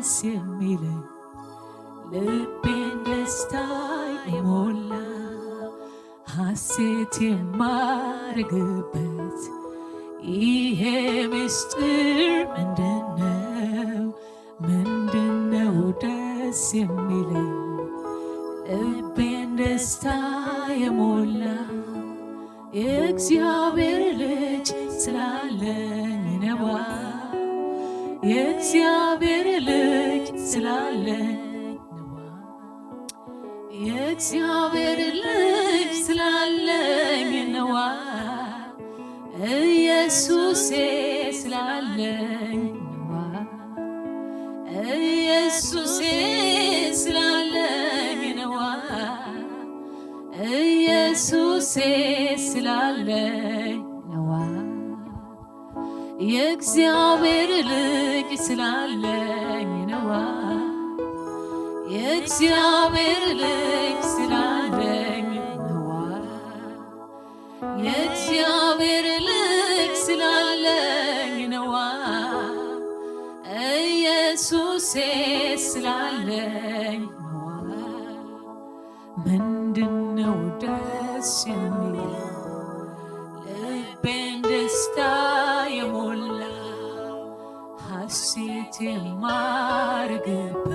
ደስ የሚለኝ ልቤን ደስታ የሞላ ሐሴት የማረግበት ይሄ ምስጢር ምንድነው? ምንድነው ደስ የሚለኝ ልቤን ደስታ የሞላ የእግዚአብሔር ልጅ ስላለኝ ነዋ። የእግዚአብሔር ልጅ ስላለኝ ነዋ። የእግዚአብሔር ልጅ ስላለኝ ነዋ። ኢየሱሴ ስላለኝ ነዋ። ኢየሱሴ ስላለኝ ነዋ። ኢየሱሴ ስላለኝ ነዋ። የእግዚአብሔር ልጅ ስላለኝ ነዋ። የእግዚአብሔር ልጅ ስላለኝ ነዋ። የእግዚአብሔር ልጅ ስላለኝ ነዋ። ኢየሱሴ ስላለኝ ነዋ። ምንድነው ደስ የሚለው ልቤን ደስታ የሞላው ሐሴት የማረግበት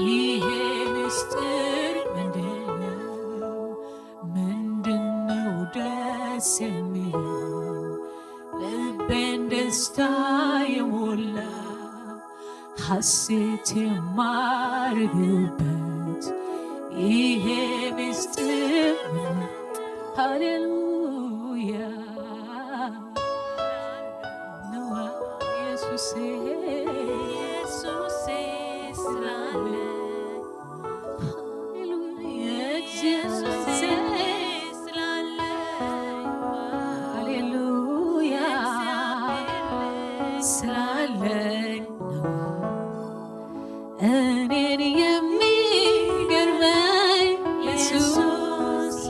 ይሄ ምስጢር ምንድነው? ምንድነው ደስ የሚለው ልቤን ደስታ የሞላ ሐሴት የማረግበት ይሄ ምስጢር ሃሌሉያ ነዋ ኢየሱሴ ኢየሱሴ ስላለ ሃሌሉያ ኢየሱሴ ስላለ ሃሌሉያ ስላለኝ ነዋ። እኔን የሚገርመኝ ኢየሱስ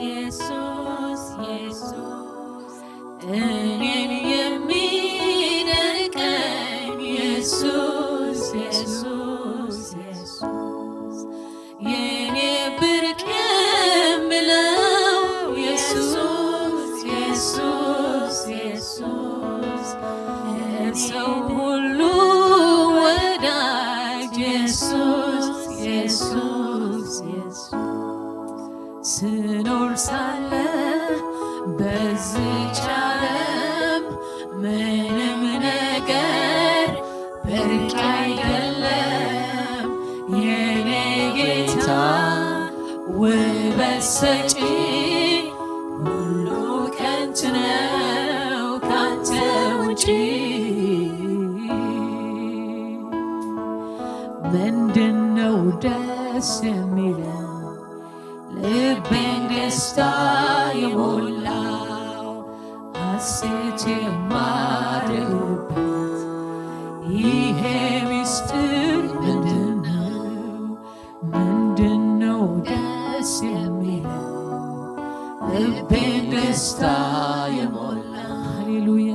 ኢየሱስ ኢየሱስ እኔን የሚደንቀኝ ኢየሱስ ኢየሱስ ኢየሱስ የኔ ብርቅ የምለው ኢየሱስ ኢየሱስ ኢየሱስ የሰው ሁሉ ወዳጅ ኢየሱስ ኢየሱስ ኢየሱስ ስኖር ሳለ በዚች ዓለም ምንም ነገር ብርቅ አይደለም የኔ ጌታ ውበት ሰጪ ሁሉ ከንቱ ነው ካንተ ውጪ ምንድነው ደስ የሚለው ልቤን ደስታ የሞላው ሐሴት የማደርግበት ይሄ ምስጢር ምንድነው? ምንድነው ደስ የሚለው ልቤን ደስታ የሞላ ሃሌሉያ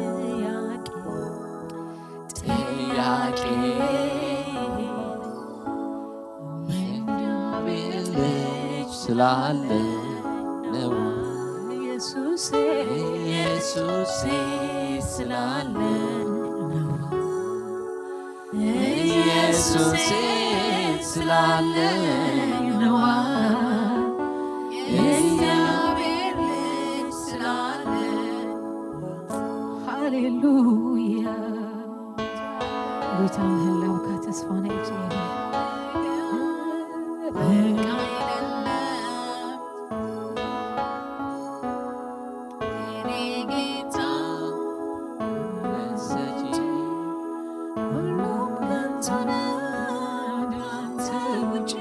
ጥያቄ ጥያቄ ምንድነው ልጅ ስላለ ነው ኢየሱስ ኢየሱስ ስላለ ነው ኢየሱስ ስላለ ነዋ የእግዚአብሔር ልጅ ስላለ ሃሌሉያ ጌታ ምህላውካ ተስፋ ናይ እግዚኣብሔር በቃ አይደለም የኔ ጌታ ውበት ሰጪ ሁሉም ከንቱ ነው ካንተ ውጪ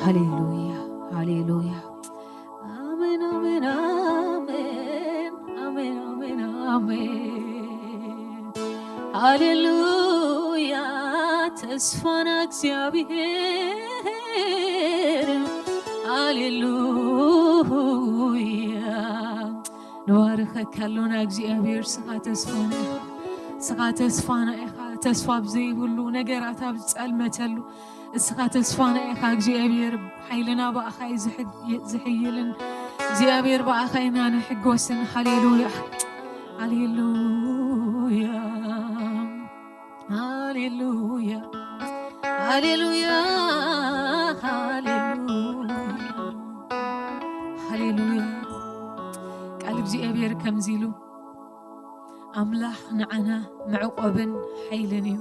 ሃሌሉያ ሃሌሉያ አሜን አሜን አሜን አሜን አሜን አሜን ሃሌሉያ ተስፋና እግዚኣብሔር ሃሌሉያ ንባርኸካ ኣሎና እግዚኣብሔር ስኻ ተስፋና እስኻ ተስፋና ኢኻ፣ ተስፋ ኣብ ዘይብሉ፣ ነገራት ኣብ ዝጸልመተሉ፣ እስኻ ተስፋና ኢኻ እግዚኣብሔር። ሓይልና ብኣኻ እዩ ዝሕግ-፣ ዝሕይልን፣ እግዚኣብሔር ብኣኻ ኢና ንሕጎስን። ሃሌሉያ፣ ሃሌሉያ፣ ሃሌሉያ፣ ሃሌሉያ፣ ሃሌሉያ፣ ሃሌሉያ። ቃል እግዚኣብሔር ከምዚ ኢሉ፣ ኣምላኽ ንዓና መዕቆብን ሓይልን እዩ፣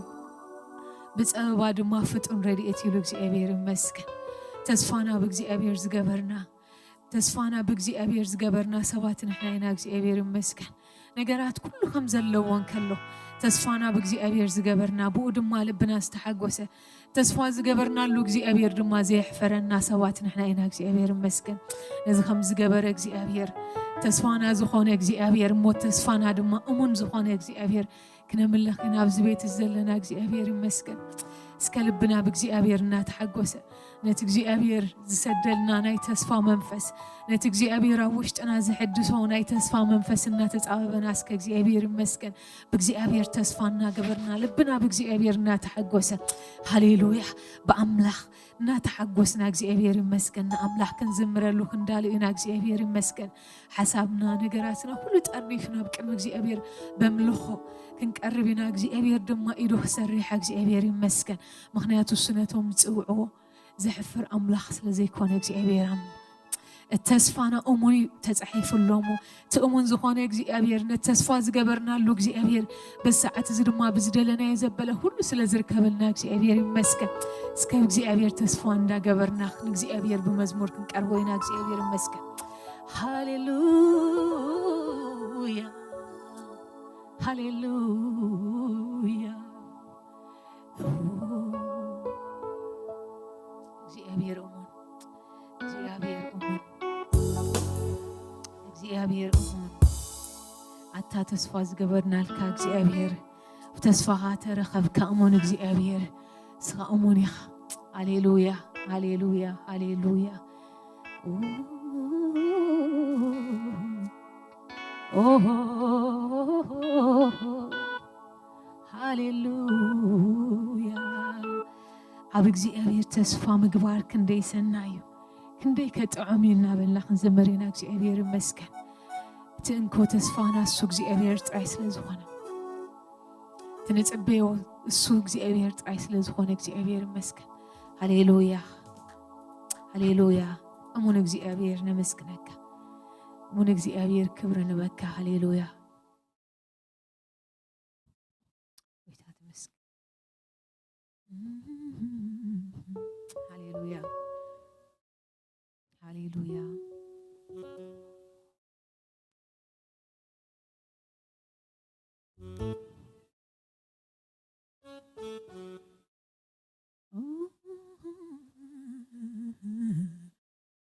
ብጸበባ ድማ ፍጡን ረድኤት ኢሉ እግዚኣብሔር ይመስገን። ተስፋና ብእግዚኣብሔር ዝገበርና፣ ተስፋና ብእግዚኣብሔር ዝገበርና ሰባት ንሕና ኢና። እግዚኣብሔር ይመስገን። ነገራት ኩሉ ከም ዘለዎ እንከሎ፣ ተስፋና ብእግዚኣብሔር ዝገበርና፣ ብኡ ድማ ልብና ዝተሓጎሰ፣ ተስፋ ዝገበርናሉ እግዚኣብሔር ድማ ዘየሕፈረና ሰባት ንሕና ኢና። እግዚኣብሔር ይመስገን። ነዚ ከም ዝገበረ እግዚኣብሔር፣ ተስፋና ዝኾነ እግዚኣብሔር፣ እሞ ተስፋና ድማ እሙን ዝኾነ እግዚኣብሔር ክነምልኽ ኢና ኣብዚ ቤት እዚ ዘለና። እግዚኣብሔር ይመስገን። እስከ ልብና ብእግዚኣብሔር እናተሓጎሰ፣ ነቲ እግዚኣብሔር ዝሰደልና ናይ ተስፋ መንፈስ፣ ነቲ እግዚኣብሔር ኣብ ውሽጥና ዘሐድሶ ናይ ተስፋ መንፈስ እናተጻበበና፣ እስከ እግዚኣብሔር ይመስገን። ብእግዚኣብሔር ተስፋ እናገበርና፣ ልብና ብእግዚኣብሔር እናተሓጎሰ፣ ሃሌሉያ፣ ብኣምላኽ እናተሓጎስና፣ እግዚኣብሔር ይመስገን። ንኣምላኽ ክንዝምረሉ ክንዳሉ ኢና። እግዚኣብሔር ይመስገን። ሓሳብና፣ ነገራትና ኩሉ ጠርኒፍና ኣብ ቅድሚ እግዚኣብሔር በምልኾ ክንቀርብ ኢና። እግዚኣብሔር ድማ ኢዱ ክሰርሕ፣ እግዚኣብሔር ይመስገን። ምኽንያቱ እሱ ነቶም ዝጽውዕዎ ዘሕፍር ኣምላኽ ስለ ዘይኮነ፣ እግዚኣብሔር ኣምላኽ፣ እቲ ተስፋና እሙን እዩ ተጻሒፉ ኣሎ እሞ፣ እቲ እሙን ዝኾነ እግዚኣብሔር፣ ነቲ ተስፋ ዝገበርናሉ እግዚኣብሔር፣ በዚ ሰዓት እዚ ድማ ብዝደለናዮ ዘበለ ሁሉ ስለ ዝርከበልና እግዚኣብሔር ይመስገን። እስከ እግዚኣብሔር ተስፋ እንዳገበርና ንእግዚኣብሔር ብመዝሙር ክንቀርቦ ኢና። እግዚኣብሔር ይመስገን። ሃሌሉያ፣ ሃሌሉያ። እግዚኣብሔር እሙን፣ እግዚኣብሔር እሙን፣ እግዚኣብሔር እሙን። ኣታ ተስፋ ዝገበርናልካ እግዚኣብሔር፣ ብተስፋኻ ተረኸብካ እሙን እግዚኣብሔር፣ ንስኻ እሙን ኢኻ። ሃሌሉያ፣ ሃሌሉያ፣ ሃሌሉያ። ኦ፣ ኦ፣ ሃሌሉያ። ኣብ እግዚኣብሔር ተስፋ ምግባር ክንደይ ሰናይ እዩ፣ ክንደይ ከጥዕም እዩ እናበልና ክንዝምር ኢና። እግዚኣብሔር ይመስገን። እቲ እንኮ ተስፋና እሱ እግዚኣብሔር ጥራይ ስለ ዝኾነ፣ እቲ ንጽበዮ እሱ እግዚኣብሔር ጥራይ ስለ ዝኾነ እግዚኣብሔር ይመስገን። ሃሌሉያ፣ ሃሌሉያ። እሙን እግዚኣብሔር ነመስግነካ፣ እሙን እግዚኣብሔር ክብሪ ንበካ። ሃሌሉያ። ጎይታ ተመስገን። ሃሌሉያ፣ ሃሌሉያ።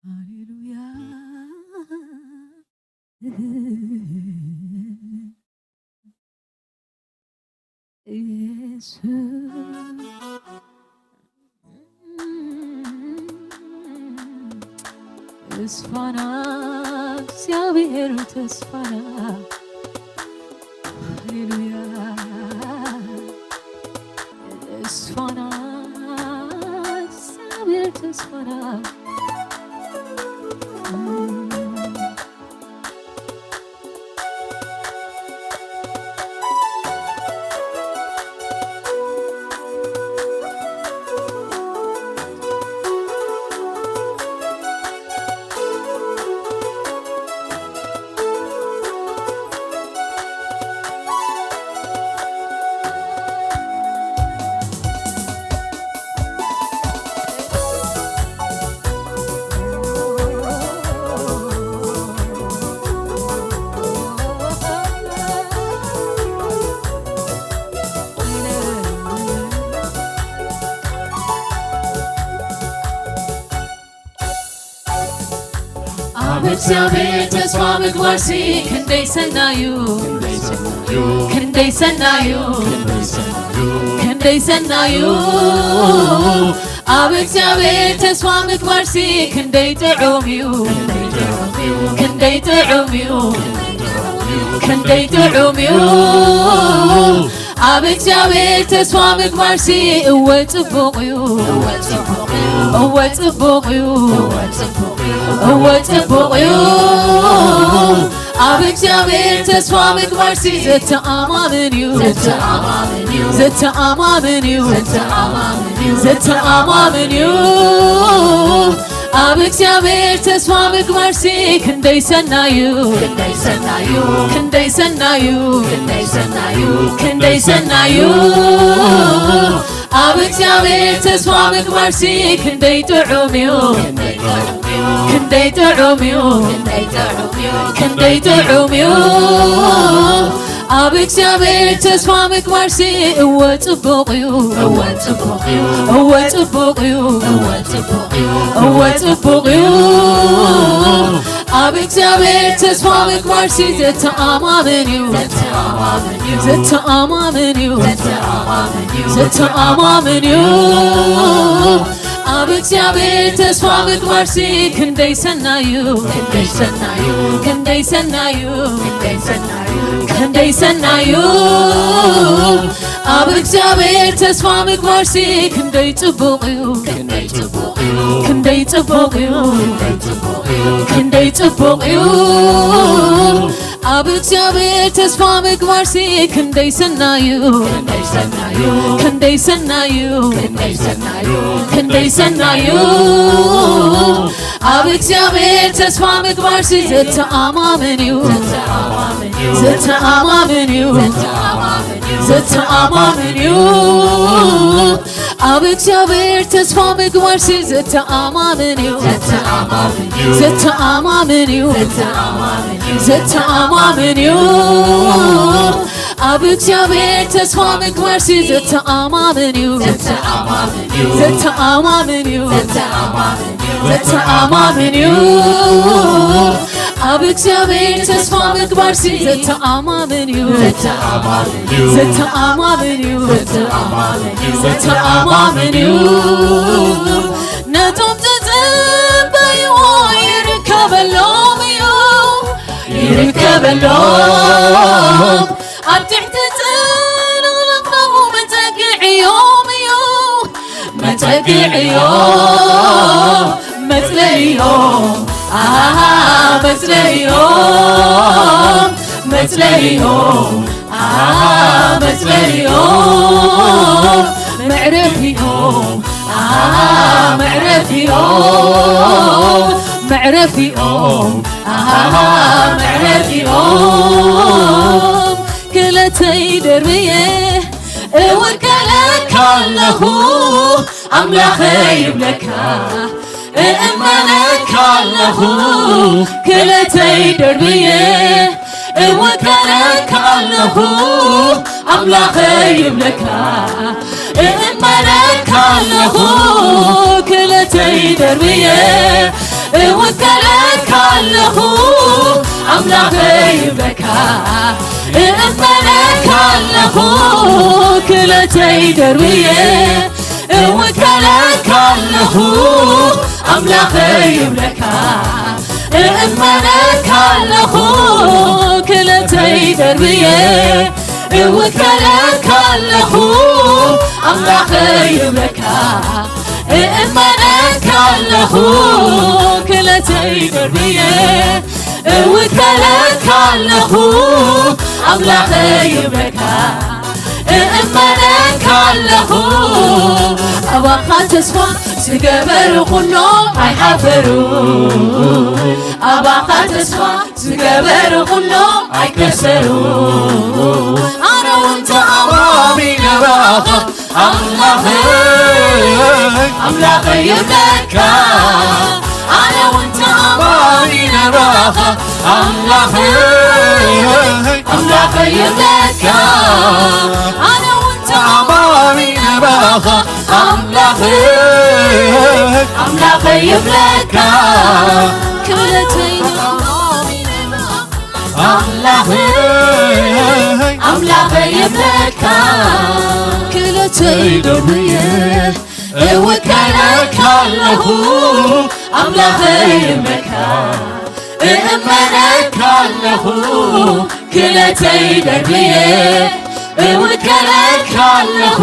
ሃሌሉያ። ኢየሱስ ተስፋና፣ እግዚኣብሔር ተስፋና። ሃሌሉያ። ተስፋና፣ እግዚኣብሔር ተስፋና። ኣብ እግዚኣብሔር ተስፋ ምግባርሲ ክንደይ ሰናዩ፣ ክንደይ ሰናዩ፣ ክንደይ ሰናዩ። ኣብ እግዚኣብሔር ተስፋ ምግባርሲ ክንደይ ጥዑም እዩ፣ ክንደይ ጥዑም እዩ፣ ክንደይ ጥዑም እዩ። ኣብ እግዚኣብሔር ተስፋ ምግባርሲ እወ ጽቡቕ እዩ። እወ ጽቡቕ እዩ። እወ ጽቡቕ እዩ። እወ ጽቡቕ እዩ። ኣብ እግዚኣብሔር ተስፋ ምግባርሲ ዘተኣማምን እዩ። ዘተኣማምን እዩ። ዘተኣማምን እዩ። ዘተኣማምን እዩ። ዘተኣማምን እዩ። ኣብ እግዚኣብሔር ተስፋ ምግባርሲ ክንደይ ሰናዩ። ክንደይ ሰናዩ። ክንደይ ሰናዩ። ክንደይ ሰናዩ። ክንደይ ሰናዩ። ኣብ እግዚኣብሔር ተስፋ ምግባርሲ ክንደይ ጥዑም እዩ። ክንደይ ጥዑም እዩ። ክንደይ ጥዑም እዩ። ክንደይ ጥዑም እዩ። ኣብ እግዚኣብሔር ተስፋ ምግባርሲ እወ ጽቡቕ እዩ። እወ ጽቡቕ እዩ። እወ ጽቡቕ እዩ። እወ ጽቡቕ እዩ። እወ ጽቡቕ እዩ። ኣብ እግዚኣብሔር ተስፋ ምግባርሲ ዘተኣማምን እዩ። ዘተኣማምን እዩ። ዘተኣማምን እዩ። ዘተኣማምን እዩ። ዘተኣማምን እዩ። ኣብ እግዚኣብሔር ተስፋ ምግባርሲ ክንደይ ሰናዩ። ክንደይ ሰናዩ። ክንደይ ሰናዩ። ክንደይ ሰናዩ። ክንደይ ሰናዩ። ኣብ እግዚኣብሔር ተስፋ ምግባርሲ ክንደይ ጽቡቕ እዩ። ክንደይ ጽቡቕ እዩ። ክንደይ ጽቡቕ እዩ። ክንደይ ጽቡቕ እዩ። ኣብ እግዚኣብሔር ተስፋ ምግባርሲ ክንደይ ሰናዩ። ክንደይ ሰናዩ። ክንደይ ሰናዩ። ክንደይ ሰናዩ። ክንደይ ሰናዩ። ኣብ እግዚኣብሔር ተስፋ ምግባርሲ ዘተኣማምን እዩ። ዘተኣማምን እዩ። ዘተኣማምን እዩ። ዘተኣማምን እዩ። ኣብ እግዚኣብሔር ተስፋ ምግባርሲ ዘተኣማምን እዩ። ዘተኣማምን እዩ። ዘተኣማምን እዩ። ዘተኣማምን እዩ። ዘተኣማምን እዩ። ኣብ እግዚኣብሔር ተስፋ ምግባርሲ ዘተኣማምን እዩ። ዘተኣማምን እዩ። ዘተኣማምን እዩ። ዘተኣማምን እዩ። ዘተኣማምን እዩ። ኣብ እግዚኣብሔር ተስፋ ምግባርሲ ዘተኣማምን እዩ። ዘተኣማምን እዩ። ዘተኣማምን እዩ። ዘተኣማምን እዩ። ዘተኣማምን እዩ። ነቶም ዝጽበይዎ ይርከበሎም እዩ። ይርከበሎም። ኣብ ትሕቲ ጽላሎቱ መጸግዕዮም እዩ። መጸግዕዮም። መጽለልዮም። ኣሃ፣ መጽለልዮም። መጽለልዮም። ኣሃ፣ መጽለልዮም። መዕረፊኦም። ኣሃ፣ መዕረፊኦም። መዕረፊኦም። ኣሃ፣ መዕረፊኦም። ክለተይ ደርብየ እውከለካ ኣለኹ ኣምላኸ ይብለካ። እእመነካ ኣለኹ ክለተይ ደርብየ እውከለካ ኣለኹ ኣምላኸ ይብለካ። እእመነካ ኣለኹ ክለተይ ደርብየ እውከለካ ኣለኹ ኣምላኸ ይብለካ። እእመነካ ኣለኹ ክለተይ ደርብየ እውከለካ ኣለኹ ኣምላኸ ይብለካ። እእመነካ ኣለኹ ክለተይ ደርብየ እውከለካ ኣለኹ ኣምላኸ ይብለካ። እእመነካ ኣለኹ ክለተይ ደርብየ እውከለካ ኣለኹ ኣምላኸ ይብለካ። እእመነካ ኣለኹ ኣባኻ ተስፋ ዝገበሩ ኩሎም ኣይሓፈሩ። ኣባኻ ተስፋ ዝገበሩ ኩሎም ኣይከሰሩ። ኣነ እውን ተኣማሚነ ባኻ ኣምላኸይ ኣምላኸይ ይብለካ። ኣነ እውን ተኣማሚነ ባኻ ኣምላኸይ ኣምላኸይ ይብለካ። ኣነ እውን ተኣማሚነ ባኻ ኣምላኸይ ኣምላኸይ ይብለካ። ክብረተይ ኣምላኸይ ኣምላኸይ ይብለካ። ክብረተይ ደርብየ እውከለካ ኣለኹ ኣምላኸይ ይብለካ። እእመነካ ኣለኹ ክብረተይ ደርብየ እውከለካ ኣለኹ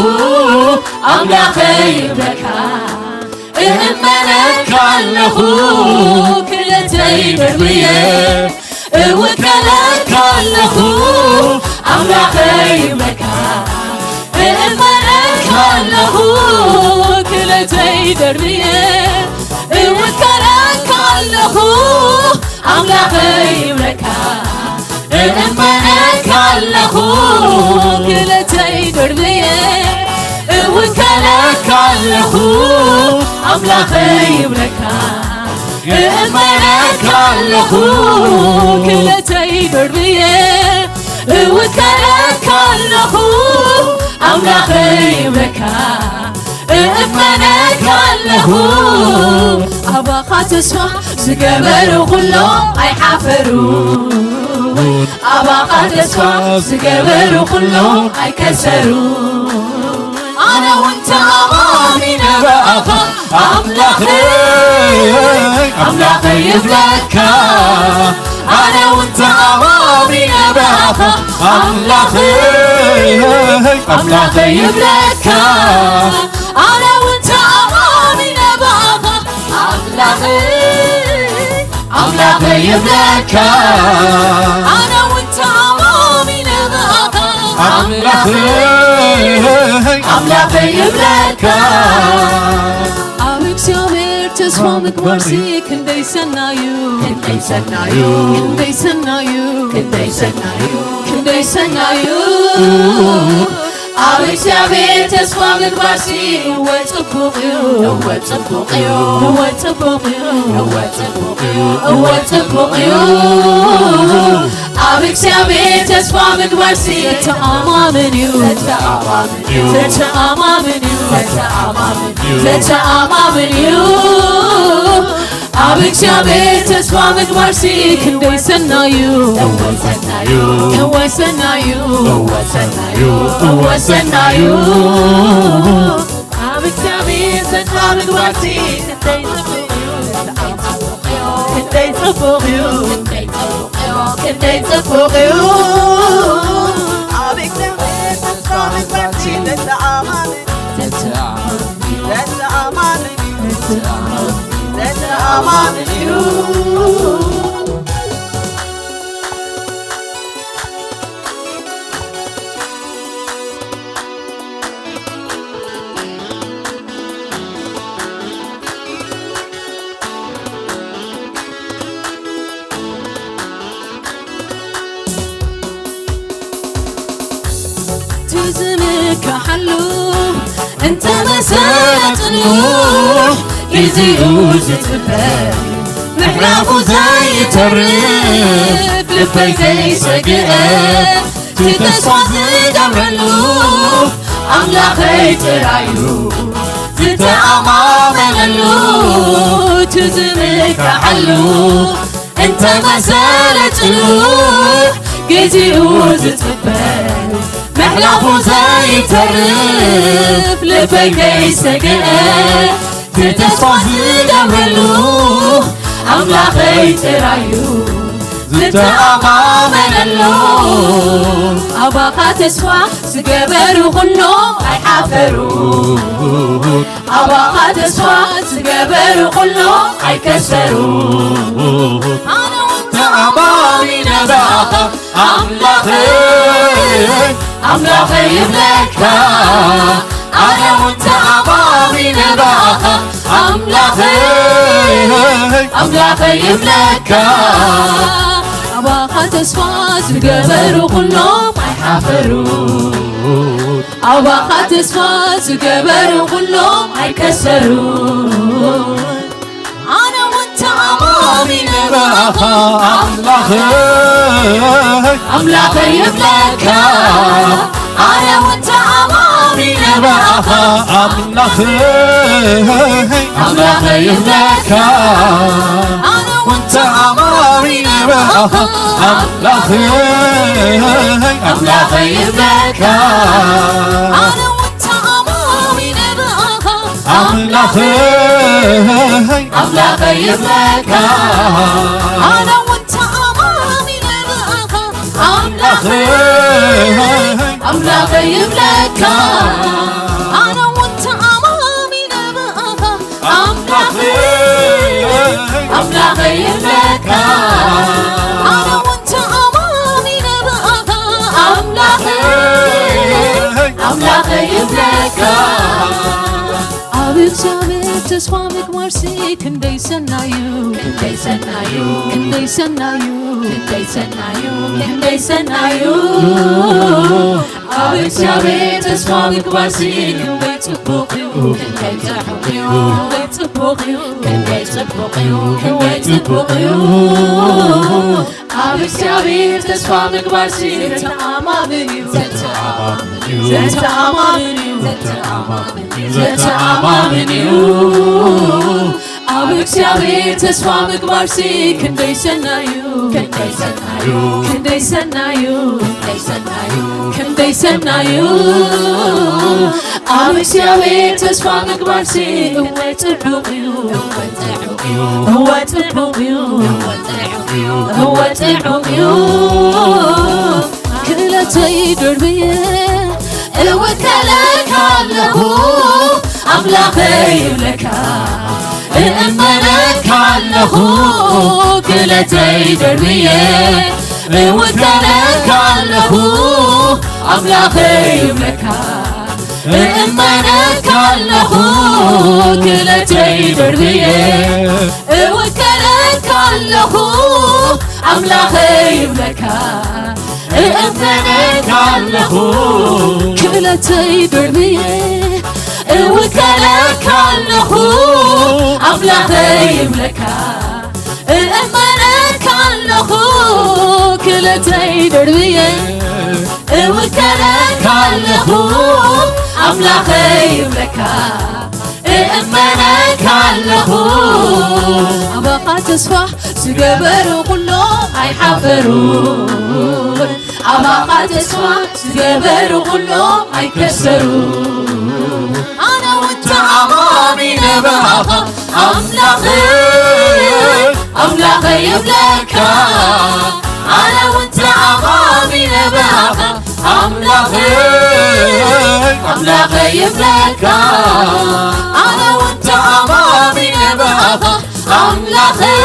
ኣምላኸይ ይብለካ፣ እእመነካ ኣለኹ ክለተይ ደርብየ። እውከለካ ኣለኹ ኣምላኸይ ይብለካ፣ እእመነካ ኣለኹ ክለተይ ደርብየ። እውከለካ ኣለኹ ኣምላኸይ ይብለካ፣ እእመነካ ኣለኹ ክለተይ ደርብየ። እውከለካ ኣለኹ ኣምላኸይ ይብለካ፣ እእመነካ ኣለኹ ክለተይ ደርብየ። እውከለካ ኣለኹ ኣምላኸይ ይብለካ፣ እእመነካ ኣለኹ። ኣባኻ ተስፋ ዝገበሩ ኩሎም ኣይሓፈሩን። ኣባኻ ተስፋ ዝገበሩ ኩሎም ኣይከሰሩን። ኣነ እውን ተኣማሚነ ብኣኻ ኣምላኸይ፣ ኣምላኸይ ይብለካ። ኣነ እውን ተኣማሚነ ብኣኻ ኣምላኸይ፣ ኣምላኸይ ይብለካ። ኣነ እውን ተኣማሚነ ብኣኻ ኣምላኸይ፣ ኣምላኸይ ይብለካ። ኣነ እውን ተኣማሚነ ብኣኻ ኣምላኸይ፣ ኣምላኸይ ይብለካ። ኣብ እግዚኣብሔር ተስፋ ምግባርሲ ክንደይ ሰናዩ፣ ክንደይ ሰናዩ፣ ክንደይ ሰናዩ፣ ክንደይ ሰናዩ፣ ክንደይ ሰናዩ። ኣብ እግዚኣብሔር ተስፋ ምግባርሲ እወ ጽቡቕ እዩ፣ እወ ጽቡቕ እዩ፣ እወ ጽቡቕ እዩ፣ እወ ጽቡቕ እዩ፣ እወ ጽቡቕ እዩ። ኣብ እግዚኣብሔር ተስፋ ምግባርሲ ዘተኣማምን እዩ፣ ዘተኣማምን እዩ፣ ዘተኣማምን እዩ፣ ዘተኣማምን እዩ፣ ዘተኣማምን እዩ። ኣብ እግዚኣብሔር ተስፋ ምግባርሲ ክንደይ ሰናዩ፣ እወ ሰናዩ፣ እወ ሰናዩ፣ እወ ሰናዩ፣ እወ ሰናዩ። ኣብ እግዚኣብሔር ተስፋ ምግባርሲ ክንደይ ጽቡቕ እዩ፣ ክንደይ ጽቡቕ እዩ፣ ክንደይ ጽቡቕ እዩ። ኣብ እግዚኣብሔር ተስፋ ምግባርሲ ዘተኣማምን፣ ዘተኣማምን፣ ዘተኣማምን እዩ። ትዝንካሓሉ እንተ መሰለ ጽኑሕ፣ ግዜኡ ዝጽበ ምሕላፉ ዘይተርፍ ልበይ ዘይሰግአ፣ እቲ ተስፋ ዝገብረሉ ኣምላኸይ ጥራዩ ዝተኣማመነሉ። ትዝንካሓሉ እንተ መሰለ ጽኑሕ፣ ግዜኡ ዝጽበ ምሕላፉ ዘይተርፍ ልበይ ከይሰግአ፣ ተስፋ ዝገብረሉ ኣምላኸይ ጥራዩ ዝተኣማመነሉ። ኣባኻ ተስፋ ዝገበሩ ኩሎም ኣይሓፈሩ፣ ኣባኻ ተስፋ ዝገበሩ ኩሎም ኣይከሰሩ። ኣነ እውን ተኣማሚነ ብኣኻ ኣምላኸይ፣ ኣምላኸይ ይብለካ። ኣነ እውን ተኣማሚነ ብኣኻ ኣምላኸይ፣ ኣምላኸይ ይብለካ። ኣባኻ ተስፋ ዝገበሩ ኩሎም ኣይሓፈሩ፣ ኣባኻ ተስፋ ዝገበሩ ኩሎም ኣይከሰሩ። ኣነ እውን ተኣማሚነ ብኣኻ ኣምላኸይ፣ ኣምላኸይ ይብለካ። ኣነ እውን ተኣማሚነ ብኣኻ ኣምላኸይ፣ ኣምላኸይ ይብለካ። ኣነ እውን ተኣማሚነ ብኣኻ ኣምላኸይ፣ ኣምላኸይ ይብለካ። ኣነ እውን ተኣማሚነ ብኣኻ ኣምላኸይ፣ ኣምላኸይ ይብለካ። ኣነ እውን ተኣማሚነ ብኣኻ ኣምላኸይ፣ ኣምላኸይ ይብለካ ኣነ እውን ተኣማሚነ ብኣኻ ኣምላኸይ ኣምላኸይ ይብለካ ኣነ እውን ተኣማሚነ ብኣኻ ኣምላኸይ ኣምላኸይ ይብለካ ኣብ እግዚኣብሔር ተስፋ ምግባርሲ ክንደይ ሰናዩ ክንደይ ሰናዩ ክንደይ ሰናዩ ክንደይ ሰናዩ ክንደይ ሰናዩ ኣብ እግዚኣብሔር ተስፋ ምግባርሲ ክንደይ ጽቡቕ እዩ ክንደይ ጥዑም እዩ ክንደይ ጽቡቕ እዩ ክንደይ ጽቡቕ እዩ ክንደይ ጽቡቕ እዩ ኣብ እግዚኣብሔር ተስፋ ምግባርሲ ዘተኣማምን እዩ ዘተኣማምን እዩ ዘተኣማምን እዩ ዘተኣማምን እዩ ዘተኣማምን እዩ ኣብ እግዚኣብሔር ተስፋ ምግባርሲ ክንደይ ሰናዩ ክንደይ ሰናዩ ክንደይ ሰናዩ ክንደይ ሰናዩ ክንደይ ሰናዩ ኣብ እግዚኣብሔር ተስፋ ምግባርሲ እወ ጽቡቕ እዩ እወ ጽቡቕ እዩ እወ ጽቡቕ እዩ እወ ጽቡቕ እዩ እወ ጽቡቕ እዩ ክእለተይ ደርብየ እውከለካ ኣለኹ ኣምላኸይ ይብለካ እእመነካ ኣለኹ ክእለተይ ደርብየ እውከለካ ኣለኹ ኣምላኸይ ይብለካ እእመነካ ኣለኹ ክእለተይ ደርብየ እውከለካ ኣለኹ ኣምላኸይ ይብለካ እእመነካ ኣለኹ ክእለተይ ደርብየ እውከለካ ኣለኹ ኣምላኸይ ይብለካ እእመነካ ኣለኹ ክእለተይ ደርብየ እውከለካ ኣለኹ ኣምላኸይ ይብለካ እእመነካ ኣለኹ ኣባኻ ተስፋ ዝገበሩ ኩሎም ኣይሓፈሩን ኣባኻ ተስፋ ዝገበሩ ኩሎም ኣይከሰሩ ኣነ እውን ተኣማሚነ ብኣኻ ኣምላኸይ ኣምላኸይ ይብለካ ኣነ እውን ተኣማሚነ ብኣኻ ኣምላኸይ ኣምላኸይ ይብለካ ኣነ እውን ተኣማሚነ ብኣኻ ኣምላኸይ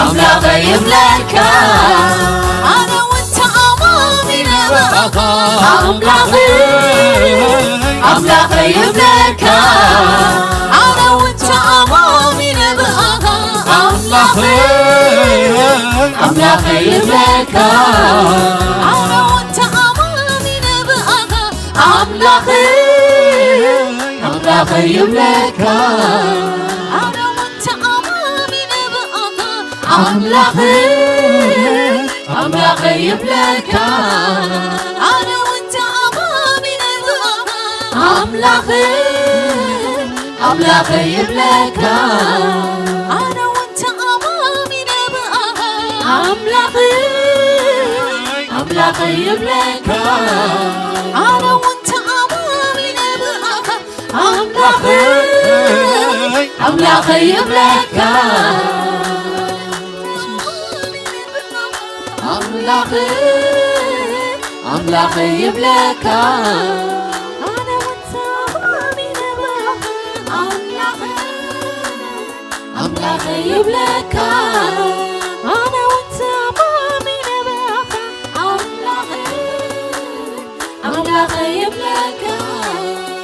ኣምላኸይ ይብለካ ኣነ እውን ተኣማሚነ ብኣኻ ኣምላኸይ ኣምላኸይ ይብለካ ኣነ እውን ተኣማሚነ ብኣኻ ኣምላኸይ ኣምላኸይ ይብለካ ኣነ እውን ተኣማሚነ ብኣኻ ኣምላኸይ ኣምላኸይ ይብለካ ኣነ እውን ተኣማሚነ ብኣኻ ኣምላኸይ ኣምላኸይ ይብለካ ኣነ እውን ተኣማሚነ ብኣኻ ኣምላኸይ ኣምላኸይ ይብለካ ኣነ እውን ተኣማሚነ ብኣኻ ኣምላኸይ ኣምላኸይ ይብለካ ኣነ እውን ተኣማሚነ ብኣኻ ኣምላኸይ ኣምላኸይ ይብለካ ኣምላኸይ ኣምላኸይ ይብለካ ኣነ እውን ተኣማሚነ ብኣኻ ኣምላኸይ ኣምላኸይ ይብለካ ኣነ እውን ተኣማሚነ ብኣኻ ኣምላኸይ ኣምላኸይ ይብለካ ኣምላኸይ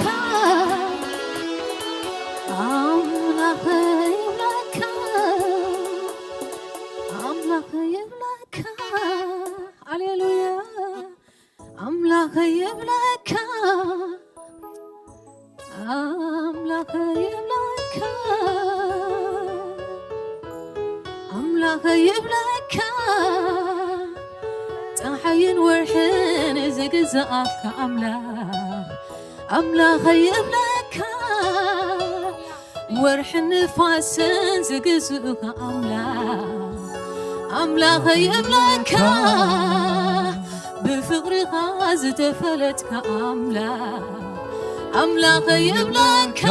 ኣምላኸ ይብለካ ኣምላኸ ይብለካ ኣምላኸ ይብለካ ሃሌሉያ ኣምላኸ ይብለካ ኣምላኸ ይብለካ ኣምላኸ ይብለካ ጸሓይን ወርሕን ዝግዝኣካ ኣምላኽ ኣምላኸይ እብለካ። ወርሕን ንፋስን ዝግዝኡኻ ኣምላኽ ኣምላኸይ እብለካ። ብፍቕርኻ ዝተፈለጥካ ኣምላኽ ኣምላኸይ እብለካ።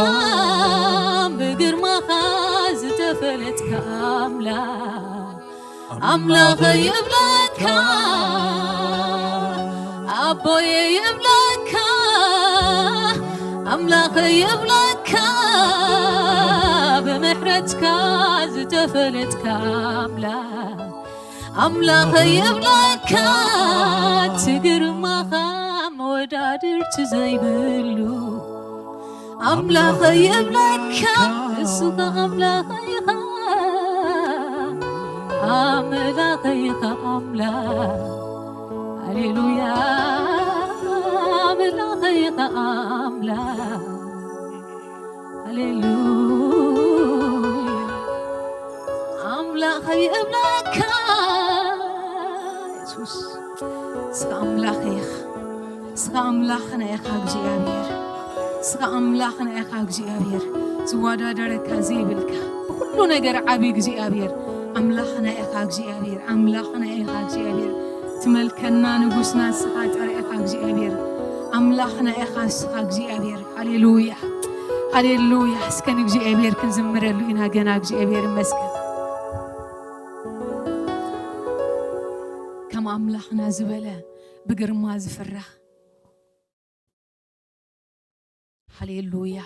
ብግርማኻ ዝተፈለጥካ ኣምላኽ ኣምላኸይ እብለካ። ኣቦየ እብለካ ኣምላኸይ እብለካ። ብምሕረትካ ዝተፈለጥካ ኣምላኽ ኣምላኸይ እብለካ። ትግርማኻ መወዳድርቲ ዘይብሉ ኣምላኸይ እብለካ። እስኻ ኣምላኸይ ኢኻ ኣምላኸይ ኢኻ ኣምላኽ ሃሌሉያ ኣምላኸይ ኢኻ ኣምላኽ ሃሌሉያ ኣምላኸይ እብለካ። የሱስ እስኻ ኣምላኸይ ኢኻ እስኻ ኣምላኽና ኢኻ እግዚኣብሔር። እስኻ ኣምላኽና ኢኻ እግዚኣብሔር። ዝወዳደረካ ዘይብልካ ብኩሉ ነገር ዓቢ እግዚኣብሔር ኣምላኽና ኢኻ እግዚኣብሔር። ኣምላኽና ኢኻ እግዚኣብሔር። ትመልከና ንጉስና እስኻ ጥራይ ኢኻ እግዚኣብሔር። ኣምላኽና ኢኻ እስኻ እግዚኣብሔር። ሃሌሉያ ሃሌሉያ። እስከ ንእግዚኣብሔር ክንዝምረሉ ኢና ገና። እግዚኣብሔር ይመስገን። ከም ኣምላኽና ዝበለ ብግርማ ዝፍራሕ ሃሌሉያ።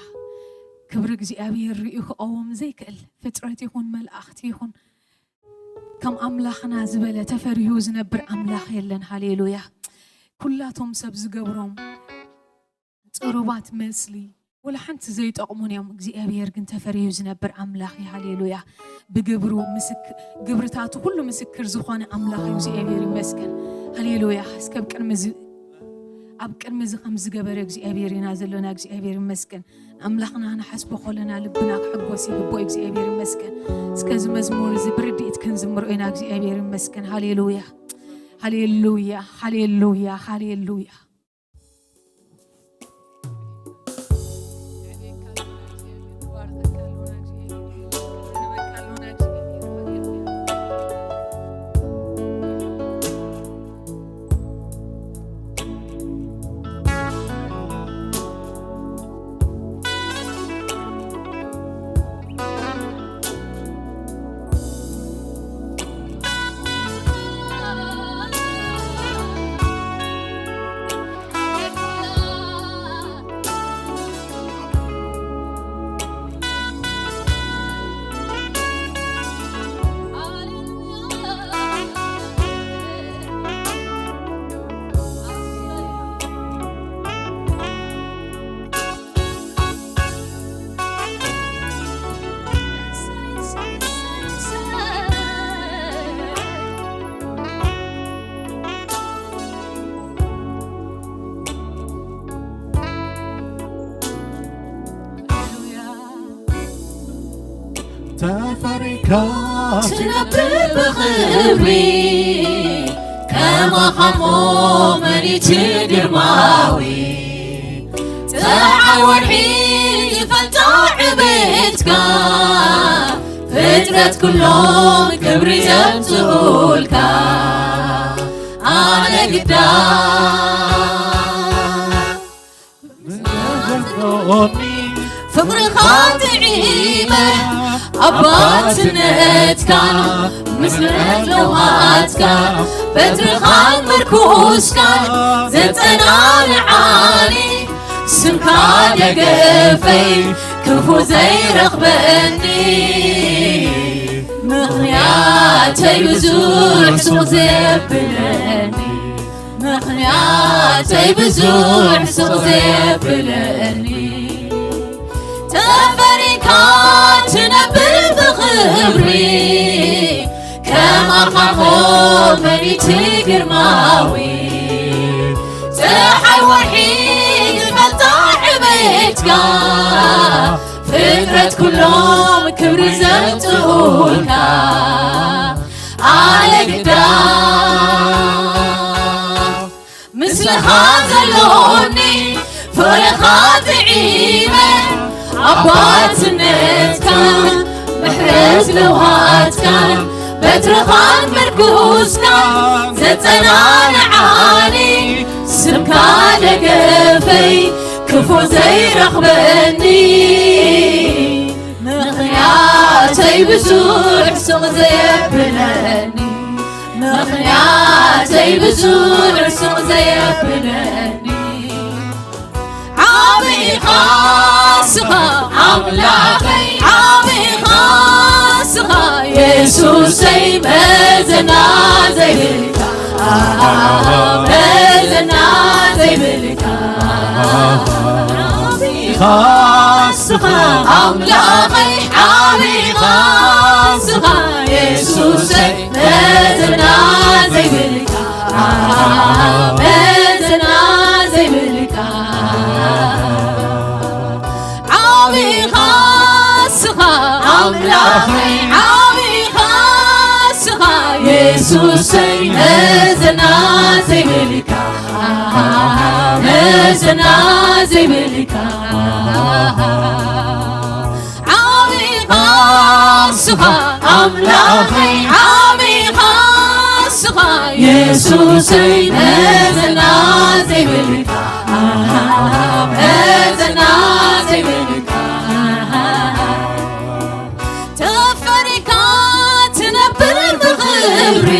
ክብሪ እግዚኣብሔር ርእዩ ክቐውም ዘይክእል ፍጥረት ይኹን መላእኽቲ ይኹን ከም ኣምላኽና ዝበለ ተፈሪሁ ዝነብር ኣምላኽ የለን። ሃሌሉያ። ኩላቶም ሰብ ዝገብሮም ጽሩባት መስሊ ወላ ሓንቲ ዘይጠቕሙን እዮም። እግዚኣብሔር ግን ተፈሪሁ ዝነብር ኣምላኽ እዩ። ሃሌሉያ። ብግብሩ ምስክ- ግብርታቱ ኩሉ ምስክር ዝኾነ ኣምላኽ እዩ። እግዚኣብሔር ይመስገን። ሃሌሉያ። እስከ ኣብ ቅድሚ ዝ- ኣብ ቅድሚ እዚ ከም ዝገበረ እግዚኣብሔር ኢና ዘለና። እግዚኣብሔር ይመስገን። ኣምላኽና ንሓስቦ ከለና ልብና ክሕጎስ ይግብኦ። እግዚኣብሔር ይመስገን። እስከ እዚ መዝሙር እዚ ብርድኢት ክንዝምሮ ኢና። እግዚኣብሔር ይመስገን። ሃሌሉያ ሃሌሉያ ሃሌሉያ ሃሌሉያ። ተፈሪካ ትነብር ብኽብሪ ከማኻ እሞ መን እዩ እቲ ግርማዊ? ፀሓይ ወርሒ ዝፈልጣ ዕቤትካ ፍጥረት ኩሎም ክብሪ ዘምፅኡልካ ኣነ ግዳ ፍቕርኻ ጥዒመ ኣባትነትካ ምስለት ለውሃትካ በትርኻን ምርኩስካን ዘጸናንዓኒ ስምካ ደገፈይ ክፉ ዘይረኽበኒ ምኽንያተይ ብዙሕ ሱቕ ዘብለኒ ምኽንያተይ ብዙሕ ስቕ ዘየብለኒ ተፈሪካ ትነብር ብኽብሪ ከማኻ ኮመኒቲ ግርማዊ ፀሓይ ወርሒ ዝፈልጣ ዕቤትካ ፍጥረት ኩሎም ክብሪ ዘምፅኡልካ ኣነ ግዳ ዘለኒ ፍቕርኻ ጥዒመ ኣባትነትካ ምሕረት ለውሃትካ በትርኻን ምርኩስካ ዘጸናንዓኒ ስምካ ደገፈይ ክፉእ ዘይረኽበኒ ምኽንያተይ ብዙሕ ስቕ ዘየብለኒ ምኽንያተይ ብዙሕ ስቕ ዘየብለኒ ዓቢኻ ስኻ ኣምላኸይ ዓቢኻ ስኻ የሱሰይ መዘና ዘይብልካ መዘና ዘይብልካ ዓቢኻ ስኻ ኣምላኸይ ዓቢኻ ስኻ የሱሰይ መዘና ዘይብልካ መዘና ዘይብልካ ዓቢኻ ስኻ ኣምላኸይ ዓቢኻ ስኻ የሱሰይ መዘና ዘይብልካ መዘና ዘይብልካ ዓቢኻ ስኻ ኣምላኸይ ዓቢኻ ስኻ የሱሰይ መዘና ዘይብልካ መዘና ዘይብልካ ተፈሪካ ትነብር ብኽብሪ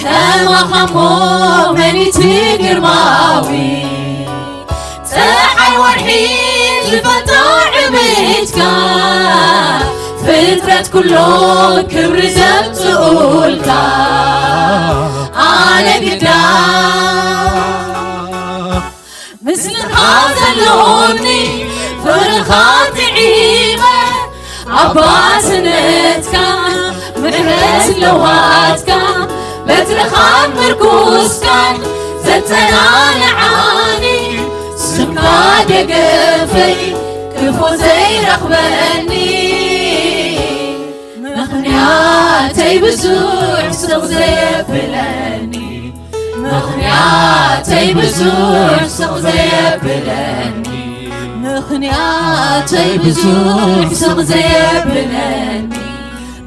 ከማኻ ሞ መን እቲ ግርማዊ ፀሓይ ወርሒ ዝፈልጦ ዕቤትካ ፍጥረት ኩሎ ክብሪ ዘምፅኡልካ ኣነ ግዳ ምስልኻ ዘሎኒ ፍቕርኻ ጥዒመ ኣባትነትካ ምሕረት ለዋትካ በትርኻን ምርኩስካን ዘጸናንዓኒ ስምካ ደገፈይ ክፉ ዘይረኽበኒ ምኽንያተይ ብዙሕ ስቕ ዘየብለኒ ምኽንያተይ ብዙሕ ስቕ ዘየብለኒ ምኽንያተይ ብዙሕ ስቕ ዘየብለኒ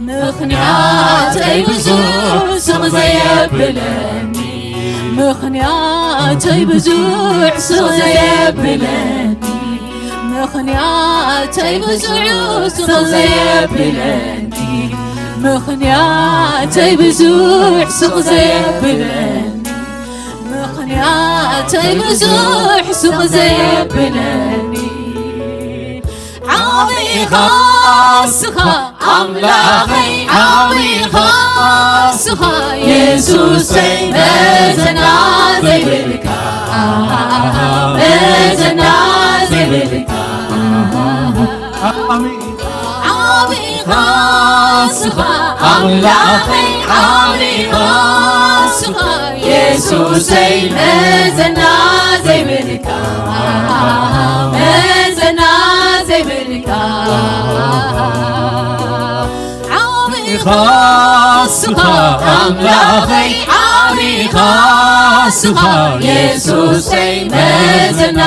ምኽንያተይ ብዙሕ ስቕ ዘየብለኒ ምኽንያተይ ብዙሕ ስቕ ዘየብለኒ ምኽንያተይ ብዙሕ ስቕ ዘየብለኒ ምኽንያተይ ብዙሕ ስቕ ዘየብለኒ ምኽንያተይ ብዙሕ ስቕ ዘየብለኒ ዓቢኻ ስኻ ኣምላኸይ ዓቢኻ ስኻ የሱሰይ መዘና ዘይብልካ መዘና ዘይብልካ ዓቢኻ ስኻ ኣምላኸይ ዓቢኻ ስኻ የሱሰይ መዘና ዘይብልካ መዘና ዘይብልካ ዓቢኻ ስኻ ኣምላኸይ ዓቢኻ ስኻ የሱሰይ መዘና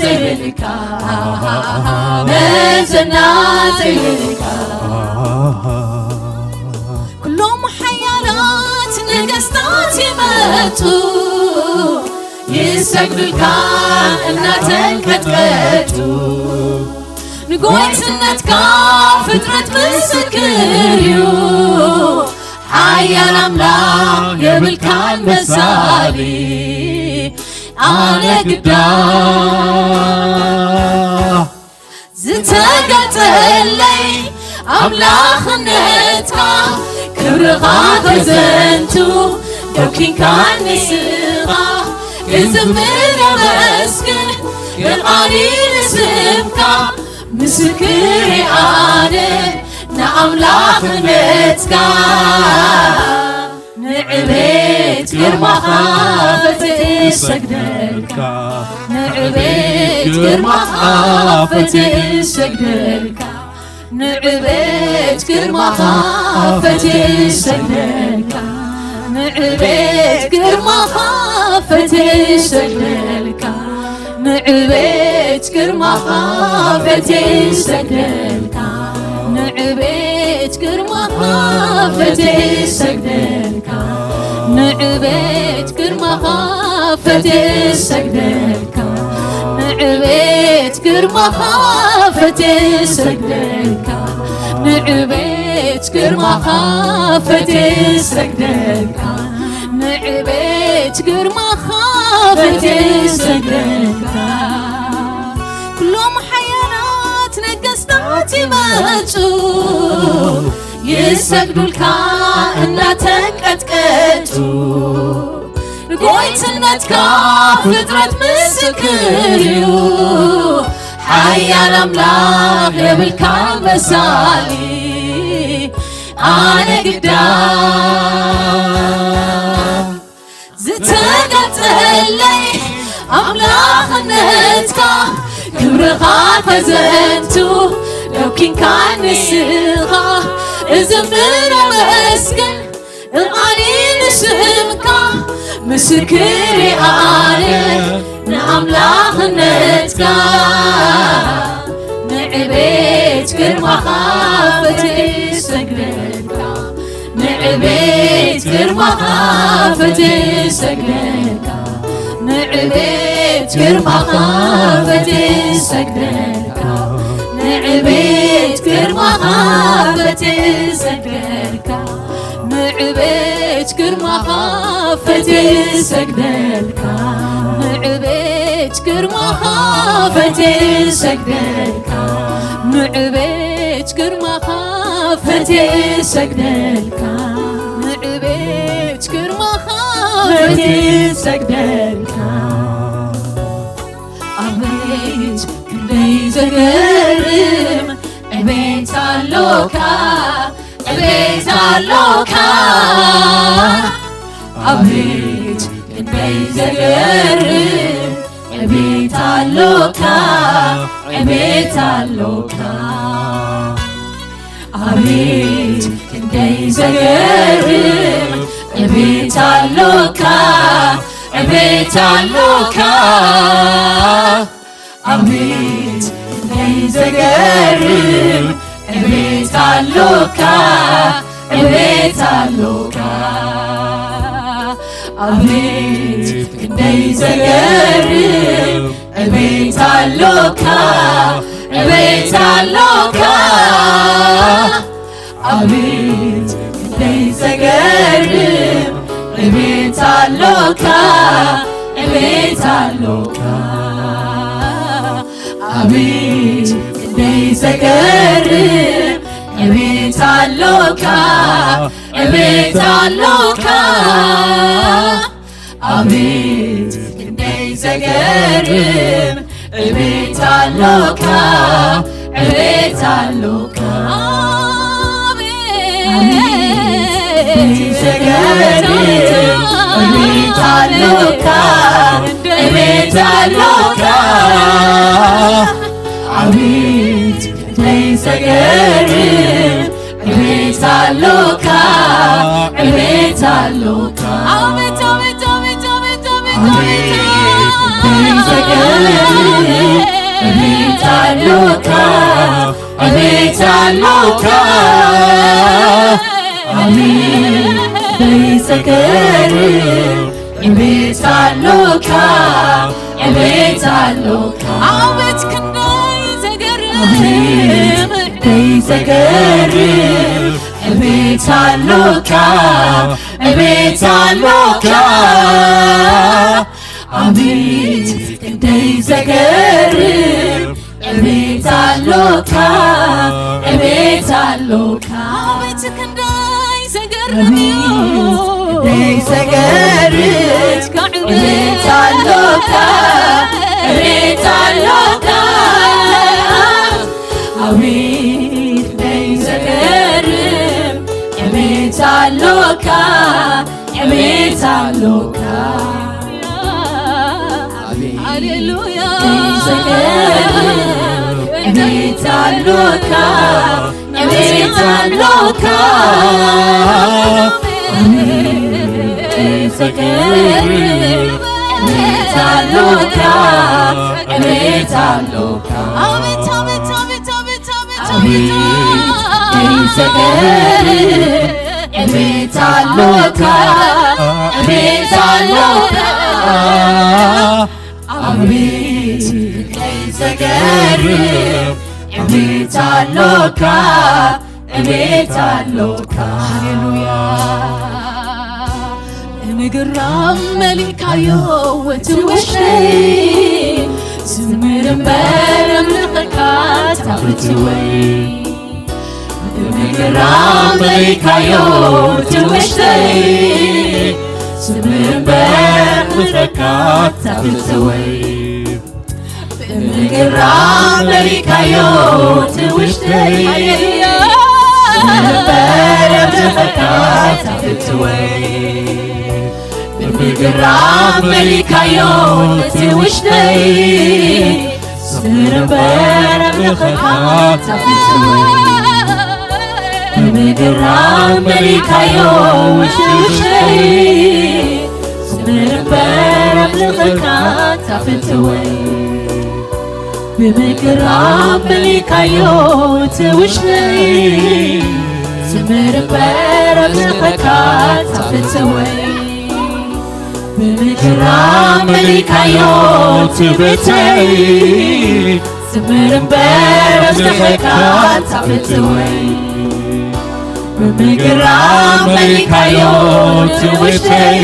ዘይብልካ መዘና ዘይብልካ ኩሎም ሓያላት ነገስታት ይመቱ ይሰግዱልካ እናተንቀጥቀጡ ንጎይትነትካ ፍጥረት ምስክር እዩ ሓያል ኣምላኽ የብልካን መሳሊ ኣነ ግዳ ዝተገልጸለይ ኣምላኽነትካ ክብርኻ ከዘንቱ ደኪንካ ንስኻ ክዝምር የመስግን የቓኒ ንስምካ ምስክር ኣነ ንኣምላኽነትካ ንዕቤት ግርማኻ ፈትየ እሰግደልካ ንዕቤት ግርማኻ ፈትየ እሰግደልካ ንዕቤት ግርማኻ ፈትየ እሰግደልካ ንዕቤት ግርማኻ ፈትየ ሰግደልካ፣ ንዕቤት ግርማኻ ፈትየ ሰግደልካ፣ ንዕቤት ግርማኻ ፈትየ ሰግደልካ፣ ንዕቤት ግርማኻ ፈትየ ሰግደልካ፣ ንዕቤት ግርማኻ ፈትየ ሰግደልካ፣ ንዕቤት ግርማኻ ፈትየ ሰግደልካ፣ ንዕቤት ግርማኻ ፈትየ ሰግደልካ። ኩሎም ሓያላት ነገስታት ይመጹ፣ ይሰግዱልካ እናተንቀጥቀጡ። ጎይትነትካ ፍጥረት ምስክር እዩ። ሓያል ኣምላኽ የብልካ መሳሊ፣ ኣነ ግዳ ዝተገልጸለይ ኣምላኽነትካ፣ ክብርኻ ከዘንቱ ለኪንካ ንስኻ፣ እዝምር ኣመስግን እቓኒ ንስምካ፣ ምስክር ኣነ ንኣምላኽነትካ። ንዕቤት ግርማኻ ፈትየ ሰግደልካ፣ ንዕቤት ግርማኻ ፈትየ ሰግደልካ፣ ንዕቤት ግርማኻ ፈትየ ሰግደልካ፣ ንዕቤት ግርማኻ ፈትየ ሰግደልካ፣ ንዕቤት ግርማኻ ፈትየ ሰግደልካ፣ ንዕቤት ግርማኻ ፈትየ ሰግደልካ፣ ንዕቤት ግርማኻ ፈትየ ሰግደልካ፣ ንዕቤት ግርማኻ ፈትየ ሰግደልካ። ኣቤት ክንደይ ዘገርም ዕቤት ኣሎካ፣ ዕቤት ኣሎካ። ኣቤት ክንደይ ዘገርም ዕቤት ኣሎካ፣ ዕቤት ኣሎካ። ኣቤት ክንደይ ዘገርም ዕቤት ኣሎካ፣ ዕቤት ኣሎካ። ኣቤት ክንደይ ዘገርም ዕቤት ኣሎካ፣ ዕቤት ኣሎካ። ኣቤት ክንደይ ዘገርም ዕቤት ኣሎካ፣ ዕቤት ኣሎካ። ኣቤት ክንደይ ዘገርም ዕቤት ኣሎካ፣ ዕቤት ኣሎካ። ኣቤት ክንደይ ዘገርም ዕቤት ኣሎካ፣ ዕቤት ኣሎካ። ኣቤት ክንደይ ዘገርም ዕቤት ኣሎካ፣ ዕቤት ኣሎካ። ኣቤት ክንደይ ዘገርም ዕቤት ኣሎካ፣ ዕቤት ኣሎካ። ኣቤት ክንደይ ዘገርም ዕቤት ኣሎካ፣ ዕቤት ኣሎካ። ኣቤት፣ ኣቤት፣ ኣቤት፣ ኣቤት፣ ኣቤት፣ ኣቤት። ክንደይ ዘገርም ዕቤት ኣሎካ፣ ዕቤት ኣሎካ። ኣቤት ክንደይ ዘገርም ዕቤት ኣሎካ፣ ዕቤት ኣሎካ። ኣቤት ክንደይ ዘገርም፣ ክንደይ ዘገርም ዕቤት ኣሎካ፣ ዕቤት ኣሎካ። ኣቤት ክንደይ ዘገርም ዕቤት ኣሎካ፣ ዕቤት ኣሎካ። ኣቤት ክንደይ ዘገርም እዩ። ክንደይ ዘገርም ዕቤት ኣሎካ፣ ዕቤት ኣሎካ። ኣቤት ክንደይ ዘገርም ዕቤት ኣሎካ፣ ዕቤት ኣሎካ። ሃሌሉያ። ዘገርም ዕቤት ኣሎካ፣ ዕቤት ኣሎካ። እቤት ኣሎካ፣ እቤት ኣሎካ። ኣቤት፣ ኣቤት፣ ኣቤት፣ ኣቤት፣ ኣቤት፣ ኣቤት። እቤት ኣሎካ፣ እቤት ኣሎካ። ኣቤት እንታይ ዘገርም እቤት ኣሎካ፣ እቤት ኣሎካ። ሃሌሉያ። ብምግራም መሊእካዮ እቲ ውሽጠይ፣ ዝምር እምበር ኣምልኸካ ታፍትወይ። ብምግራም መሊእካዮ እቲ ውሽጠይ፣ ዝምር እምበር ኣምልኸካ ታፍትወይ። ብምግራም መሊእካዮ እቲ ውሽጠይ፣ ዝምር እምበር ኣምልኸካ ታፍትወይ። ብምግራም መሊእካዮ እቲ ውሽጠይ፣ ዝምር እምበር ኣምልኸካ ታፍትወይ። ብምግራም መሊእካዮ እቲ ውሽጠይ፣ ዝምር እምበር ኣምልኸካ ታፍትወይ። ብምግራም መሊእካዮ እቲ ውሽጠይ፣ ዝምር እምበር ኣምልኸካ ታፍትወይ። ብምግራም መሊእካዮ እቲ ቤተይ፣ ዝምር እምበር ኣምልኸካ ታፍትወይ። ብምግራም መሊእካዮ እቲ ውሽጠይ፣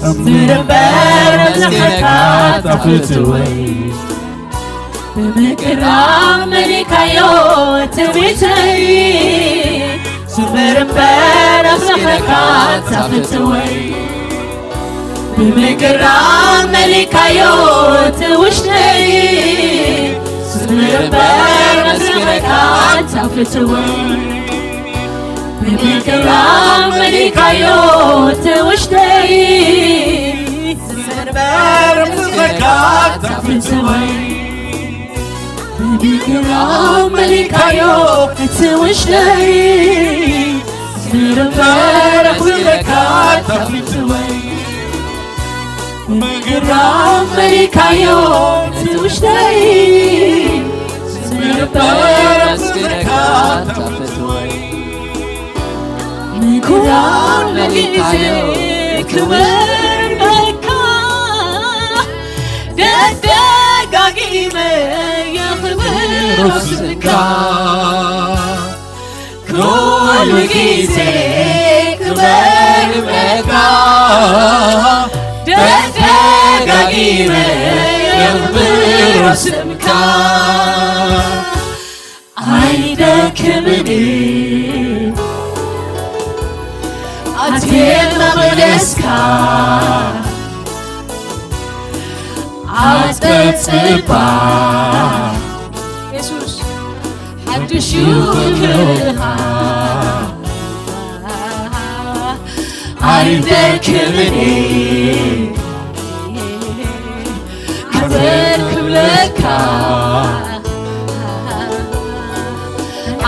ዝምር እምበር ኣምልኸካ ታፍትወይ። ብምግራም መሊእካዮ እቲ ቤተይ፣ ዝምር እምበር ኣምልኸካ ታፍትወይ። ብምግራም መሊእካዮ እቲ ውሽጠይ፣ ዝምር እምበር ኣምልኸካ ታፍትወይ። ብምግራም መሊእካዮ እቲ ውሽጠይ፣ ዝምር እምበር ኣምልኸካ ታፍትወይ። ብምግራም መሊእካዮ እቲ ውሽጠይ፣ ዝምር እምበር ኣምልኸካ ታፍትወይ። ብምግራም መሊእካዮ እቲ ውሽጠይ፣ ዝምር እምበር ኣምልኸካ ታፍትወይ። ምግራም መሊእካዮ ክብር በካ፣ ደጋጊመ የኽብሮ ስምካ። ኩሉ ግዜ ክብር በካ፣ ደጋጊመ የኽብሮ ስምካ። ኣይደክምን ኣትየ መቕደስካ፣ ኣብ ጸጽባ የሱስ ሓድሽ ክብርኻ። ኣይደክምን ክብር ክብለካ፣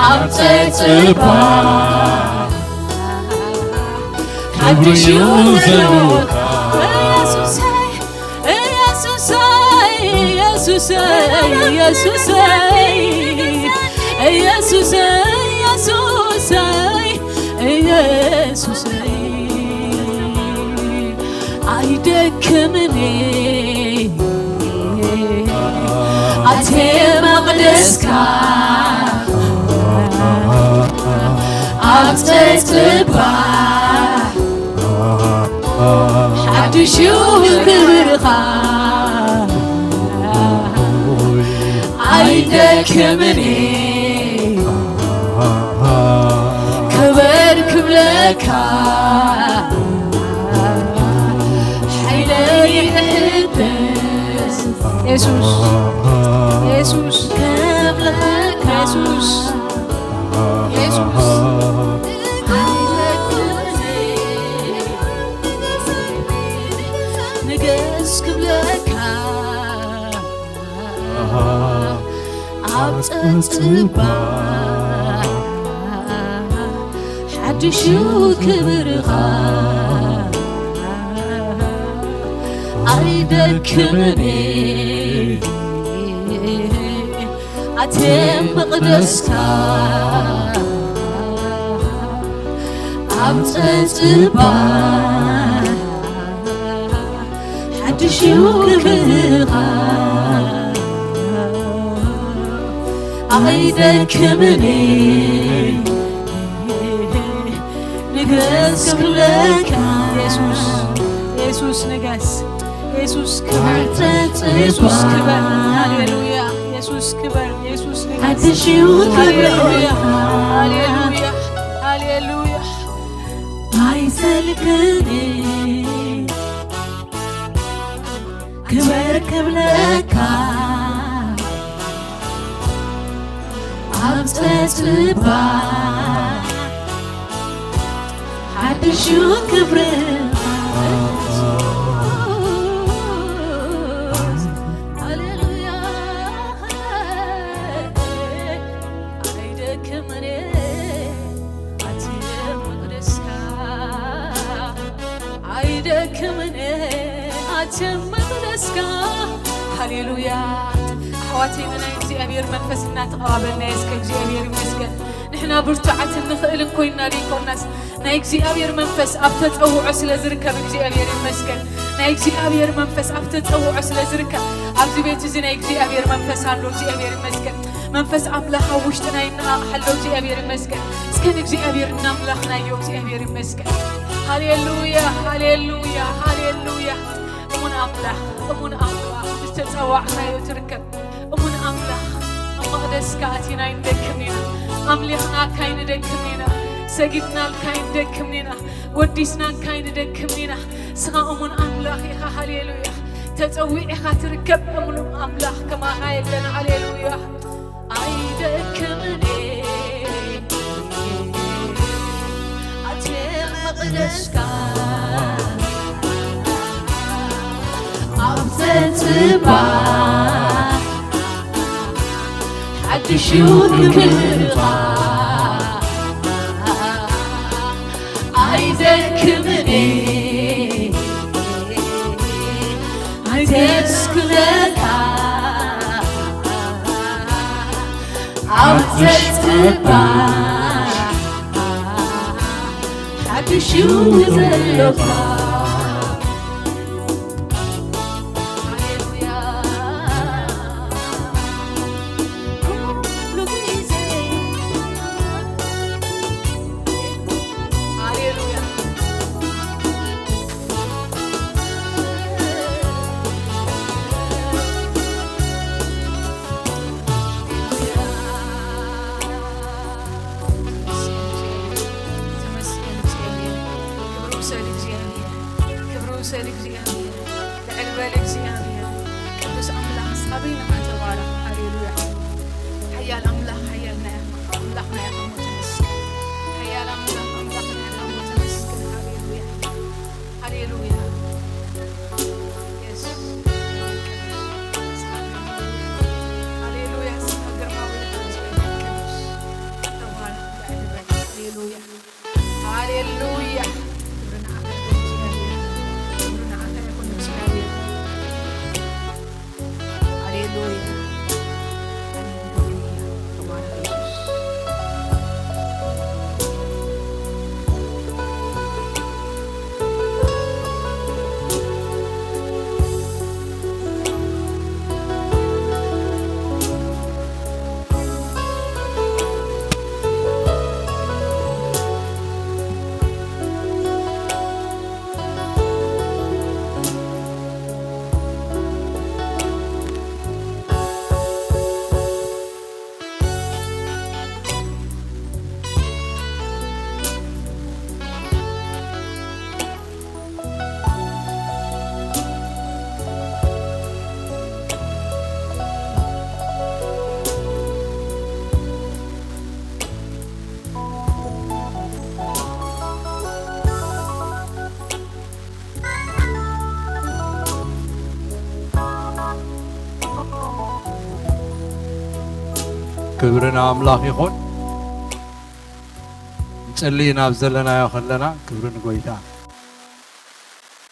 ኣብ ጸጽባ ሓድሽ ዘለካ። የሱሰይ፣ የሱሰይ፣ የሱሰይ፣ የሱሰይ፣ የሱሰይ፣ የሱሰይ፣ የሱሰይ፣ ኣይደክምን ኣትየ መቕደስካ፣ ኣብ ጸጽባ ሓድሽ ክብርኻ። ኣይደክምን ክብር ክብለካ፣ ሓይለይ ይሕደስ። የሱስ፣ የሱስ፣ ክብለካ። የሱስ፣ የሱስ፣ ንገስ ክብለካ። ኣብ ጸጽባ ሓድሽ ክብርኻ። ኣይደክምን ኣትየ መቕደስካ ኣብ ጸጽባ ሓድሽ እዩ ክብርኻ ኣይደክምን ንገስ ክብለካ የሱስ የሱስ ንገስ የሱስ ክበር የሱስ ክበር ሃሌሉያ የሱስ ክበር የሱስ ንገስ ሓድሽ እዩ ክብርኻ ሃሌሉያ ሃሌሉያ ሃሌሉያ ኣይሰልክን ክበር ክብለካ ኣብ ጸጽባ ሓድሽ ክብርኻ ሃሌሉያ ኣይደክምን ኣትየ መቕደስካ ኣይደክምን ኣትየ መቕደስካ ሃሌሉያ ኣሕዋተይ ንናይ እግዚኣብሔር መንፈስ እናተቐባበልና እስከ እግዚኣብሔር ይመስገን ንሕና ብርቱዓትን ንኽእልን ኮይንና ዘይኮንናስ ናይ እግዚኣብሔር መንፈስ ኣብ ተጸውዖ ስለ ዝርከብ እግዚኣብሔር ይመስገን ናይ እግዚኣብሔር መንፈስ ኣብ ተጸውዖ ስለ ዝርከብ ኣብዚ ቤት እዚ ናይ እግዚኣብሔር መንፈስ ኣሎ እግዚኣብሔር ይመስገን መንፈስ ኣምላኽ ኣብ ውሽጥና ይነቓቕሕ ኣሎ እግዚኣብሔር ይመስገን እስከ ንእግዚኣብሔር እናምላኽናዮ እግዚኣብሔር ይመስገን ሃሌሉያ ሃሌሉያ ሃሌሉያ እሙን ኣምላኽ እሙን ኣምላኽ ዝተጸዋዕናዮ ትርከብ እሙን ኣምላኽ ኣብ መቕደስካ ኣቲና ኣይንደክምን ኢና ኣምሊኽናካ ኣይንደክምን ኢና ሰጊድናልካ ኣይንደክምን ኢና ወዲስናካ ኣይንደክምን ኢና ስኻ እሙን ኣምላኽ ኢኻ ሃሌሉያ ተጸዊዕኻ ትርከብ እሙን ኣምላኽ ከማኻ የለን ሃሌሉያ ኣይደክምን ኣትየ መቕደስካ ኣብ ዘጽባ ሓድሽ እዩ ክብርኻ ኣይደክምን ኣይተስክለካ ኣብ ዘጽባ ሓድሽ እዩ ዘለካ ክብሪ ንኣምላኽ ይኹን። ንጸሊ ናብ ዘለናዮ ከለና ክብሪ ንጎይታ።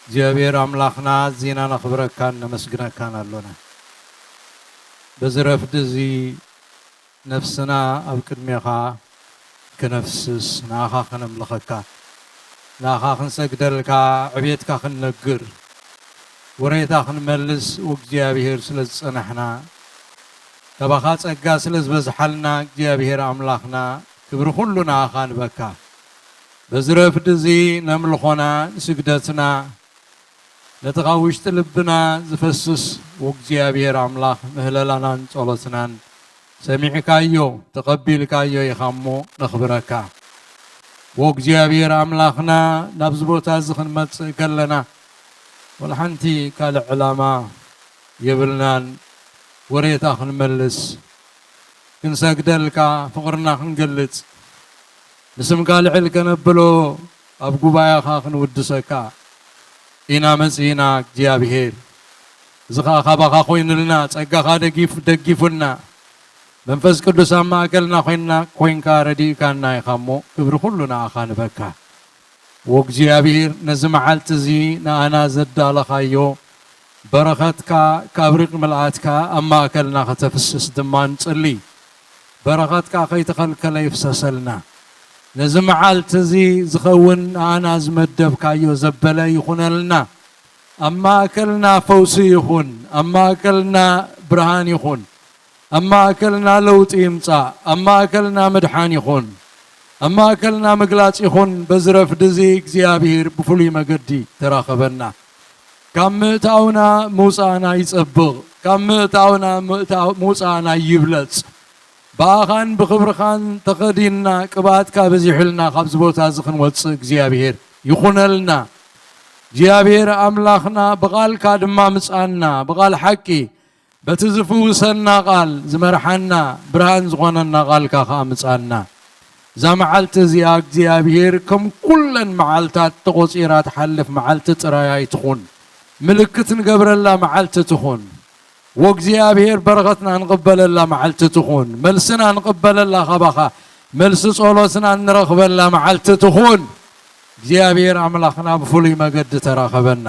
እግዚኣብሔር ኣምላኽና፣ ኣዚና ነኽብረካን ነመስግነካን ኣሎና። በዚ ረፍዲ እዚ ነፍስና ኣብ ቅድሜኻ ክነፍስስ፣ ንኣኻ ክነምልኸካ፣ ንኣኻ ክንሰግደልካ፣ ዕቤትካ ክንነግር፣ ወሬታ ክንመልስ፣ ወእግዚኣብሔር ስለ ዝጸናሕና፣ ካባኻ ጸጋ ስለ ዝበዝሓልና፣ እግዚኣብሔር ኣምላኽና፣ ክብሪ ኩሉ ንኣኻ ንበካ። በዚ ረፍዲ እዚ ነምልኾና፣ ንስግደትና፣ ነቲ ካብ ውሽጢ ልብና ዝፈስስ፣ ወእግዚኣብሔር ኣምላኽ፣ ምህለላናን ጸሎትናን ሰሚዕካዮ፣ ተቐቢልካዮ ኢኻ እሞ ነኽብረካ። ወእግዚኣብሔር ኣምላኽና፣ ናብዚ ቦታ እዚ ክንመጽእ ከለና፣ ወላ ሓንቲ ካልእ ዕላማ የብልናን። ወሬታ ክንመልስ፣ ክንሰግደልካ፣ ፍቕርና ክንገልጽ፣ ንስምካ ልዕል ከነብሎ፣ ኣብ ጉባኤኻ ክንውድሰካ ኢና መጺእና። እግዚኣብሔር፣ እዚ ኸኣ ካባኻ ኮይኑልና፣ ጸጋኻ ደጊፍ-፣ ደጊፉና፣ መንፈስ ቅዱስ ኣብ ማእከልና ኮይንና፣ ኮይንካ ረዲእካና ኢኻ እሞ፣ ክብሪ ኩሉ ንኣኻ ንበካ። ወእግዚኣብሔር፣ ነዚ መዓልቲ እዚ ንኣና ዘዳለኻዮ፣ በረኸትካ ካብ ሪቕ ምልኣትካ ኣብ ማእከልና ከተፍስስ ድማ ንጽሊ። በረኸትካ ከይተኸልከለ ይፍሰሰልና። ነዚ መዓልቲ እዚ ዝኸውን ንኣና ዝመደብካዮ ዘበለ ይኹነልና። ኣብ ማእከልና ፈውሲ ይኹን፣ ኣብ ማእከልና ብርሃን ይኹን፣ ኣብ ማእከልና ለውጢ ይምጻእ፣ ኣብ ማእከልና ምድሓን ይኹን፣ ኣብ ማእከልና ምግላጽ ይኹን። በዚ ረፍዲ እዚ እግዚኣብሔር ብፍሉይ መገዲ ተራኸበና። ካብ ምእታውና ምውጻእና ይጸብቕ፣ ካብ ምእታውና ምእታው-፣ ምውጻእና ይብለጽ። ብኣኻን ብኽብርኻን ተኸዲንና፣ ቅብኣትካ በዚሑልና ካብዚ ቦታ እዚ ክንወጽእ እግዚኣብሔር ይኹነልና። እግዚኣብሔር ኣምላኽና፣ ብቓልካ ድማ ምጻና፣ ብቓል ሓቂ፣ በቲ ዝፍውሰና ቓል ዝመርሓና፣ ብርሃን ዝኾነና ቓልካ ኸኣ ምጻና። እዛ መዓልቲ እዚኣ እግዚኣብሔር ከም ኩለን መዓልታት ተቖጺራ ትሓልፍ መዓልቲ ጥራይ ኣይትኹን። ምልክት ንገብረላ መዓልቲ ትኹን። ወእግዚኣብሔር በረኸትና ንቕበለላ መዓልቲ ትኹን። መልስና ንቕበለላ ካባኻ፣ መልሲ ጸሎትና እንረኽበላ መዓልቲ ትኹን። እግዚኣብሔር ኣምላኽና ብፍሉይ መገዲ ተራኸበና።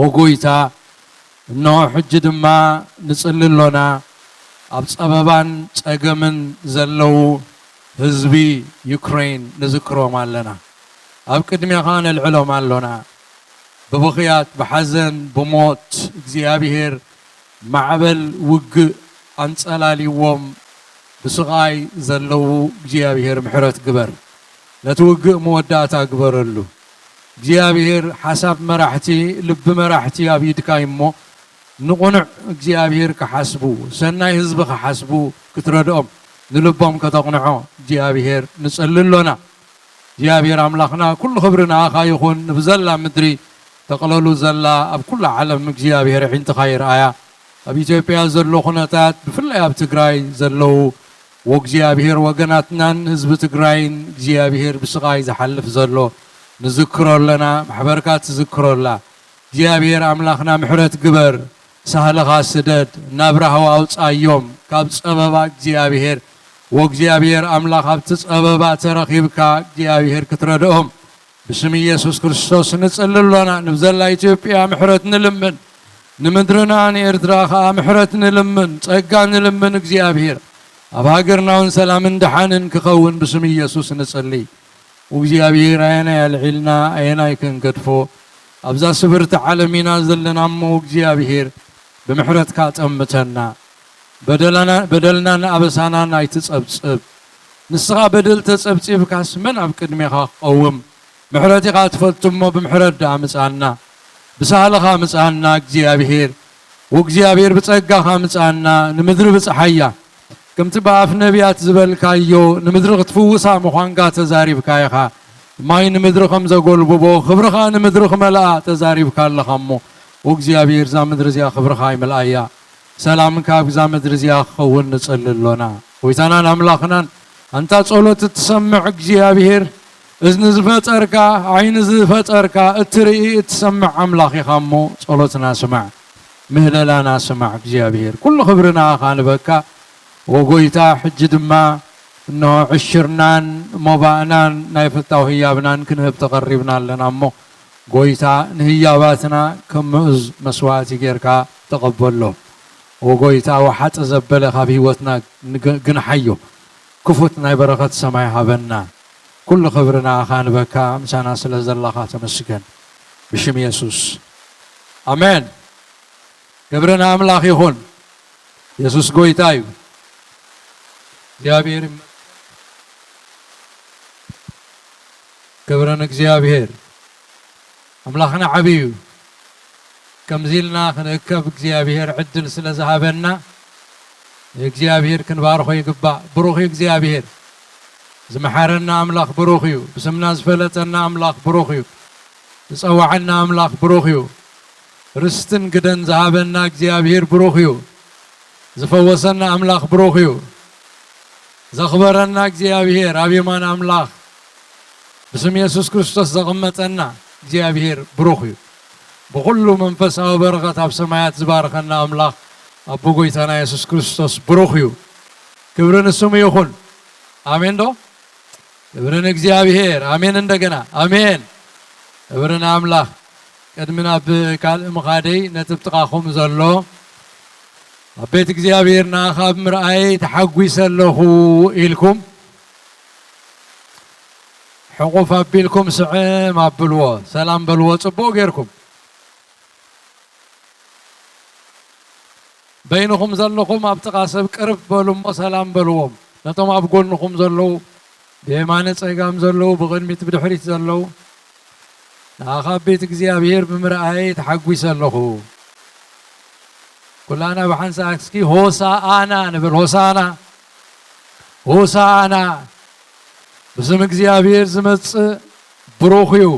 ወጎይታ፣ እንሆ ሕጂ ድማ ንጽሊ ኣሎና። ኣብ ጸበባን ጸገምን ዘለዉ ህዝቢ ዩክሬን ንዝክሮም ኣለና። ኣብ ቅድሜኻ ነልዕሎም ኣሎና። ብብኽያት፣ ብሓዘን፣ ብሞት እግዚኣብሔር ማዕበል ውግእ ኣንጸላልይዎም ብስቓይ ዘለዉ እግዚኣብሔር ምሕረት ግበር። ነቲ ውግእ መወዳእታ ግበረሉ። እግዚኣብሔር ሓሳብ መራሕቲ፣ ልቢ መራሕቲ ኣብ ኢድካ እዩ እሞ፣ ንቕኑዕ እግዚኣብሔር ክሓስቡ፣ ሰናይ ህዝቢ ክሓስቡ ክትረድኦም፣ ንልቦም ከተቕንዖ እግዚኣብሔር ንጸሊ ኣሎና። እግዚኣብሔር ኣምላኽና፣ ኩሉ ክብሪ ንኣኻ ይኹን። ንብዘላ ምድሪ ተቕለሉ ዘላ ኣብ ኩላ ዓለም እግዚኣብሔር ኣዒንትኻ ይርኣያ። ኣብ ኢትዮጵያ ዘሎ ኩነታት፣ ብፍላይ ኣብ ትግራይ ዘለዉ ወእግዚኣብሔር ወገናትናን ህዝቢ ትግራይን እግዚኣብሔር ብስቓይ ዝሓልፍ ዘሎ ንዝክሮ ኣለና። ማሕበርካ ትዝክሮ ኣላ። እግዚኣብሔር ኣምላኽና ምሕረት ግበር፣ ሳህልኻ ስደድ፣ ናብ ራህዋ ኣውጻዮም ካብ ጸበባ እግዚኣብሔር። ወእግዚኣብሔር ኣምላኽ ኣብቲ ጸበባ ተረኺብካ እግዚኣብሔር ክትረድኦም ብስም ኢየሱስ ክርስቶስ ንጽሊ ኣሎና። ንብዘላ ኢትዮጵያ ምሕረት ንልምን፣ ንምድርና ንኤርትራ ኸኣ ምሕረት ንልምን፣ ጸጋ ንልምን እግዚኣብሔር። ኣብ ሃገርና እውን ሰላምን ደሓንን ክኸውን ብስም ኢየሱስ ንጽሊ። እግዚኣብሔር ኣየናይ ኣልዒልና ኣየናይ ክንገድፎ፣ ኣብዛ ስብርቲ ዓለም ኢና ዘለና እሞ እግዚኣብሔር ብምሕረትካ ጠምተና። በደላና-፣ በደልናን ኣበሳናን ኣይትጸብጽብ። ንስኻ በደል ተጸብጺብካስ መን ኣብ ቅድሜኻ ክቐውም? ምሕረት ኢኻ ትፈቱ እሞ ብምሕረት ደኣ ምጻና። ብሳህልኻ ምጻና እግዚኣብሔር። ወእግዚኣብሔር ብጸጋኻ ምጻና፣ ንምድሪ ብጽሓያ። ከምቲ ብኣፍ ነቢያት ዝበልካዮ፣ ንምድሪ ክትፍውሳ ምዃንካ ተዛሪብካ ኢኻ። ማይ ንምድሪ ከም ዘጎልብቦ፣ ክብርኻ ንምድሪ ክመልኣ ተዛሪብካ ኣለኻ እሞ፣ ወእግዚኣብሔር እዛ ምድሪ እዚኣ ክብርኻ ይመልኣያ። ሰላምካ ኣብዛ ምድሪ እዚኣ ክኸውን ንጽሊ ኣሎና። ጎይታናን ኣምላኽናን፣ ኣንታ ጸሎት እትሰምዕ እግዚኣብሔር፣ እዝኒ ዝፈጠርካ፣ ዓይኒ ዝፈጠርካ፣ እትርኢ፣ እትሰምዕ ኣምላኽ ኢኻ እሞ፣ ጸሎትና ስማዕ፣ ምህለላና ስማዕ እግዚኣብሔር። ኩሉ ክብሪ ንኣኻ ንበካ፣ ወጎይታ። ሕጂ ድማ እንሆ ዕሽርናን ሞባእናን ናይ ፍታው ህያብናን ክንህብ ተቐሪብና ኣለና እሞ፣ ጎይታ ንህያባትና ከም ምኡዝ መስዋእቲ ጌርካ ተቐበሎ። ኦ ጎይታ፣ ወሓጠ ዘበለ ካብ ህይወትና ንግ-፣ ግንሓዮ። ክፉት ናይ በረኸት ሰማይ ሃበና። ኩሉ ክብሪ ንኣኻ ንበካ፣ ምሳና ስለ ዘለኻ ተመስገን። ብሽም የሱስ። ኣሜን። ክብሪ ንኣምላኽ ይኹን። የሱስ ጎይታ እዩ። እግዚኣብሔር ይመስገን። ክብሪ ንእግዚኣብሔር። ኣምላኽና ዓብዪ እዩ። ከምዚ ኢልና ክንእከብ እግዚኣብሔር ዕድል ስለ ዝሃበና፣ ንእግዚኣብሔር ክንባርኾ ይግባእ። ብሩኽ እዩ እግዚኣብሔር። ዝመሓረና ኣምላኽ ብሩኽ እዩ። ብስምና ዝፈለጠና ኣምላኽ ብሩኽ እዩ። ዝጸዋዐና ኣምላኽ ብሩኽ እዩ። ርስትን ግደን ዝሃበና እግዚኣብሔር ብሩኽ እዩ። ዝፈወሰና ኣምላኽ ብሩኽ እዩ። ዘኽበረና እግዚኣብሔር ኣብ የማን ኣምላኽ ብስም የሱስ ክርስቶስ ዘቐመጠና እግዚኣብሔር ብሩኽ እዩ። ብኹሉ መንፈሳዊ በረኸት ኣብ ሰማያት ዝባርኸና ኣምላኽ ኣቦ ጎይታና የሱስ ክርስቶስ ብሩኽ እዩ። ክብሪ ንስሙ ይኹን። ኣሜን ዶ? ክብሪ ንእግዚኣብሔር። ኣሜን። እንደገና ኣሜን። ክብሪ ንኣምላኽ። ቅድሚ ናብ ካልእ ምኻደይ ነቲ ብጥቓኹም ዘሎ ኣብ ቤት እግዚኣብሔር ንኣኻ ብምርኣየይ ተሓጒሰ ኣለኹ ኢልኩም ሕቑፍ ኣቢልኩም ስዕም ኣብልዎ፣ ሰላም በልዎ ጽቡቕ ጌርኩም። በይንኹም ዘለኹም ኣብ ጥቓ ሰብ ቅርብ በሉ እሞ ሰላም በልዎም። ነቶም ኣብ ጎንኹም ዘለዉ፣ ብየማነ ጸጋም ዘለዉ፣ ብቕድሚት ብድሕሪት ዘለዉ፣ ንኣኻ ቤት እግዚኣብሔር ብምርኣየይ ተሓጒሰ ኣለኹ። ኩላና ብሓንሳእ እስኪ ሆሳኣና ንብል። ሆሳና፣ ሆሳና፣ ብስም እግዚኣብሔር ዝመጽእ ብሩኽ እዩ።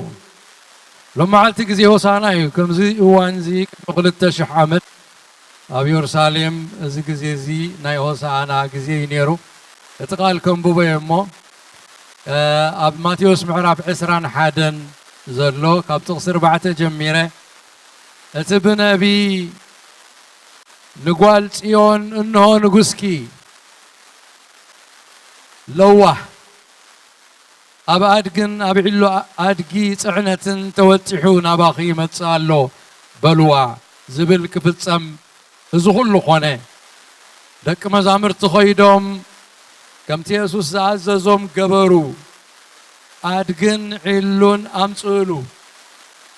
ሎመዓልቲ ግዜ ሆሳና እዩ። ከምዚ እዋን እዚ ቅድሚ ክልተ ሽሕ ዓመት ኣብ የሩሳሌም እዚ ግዜ እዚ ናይ ሆሳና ግዜ እዩ ነይሩ። እቲ ቃል ከንብቦ እየ እሞ፣ እ፣ ኣብ ማቴዎስ ምዕራፍ ዕስራን ሓደን ዘሎ ካብ ጥቕሲ ኣርባዕተ ጀሚረ፣ እቲ ብነቢይ ንጓል ጽዮን እንሆ ንጉስኪ ለዋህ ኣብ ኣድግን ኣብ ዒሎ ኣድጊ ጽዕነትን ተወጢሑ ናባኺ ይመጽእ ኣሎ በልዋ ዝብል ክፍጸም እዚ ኹሉ ኾነ። ደቂ መዛሙርቲ ኸይዶም ከምቲ የሱስ ዝኣዘዞም ገበሩ። ኣድግን ዒሉን ኣምጽእሉ፣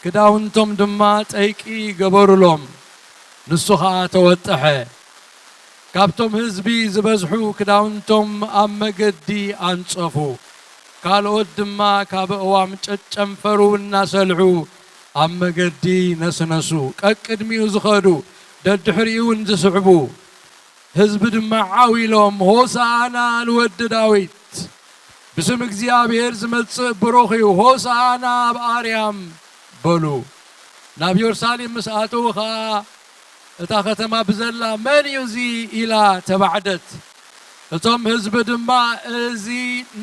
ክዳውንቶም ድማ ጠይቂ ገበሩሎም። ንሱ ኸኣ ተወጠሐ። ካብቶም ህዝቢ ዝበዝሑ ክዳውንቶም ኣብ መገዲ ኣንጸፉ፣ ካልኦት ድማ ካብ ኣእዋም ጨጨንፈሩ እናሰልዑ ኣብ መገዲ ነስነሱ። ቀቅድሚኡ ዝኸዱ፣ ደድሕሪኡ እውን ዝስዕቡ ህዝቢ ድማ ዓው ኢሎም፣ ሆሳዕና ንወዲ ዳዊት፣ ብስም እግዚኣብሔር ዝመጽእ ብሩኽ እዩ፣ ሆሳዕና ኣብ ኣርያም በሉ። ናብ የሩሳሌም ምስ ኣተዉ ኸኣ እታ ኸተማ ብዘላ፣ "መን እዩ እዚ?" ኢላ ተባዕደት። እቶም ህዝቢ ድማ፣ "እዚ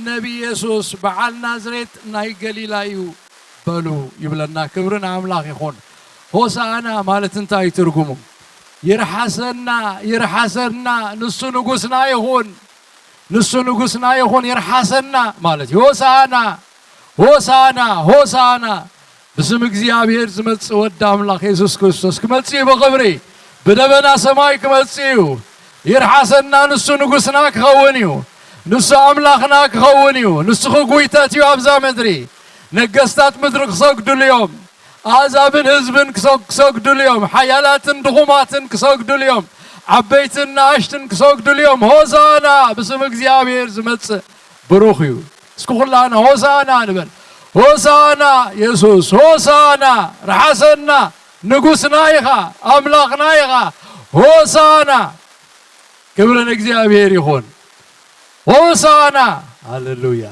ነቢ የሱስ በዓል ናዝሬት ናይ ገሊላ እዩ" በሉ ይብለና። ክብሪ ንኣምላኽ ይኹን። ሆሳዕና ማለት እንታይ እዩ ትርጉሙ? ይርሓሰና፣ ይርሓሰና፣ ንሱ ንጉስና ይኹን፣ ንሱ ንጉስና ይኹን፣ ይርሓሰና ማለት እዩ። ሆሳዕና፣ ሆሳዕና፣ ሆሳዕና። ብስም እግዚኣብሔር ዝመጽእ ወዲ ኣምላኽ የሱስ ክርስቶስ ክመጽእ እዩ ብኽብሪ። ብደበና ሰማይ ክመጽእ እዩ። ይርሓሰና፣ ንሱ ንጉስና ክኸውን እዩ። ንሱ ኣምላኽና ክኸውን እዩ። ንሱ ክጉይተት እዩ ኣብዛ ምድሪ። ነገስታት ምድሪ ክሰግድሉ እዮም። ኣህዛብን ህዝብን ክሰ-፣ ክሰግድሉ እዮም። ሓያላትን ድኹማትን ክሰግድሉ እዮም። ዓበይትን ንኣሽትን ክሰግድሉ እዮም። ሆሳዕና፣ ብስም እግዚኣብሔር ዝመጽእ ብሩኽ እዩ። እስኪ ኩላና ሆሳዕና ንበል። ሆሳዕና የሱስ፣ ሆሳዕና፣ ርሓሰና፣ ንጉስና ኢኻ፣ ኣምላኽና ኢኻ። ሆሳዕና፣ ክብሪ ንእግዚኣብሔር ይኹን። ሆሳዕና፣ ሃሌሉያ።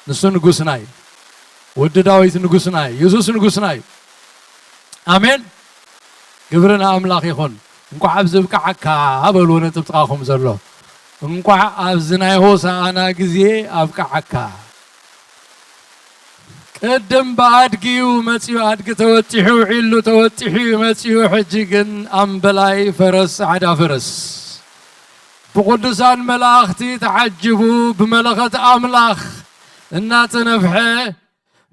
ንሱ ንጉስና እዩ። ወዲ ዳዊት ንጉስና እዩ። የሱስ ንጉስና እዩ። ኣሜን። ክብሪ ንኣምላኽ ይኹን። እንቋዕ ኣብዚ ብቅዓካ በልዎ ነቲ ጥቓኹም ዘሎ። እንቋዕ ኣብዚ ናይ ሆሳዕና ግዜ ኣብቅዓካ። ቅድም ብኣድጊ እዩ መጺኡ፣ ኣድጊ ተወጢሑ፣ ዒሉ ተወጢሑ እዩ መጺኡ። ሕጂ ግን ኣምበላይ ፈረስ፣ ጻዕዳ ፈረስ፣ ብቕዱሳን መላእኽቲ ተዓጂቡ፣ ብመለኸት ኣምላኽ እናተነፍሐ፣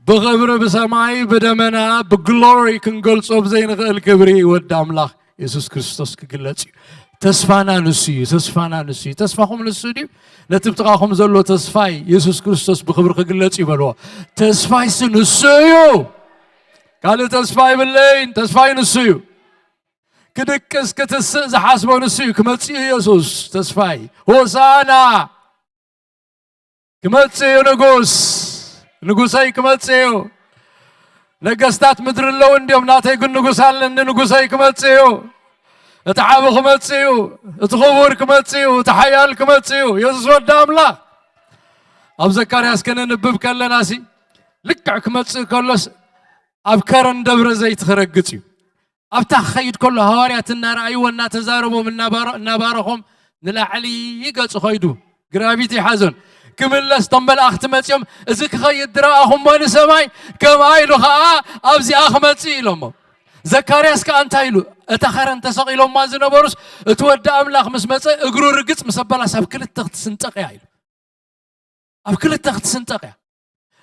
ብኽብሪ ብሰማይ ብደመና ብግሎሪ ክንገልጾ ብዘይንኽእል ክብሪ ወዲ ኣምላኽ የሱስ ክርስቶስ ክግለጽ እዩ። ተስፋና ንሱ እዩ። ተስፋና ንሱ እዩ። ተስፋኹም ንሱ ድዩ? ነቲ ብጥቓኹም ዘሎ ተስፋይ የሱስ ክርስቶስ ብኽብሪ ክግለጽ እዩ በልዎ። ተስፋይሲ ንሱ እዩ። ካልእ ተስፋ ይብለይን። ተስፋይ ንሱ እዩ። ክድቅስ ክትስእ ዝሓስቦ ንሱ እዩ። ክመጽእ እዩ የሱስ ተስፋይ። ሆሳና! ክመጽእ እዩ ንጉስ። ንጉሰይ ክመጽእ እዩ። ነገስታት ምድሪ ኣለዉ እንዲዮም፣ ናተይ ግን ንጉስ ኣለኒ። ንጉሰይ ክመጽእ እዩ። እቲ ዓቢ ክመጽእ እዩ። እቲ ክቡር ክመጽእ እዩ። እቲ ሓያል ክመጽእ እዩ። የሱስ ወዲ ኣምላኽ። ኣብ ዘካርያስ ከነንብብ ከለናሲ ልክዕ ክመጽእ ከሎስ ኣብ ከረን ደብረ ዘይት ክረግጽ እዩ። ኣብታ ክኸይድ ከሎ ሃዋርያት እናረኣይዎ እናተዛረቦም እናባረ- እናባረኾም ንላዕሊ ገጹ ኸይዱ ግራቪቲ ሓዞን ክምለስ እቶም መላእኽቲ መጺኦም እዚ ክኸይድ ዝረኣኹሞ ንሰማይ ከምኣ ኢሉ ኸዓ ኣብዚኣ ክመጽእ ኢሎሞ። ዘካርያስ ከኣ እንታይ ኢሉ? እታ ኸረን ተሰቒሎማ ዝነበሩስ እቲ ወዲ ኣምላኽ ምስ መጸ እግሩ ርግጽ ምስ ኣበላስ ኣብ ክልተ ክትስንጠቕ እያ ኢሉ። ኣብ ክልተ ክትስንጠቕ እያ።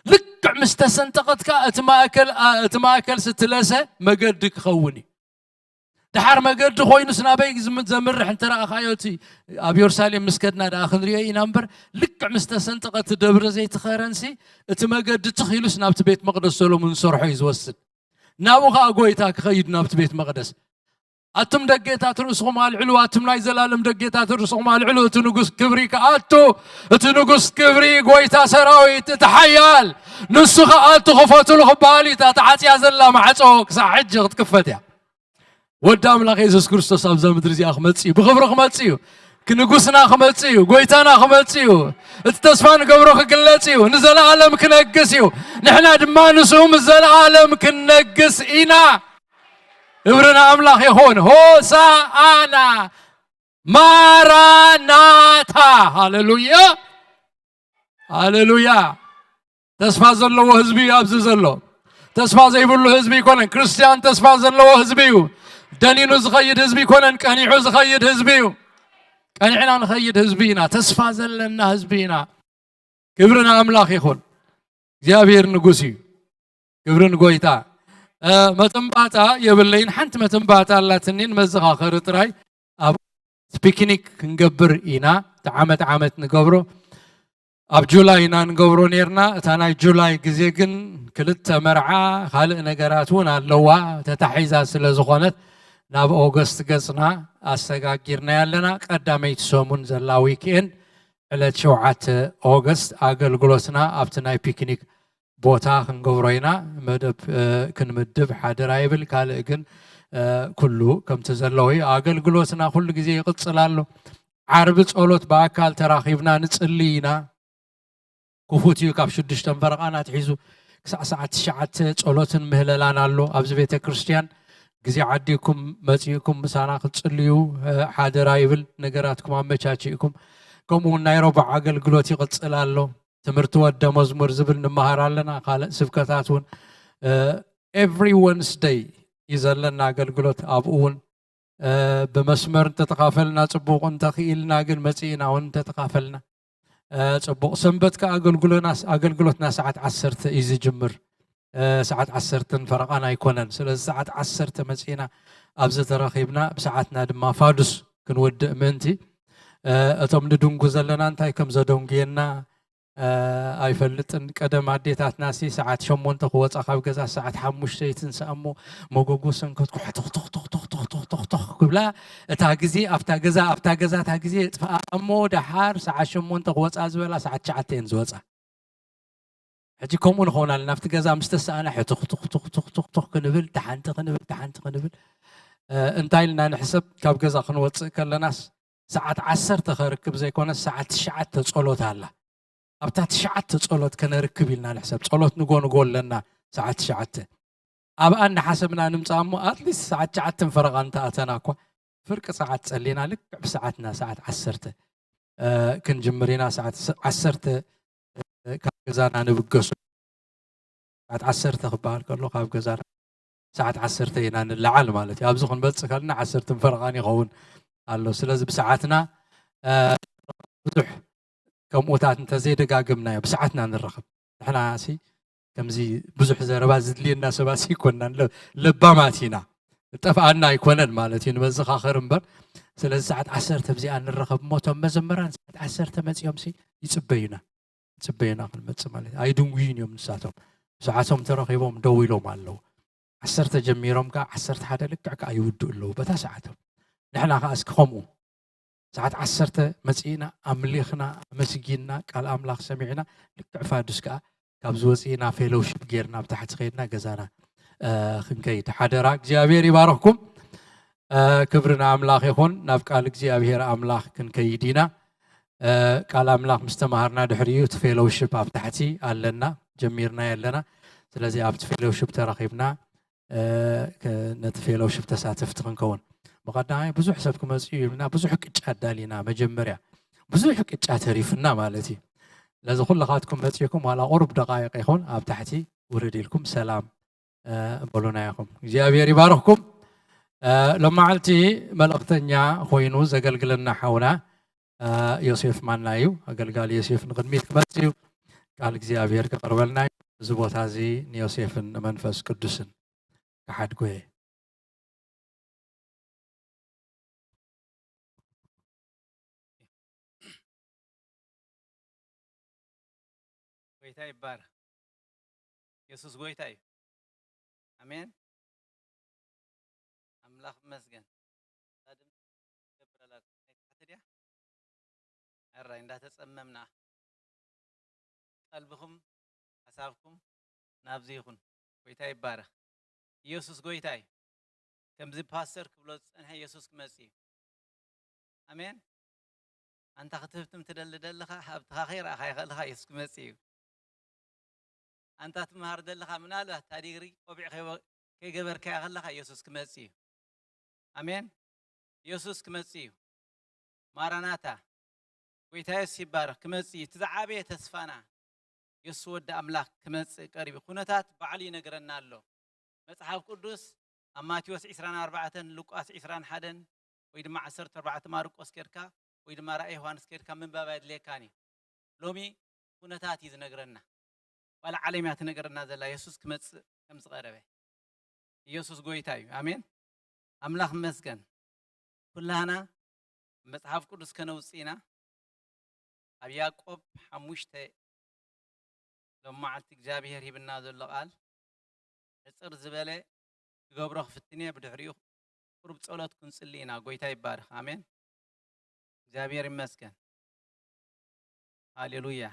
ልክዕ ምስ ተሰንጠቐት ከኣ እቲ ማእከል እቲ ማእከል ስትለሰ መገዲ ክኸውን እዩ። ድሓር መገዲ ኮይኑስ ናበይ ዝም- ዘምርሕ እንተረኣኻዮ እቲ ኣብ የሩሳሌም ምስ ከድና ደኣ ክንሪኦ ኢና እምበር ልክዕ ምስ ተሰንጠቐት ደብረ ዘይት ኸረንሲ እቲ መገዲ ትኽ ኢሉስ ናብቲ ቤት መቕደስ ሰሎሙን ዝሰርሖ እዩ ዝወስድ። ናብኡ ኸኣ ጎይታ ክኸይድ ናብቲ ቤት መቕደስ ኣቱም ደጌታት ርእስኹም ኣልዕሉ፣ ኣቱም ናይ ዘላለም ደጌታት ርእስኹም ኣልዕሉ፣ እቲ ንጉስ ክብሪ ክኣቱ፣ እቲ ንጉስ ክብሪ፣ ጎይታ ሰራዊት፣ እቲ ሓያል ንሱ ክኣቱ ክፈትሉ ክበሃል እዩ። እታ ተዓጽያ ዘላ ማዕጾ ክሳዕ ሕጂ ክትክፈት እያ። ወዲ ኣምላኽ የሱስ ክርስቶስ ኣብዛ ምድሪ እዚኣ ክመጽእ እዩ፣ ብኽብሪ ክመጽእ እዩ፣ ንጉስና ክመጽእ እዩ፣ ጎይታና ክመጽእ እዩ። እቲ ተስፋ ንገብሮ ክግለጽ እዩ፣ ንዘለኣለም ክነግስ እዩ። ንሕና ድማ ንሱ ምስ ዘለኣለም ክንነግስ ኢና። ክብሪ ንኣምላኽ ይኹን። ሆሳኣና ማራናታ። ሃሌሉያ፣ ሃሌሉያ። ተስፋ ዘለዎ ህዝቢ እዩ ኣብዚ ዘሎ። ተስፋ ዘይብሉ ህዝቢ ኣይኮነን። ክርስትያን ተስፋ ዘለዎ ህዝቢ እዩ። ደኒኑ ዝኸይድ ህዝቢ ኣይኮነን። ቀኒዑ ዝኸይድ ህዝቢ እዩ። ቀኒዕና ንኸይድ ህዝቢ ኢና። ተስፋ ዘለና ህዝቢ ኢና። ክብሪ ንኣምላኽ ይኹን። እግዚኣብሔር ንጉስ እዩ። ክብሪ ንጎይታ። መጠንባታ የብለይን። ሓንቲ መጠንባታ ኣላትኒ ንመዘኻኸሪ ጥራይ። ኣብ ፒክኒክ ክንገብር ኢና። እቲ ዓመት ዓመት ንገብሮ ኣብ ጁላይ ኢና ንገብሮ ነርና። እታ ናይ ጁላይ ግዜ ግን ክልተ መርዓ ካልእ ነገራት እውን ኣለዋ ተታሒዛ ስለ ዝኾነት ናብ ኦገስት ገጽና ኣሰጋጊርና ኣለና። ቀዳመይቲ ሰሙን ዘላ ዊክኤንድ ዕለት ሸውዓተ ኦገስት ኣገልግሎትና ኣብቲ ናይ ፒክኒክ ቦታ ክንገብሮ ኢና። መደብ ክንምድብ ሓደራ ይብል። ካልእ ግን ኩሉ ከምቲ ዘለዎ እዩ። ኣገልግሎትና ኩሉ ግዜ ይቕጽል ኣሎ። ዓርቢ ጸሎት ብኣካል ተራኺብና ንጽሊ ኢና። ክፉት እዩ። ካብ ሽዱሽተ ፈረቓን ኣትሒዙ ክሳዕ ሰዓት ትሽዓተ ጸሎትን ምህለላን ኣሎ ኣብዚ ቤተ ክርስቲያን። ግዜ ዓዲኩም መጺእኩም ምሳና ክትጽልዩ ሓደራ ይብል። ነገራትኩም ኣመቻችእኩም። ከምኡ እውን ናይ ረቡዕ ኣገልግሎት ይቕጽል ኣሎ። ትምህርቲ ወደ መዝሙር ዝብል ንመሃር ኣለና። ካልእ ስብከታት እውን every Wednesday እዩ ዘለና ኣገልግሎት። ኣብኡ እውን ብመስመር እንተተኻፈልና ጽቡቕ፣ እንተኽኢልና ግን መጺእና እውን እንተተኻፈልና ጽቡቕ። ሰንበት ከኣ ኣገልግሎትና ኣገልግሎትና ሰዓት ዓሰርተ እዩ ዝጅምር። ሰዓት ዓሰርተ ፈረቓን ኣይኮነን። ስለዚ ሰዓት ዓሰርተ መጺእና ኣብዚ ተረኺብና ብሰዓትና ድማ ፋዱስ ክንውድእ ምእንቲ እቶም ንድንጉ ዘለና እንታይ ከም ዘደንጉየና ኣይፈልጥን። ቀደም ኣዴታትናሲ ሰዓት ሸሞንተ ክወፃ ካብ ገዛ ሰዓት ሓሙሽተ ይትንስኣ እሞ መጎጎ ሰንከትኩ ሕትኽትኽትኽትኽትኽትኽትኽ ክብላ እታ ግዜ ኣብታ ገዛ ኣብታ ገዛ እታ ግዜ የጥፍኣ እሞ ደሓር ሰዓት ሸሞንተ ክወፃ ዝበላ ሰዓት ትሽዓተ እየን ዝወፃ። ሕጂ ከምኡ ንኸውን ኣለና። ኣብቲ ገዛ ምስ ተሰኣና ሕትኽትኽትኽትኽትኽ ክንብል፣ ተሓንቲ ክንብል፣ ተሓንቲ ክንብል። እንታይ ኢልና ንሕሰብ? ካብ ገዛ ክንወጽእ ከለናስ ሰዓት ዓሰርተ ከርክብ ዘይኮነስ ሰዓት ትሽዓተ ጸሎት ኣላ። ኣብታ ትሽዓተ ጸሎት ከነርክብ ኢልና ንሕሰብ። ጸሎት ንጎ ንጎ ኣለና ሰዓት ትሽዓተ። ኣብኣ እናሓሰብና ንምጻእ እሞ ኣትሊስት ሰዓት ትሽዓተ ፈረቓ እንተኣተና እኳ ፍርቂ ሰዓት ጸሊና ልክዕ ብሰዓትና ሰዓት ዓሰርተ ክንጅምር ኢና። ሰዓት ዓሰርተ ካብ ገዛና ንብገሱ። ሰዓት ዓሰርተ ክበሃል ከሎ ካብ ገዛና ሰዓት ዓሰርተ ኢና ንለዓል ማለት እዩ። ኣብዚ ክንመጽእ ከለና ዓሰርተ ፈረቓን ይኸውን ኣሎ። ስለዚ ብሰዓትና ብዙሕ ከምኡታት እንተዘይደጋገምናዮ ብሰዓትና ንረኸብ። ንሕና ሲ ከምዚ ብዙሕ ዘረባ ዝድልየና ሰባት ኣይኮናን። ለ- ለባማት ኢና። ጠፍኣና ኣይኮነን ማለት እዩ፣ ንመዘኻኸር እምበር። ስለዚ ሰዓት ዓሰርተ ኣብዚኣ ንረኸብ እሞ እቶም መዘምራን ሰዓት ዓሰርተ መጺኦም ሲ ይጽበዩና። ይጽበዩና ክንመጽእ ማለት እዩ። ኣይድንጉዩን እዮም ንሳቶም። ሰዓቶም ተረኺቦም ደው ኢሎም ኣለዉ። ዓሰርተ ጀሚሮም ከኣ ዓሰርተ ሓደ ልክዕ ከኣ ይውድኡ ኣለዉ በታ ሰዓቶም። ንሕና ከኣ እስኪ ከምኡ ሰዓት ዓሰርተ መጺእና ኣምሊኽና ኣመስጊንና ቃል ኣምላኽ ሰሚዕና ልክዕ ፋዱስ ከኣ ካብዚ ወጺእና ፌሎውሺፕ ጌርና ኣብ ታሕቲ ከይድና ገዛና እ፣ ክንከይድ ሓደራ። እግዚኣብሔር ይባርኽኩም። እ፣ ክብሪ ንኣምላኽ ይኹን። ናብ ቃል እግዚኣብሔር ኣምላኽ ክንከይድ ኢና። እ፣ ቃል ኣምላኽ ምስ ተማሃርና ድሕሪኡ እቲ ፌሎውሺፕ ኣብ ታሕቲ ኣለና፣ ጀሚርናዮ ኣለና። ስለዚ ኣብቲ ፌሎውሺፕ ተራኺብና እ፣ ከ- ነቲ ፌሎውሺፕ ተሳተፍቲ ክንከውን። ብቐዳማይ ብዙሕ ሰብ ክመጽእ እዩ ኢልና ብዙሕ ቅጫ ኣዳሊና መጀመርያ ብዙሕ ቅጫ ተሪፍና ማለት እዩ። ስለዚ ኩልኻትኩም መጺእኩም ዋላ ቁሩብ ደቃይቕ ይኹን ኣብ ታሕቲ ውርድ ኢልኩም ሰላም እ፣ በሉና ኢኹም። እግዚኣብሔር ይባርኽኩም። እ፣ ሎማዓልቲ መልእኽተኛ ኮይኑ ዘገልግለና ሓውና እ፣ ዮሴፍ ማና እዩ። ኣገልጋሊ ዮሴፍ ንቕድሚት ክመጽእ እዩ። ቃል እግዚኣብሔር ክቐርበልና እዩ። እዚ ቦታ እዚ ንዮሴፍን ንመንፈስ ቅዱስን ክሓድጎ እየ። ጎይታ ይባረክ። የሱስ ጎይታ እዩ። ኣሜን። ኣምላኽ ይመስገን። እዛ ድምፂ ትገብር ኣላ ናይ ታሕቲ ድያ? ኣራይ እንዳተፀመምና ቀልብኹም ሓሳብኩም ናብዚ ይኹን። ጎይታ ይባረክ። ኢየሱስ ጎይታ እዩ። ከምዚ ፓስተር ክብሎ ዝፀንሐ ኢየሱስ ክመፅእ እዩ። ኣሜን። ኣንታ ክትህብትም ትደሊ ደለኻ ሃብትኻ ከይረኣኻ ይኽእልኻ ኢየሱስ ክመፅእ እዩ። ኣንታ ትምሃር ደለኻ ምናልባት እታ ዲግሪ ቆቢዕ ከይወ- ከይገበርካያ ከለኻ ኢየሱስ ክመጽእ እዩ። ኣሜን። ኢየሱስ ክመጽእ እዩ። ማራናታ። ጎይታ የሱስ ይባረኽ። ክመጽእ እዩ። እቲ ዝዓበየ ተስፋና የሱስ ወዲ ኣምላኽ ክመጽእ ቀሪቡ። ኩነታት ባዕሉ ይነግረና ኣሎ። መጽሓፍ ቅዱስ ኣብ ማቴዎስ ዕስራን ኣርባዕተን ሉቃስ ዕስራን ሓደን ወይ ድማ ዓሰርተ ኣርባዕተ ማርቆስ ኬድካ ወይ ድማ ራእይ ዮሃንስ ኬድካ ምንባብ ኣየድልየካን እዩ። ሎሚ ኩነታት እዩ ዝነግረና። ዋላ ዓለም እያ ትነግረና ዘላ የሱስ ክመጽእ ከም ዝቐረበ። ኢየሱስ ጎይታ እዩ። ኣሜን። ኣምላኽ ይመስገን። ኩላህና መጽሓፍ ቅዱስ ከነውጽእ ኢና። ኣብ ያዕቆብ ሓሙሽተ ሎማዓልቲ እግዚኣብሔር ሂብና ዘሎ ቃል ሕጽር ዝበለ ክገብሮ ክፍትን እየ። ብድሕሪኡ ቁሩብ ጸሎት ክንጽሊ ኢና። ጎይታ ይባረኽ። ኣሜን። እግዚኣብሔር ይመስገን። ሃሌሉያ።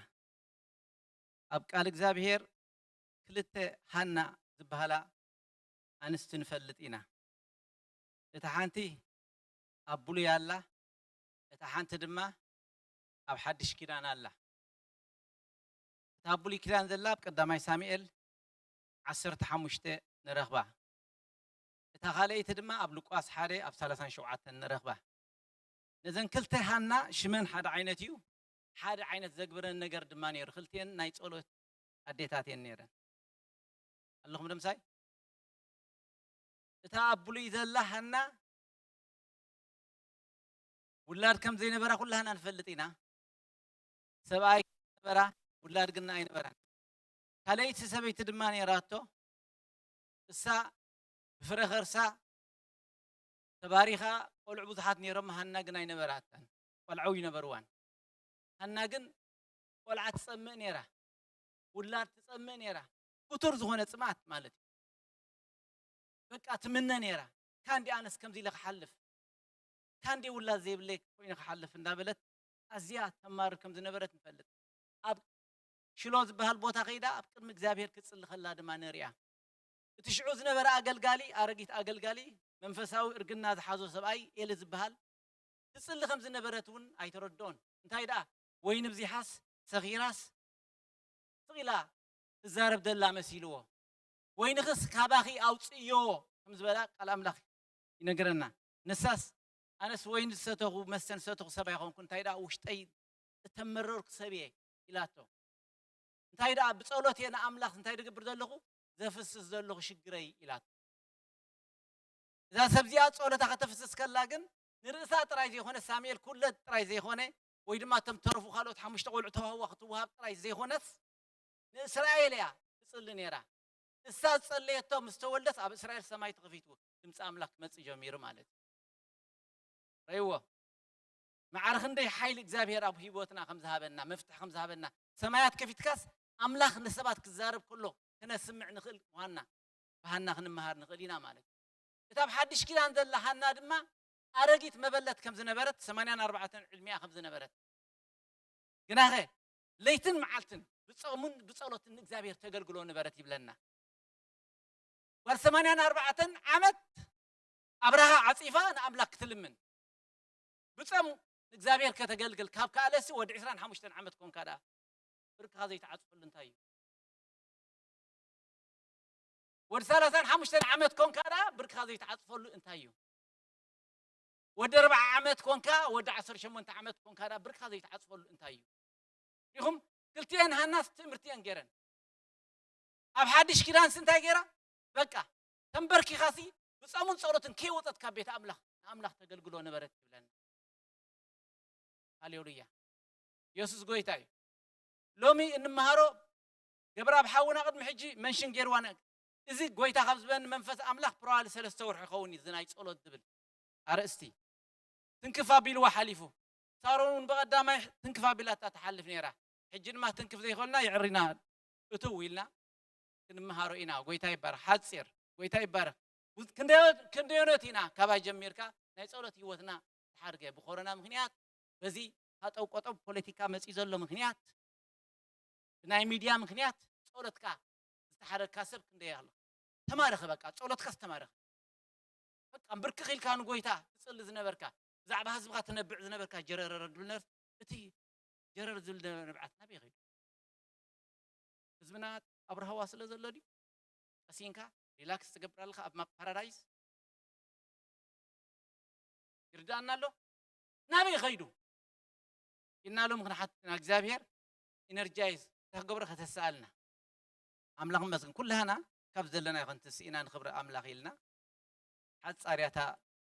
ኣብ ቃል እግዚኣብሔር ክልተ ሃና ዝበሃላ ኣንስቲ ንፈልጥ ኢና። እታ ሓንቲ ኣብ ብሉይ ኣላ፣ እታ ሓንቲ ድማ ኣብ ሓድሽ ኪዳን ኣላ። እታ ኣብ ብሉይ ኪዳን ዘላ ኣብ ቀዳማይ ሳሙኤል ዓሰርተ ሓሙሽተ ንረኽባ። እታ ካልኣይቲ ድማ ኣብ ሉቃስ ሓደ ኣብ ሰላሳን ሸውዓተን ንረኽባ። ነዘን ክልተ ሃና ሽመን ሓደ ዓይነት እዩ፣ ሓደ ዓይነት ዘግብረን ነገር ድማ ነይሩ። ክልቲኤን ናይ ጸሎት ኣዴታት እየን ነይረን። ኣለኹም ዶ ምሳይ? እታ ኣብ ብሉይ ዘላ ሃና ውላድ ከም ዘይነበራ ኩላህና ንፈልጥ ኢና። ሰብኣይ ነበራ፣ ውላድ ግና ኣይነበራን። ካልኣይቲ ሰበይቲ ድማ ነይራቶ። እሳ ብፍረ ከርሳ ተባሪኻ ቆልዑ ብዙሓት ነይሮም፣ ሃና ግን ኣይነበራታን። ቆልዑ ይነበርዋን። ሃና ግን ቆልዓ ትጸምእ ነይራ፣ ውላድ ትጸምእ ነይራ። ክቱር ዝኾነ ጽምኣት ማለት እዩ። በቃ ትምነ ነይራ። ካንዲ ኣነስ ከምዚ ኢለ ክሓልፍ፣ ካንዲ ውላድ ዘይብለይ ኮይኑ ክሓልፍ እንዳበለት ኣዝያ ተማርር ከም ዝነበረት ንፈልጥ። ኣብ ሽሎ ዝበሃል ቦታ ከይዳ ኣብ ቅድሚ እግዚኣብሔር ክትጽሊ ከላ ድማ ንሪኣ። እቲ ሽዑ ዝነበረ ኣገልጋሊ፣ ኣረጊት ኣገልጋሊ፣ መንፈሳዊ እርግና ዝሓዞ ሰብኣይ ኤሊ ዝበሃል፣ ትጽሊ ከም ዝነበረት እውን ኣይተረድኦን። እንታይ ደኣ ወይኒ ብዚሓስ ሰኺራስ ስቕ ኢላ ትዛረብ ዘላ መሲልዎ። ወይንኽስ ካባኺ ኣውጽእዮ ከም ዝበላ ቃል ኣምላኽ ይነግረና። ንሳስ ኣነስ ወይኒ ዝሰተኹ መስተን ዝሰተኹ ሰብ ኣይኮንኩ፣ እንታይ ደኣ ውሽጠይ እተመረርኩ ሰብ እየ ኢላቶ። እንታይ ደኣ ብጸሎት እየ ንኣምላኽ እንታይ ድገብር ዘለኹ ዘፍስስ ዘለኹ ሽግረይ ኢላቶ። እዛ ሰብ እዚኣ ጸሎታ ከተፍስስ ከላ ግን ንርእሳ ጥራይ ዘይኮነ ሳሙኤል ኩለ ጥራይ ዘይኮነ ወይ ድማ እቶም ተረፉ ካልኦት ሓሙሽተ ቆልዑ ተዋህዋ ክትወሃብ ጥራይ ዘይኮነስ ንእስራኤል እያ ትጽሊ ነይራ። እሳ ዝጸለየቶ ምስ ተወልደት ኣብ እስራኤል ሰማይ ተኸፊቱ፣ ድምፂ ኣምላኽ ክመጽእ ጀሚሩ ማለት እዩ። ረይዎ። ማዕረ ክንደይ ሓይሊ እግዚኣብሔር ኣብ ህይወትና ከም ዝሃበና፣ መፍትሒ ከም ዝሃበና፣ ሰማያት ከፊትካስ ኣምላኽ ንሰባት ክዛረብ ከሎ ክነስምዕ ንኽእል ምዃንና ብሃና ክንመሃር ንኽእል ኢና ማለት እዩ። እታ ኣብ ሓድሽ ኪዳን ዘላ ሃና ድማ ኣረጊት መበለት ከም ዝነበረት፣ ሰማንያን ኣርባዕተን ዕድሚኣ ከም ዝነበረት፣ ግናኸ ለይትን መዓልትን ብጾምን ብጸሎትን ንእግዚኣብሔር ተገልግሎ ነበረት ይብለና። ጓል ሰማንያን ኣርባዕተን ዓመት ኣብርሃ ዓጺፋ ንኣምላኽ ክትልምን፣ ብጾም ንእግዚኣብሔር ከተገልግል ካብ ከኣለሲ ወዲ ዕስራን ሓሙሽተን ዓመት ኮንካ ደኣ ብርክኻ ዘይትዓጽፈሉ እንታይ እዩ? ወዲ ሰላሳን ሓሙሽተን ዓመት ኮንካ ደኣ ብርክኻ ዘይትዓጽፈሉ እንታይ እዩ? ወዲ ኣርብዓ ዓመት ኮንካ፣ ወዲ ዓሰርተ ሸሞንተ ዓመት ኮንካ ደኣ ብርክኻ ዘይትዓጽፈሉ እንታይ እዩ? ኢኹም ክልቲኤን ሃናስ ትምህርቲየን ገይረን። ኣብ ሓድሽ ኪዳንስ እንታይ ገይራ? በቃ ተንበርኪኻሲ ብጾምን ጸሎትን ከይወጸት ካብ ቤት ኣምላኽ ንኣምላኽ ተገልግሎ ነበረት ይብለና። ሃሌሉያ። የሱስ ጎይታ እዩ። ሎሚ እንመሃሮ ገብረኣብ ሓውና ቅድሚ ሕጂ መንሽን ገይርዋ ነ-፣ እዚ ጎይታ ካብ ዝበኒ መንፈስ ኣምላኽ ፕሮባብሊ ሰለስተ ወርሒ ይኸውን እዩ እዚ ናይ ጸሎት ዝብል ኣርእስቲ። ትንክፍ ኣቢልዋ ሓሊፉ። ሳሮን እውን ብቐዳማይ ትንክፍ ኣቢላታ ትሓልፍ ነይራ። ሕጂ ድማ ትንክፍ ዘይኮልና የዕሪና እትው ኢልና ክንመሃሮ ኢና። ጎይታ ይባረኽ። ሓጺር ጎይታ ይባረኽ። ብዙ-፣ ክንደዮ-፣ ክንደዮኖት ኢና ካባይ ጀሚርካ ናይ ጸሎት ህይወትና ተሓርገ። ብኮሮና ምኽንያት በዚ ሃጠው ቆጠው ፖለቲካ መጺኡ ዘሎ ምኽንያት፣ ብናይ ሚድያ ምኽንያት ጸሎትካ ዝተሓረግካ ሰብ ክንደይ ኣሎ። ተማረኸ፣ በቃ ጸሎትካስ ተማረኸ። በቃ ብርክኽ ኢልካ ንጎይታ ትጽሊ ዝነበርካ፣ ብዛዕባ ህዝብኻ ትነብዕ ዝነበርካ ጀረረረ ድብል ነርስ፣ እቲ ጀረር ዝብል ዝነበረ ንብዓት ናበይ ኸይዱ? ህዝብና ኣብ ራህዋ ስለ ዘሎ ድዩ? ቀሲንካ ሪላክስ ትገብር ኣለኻ ኣብ ማ-፣ ፓራዳይስ? ይርድኣና ኣሎ? ናበይ ኸይዱ? ኢልና ሎም ክንሓትና እግዚኣብሔር ኢነርጃይዝ እንታይ ክገብሮ ከተሰኣልና። ኣምላኽ ይመስገን። ኩላህና ካብ ዘለና ይኾን ትስኢና ንኽብሪ ኣምላኽ ኢልና። ሓጻር እያ እታ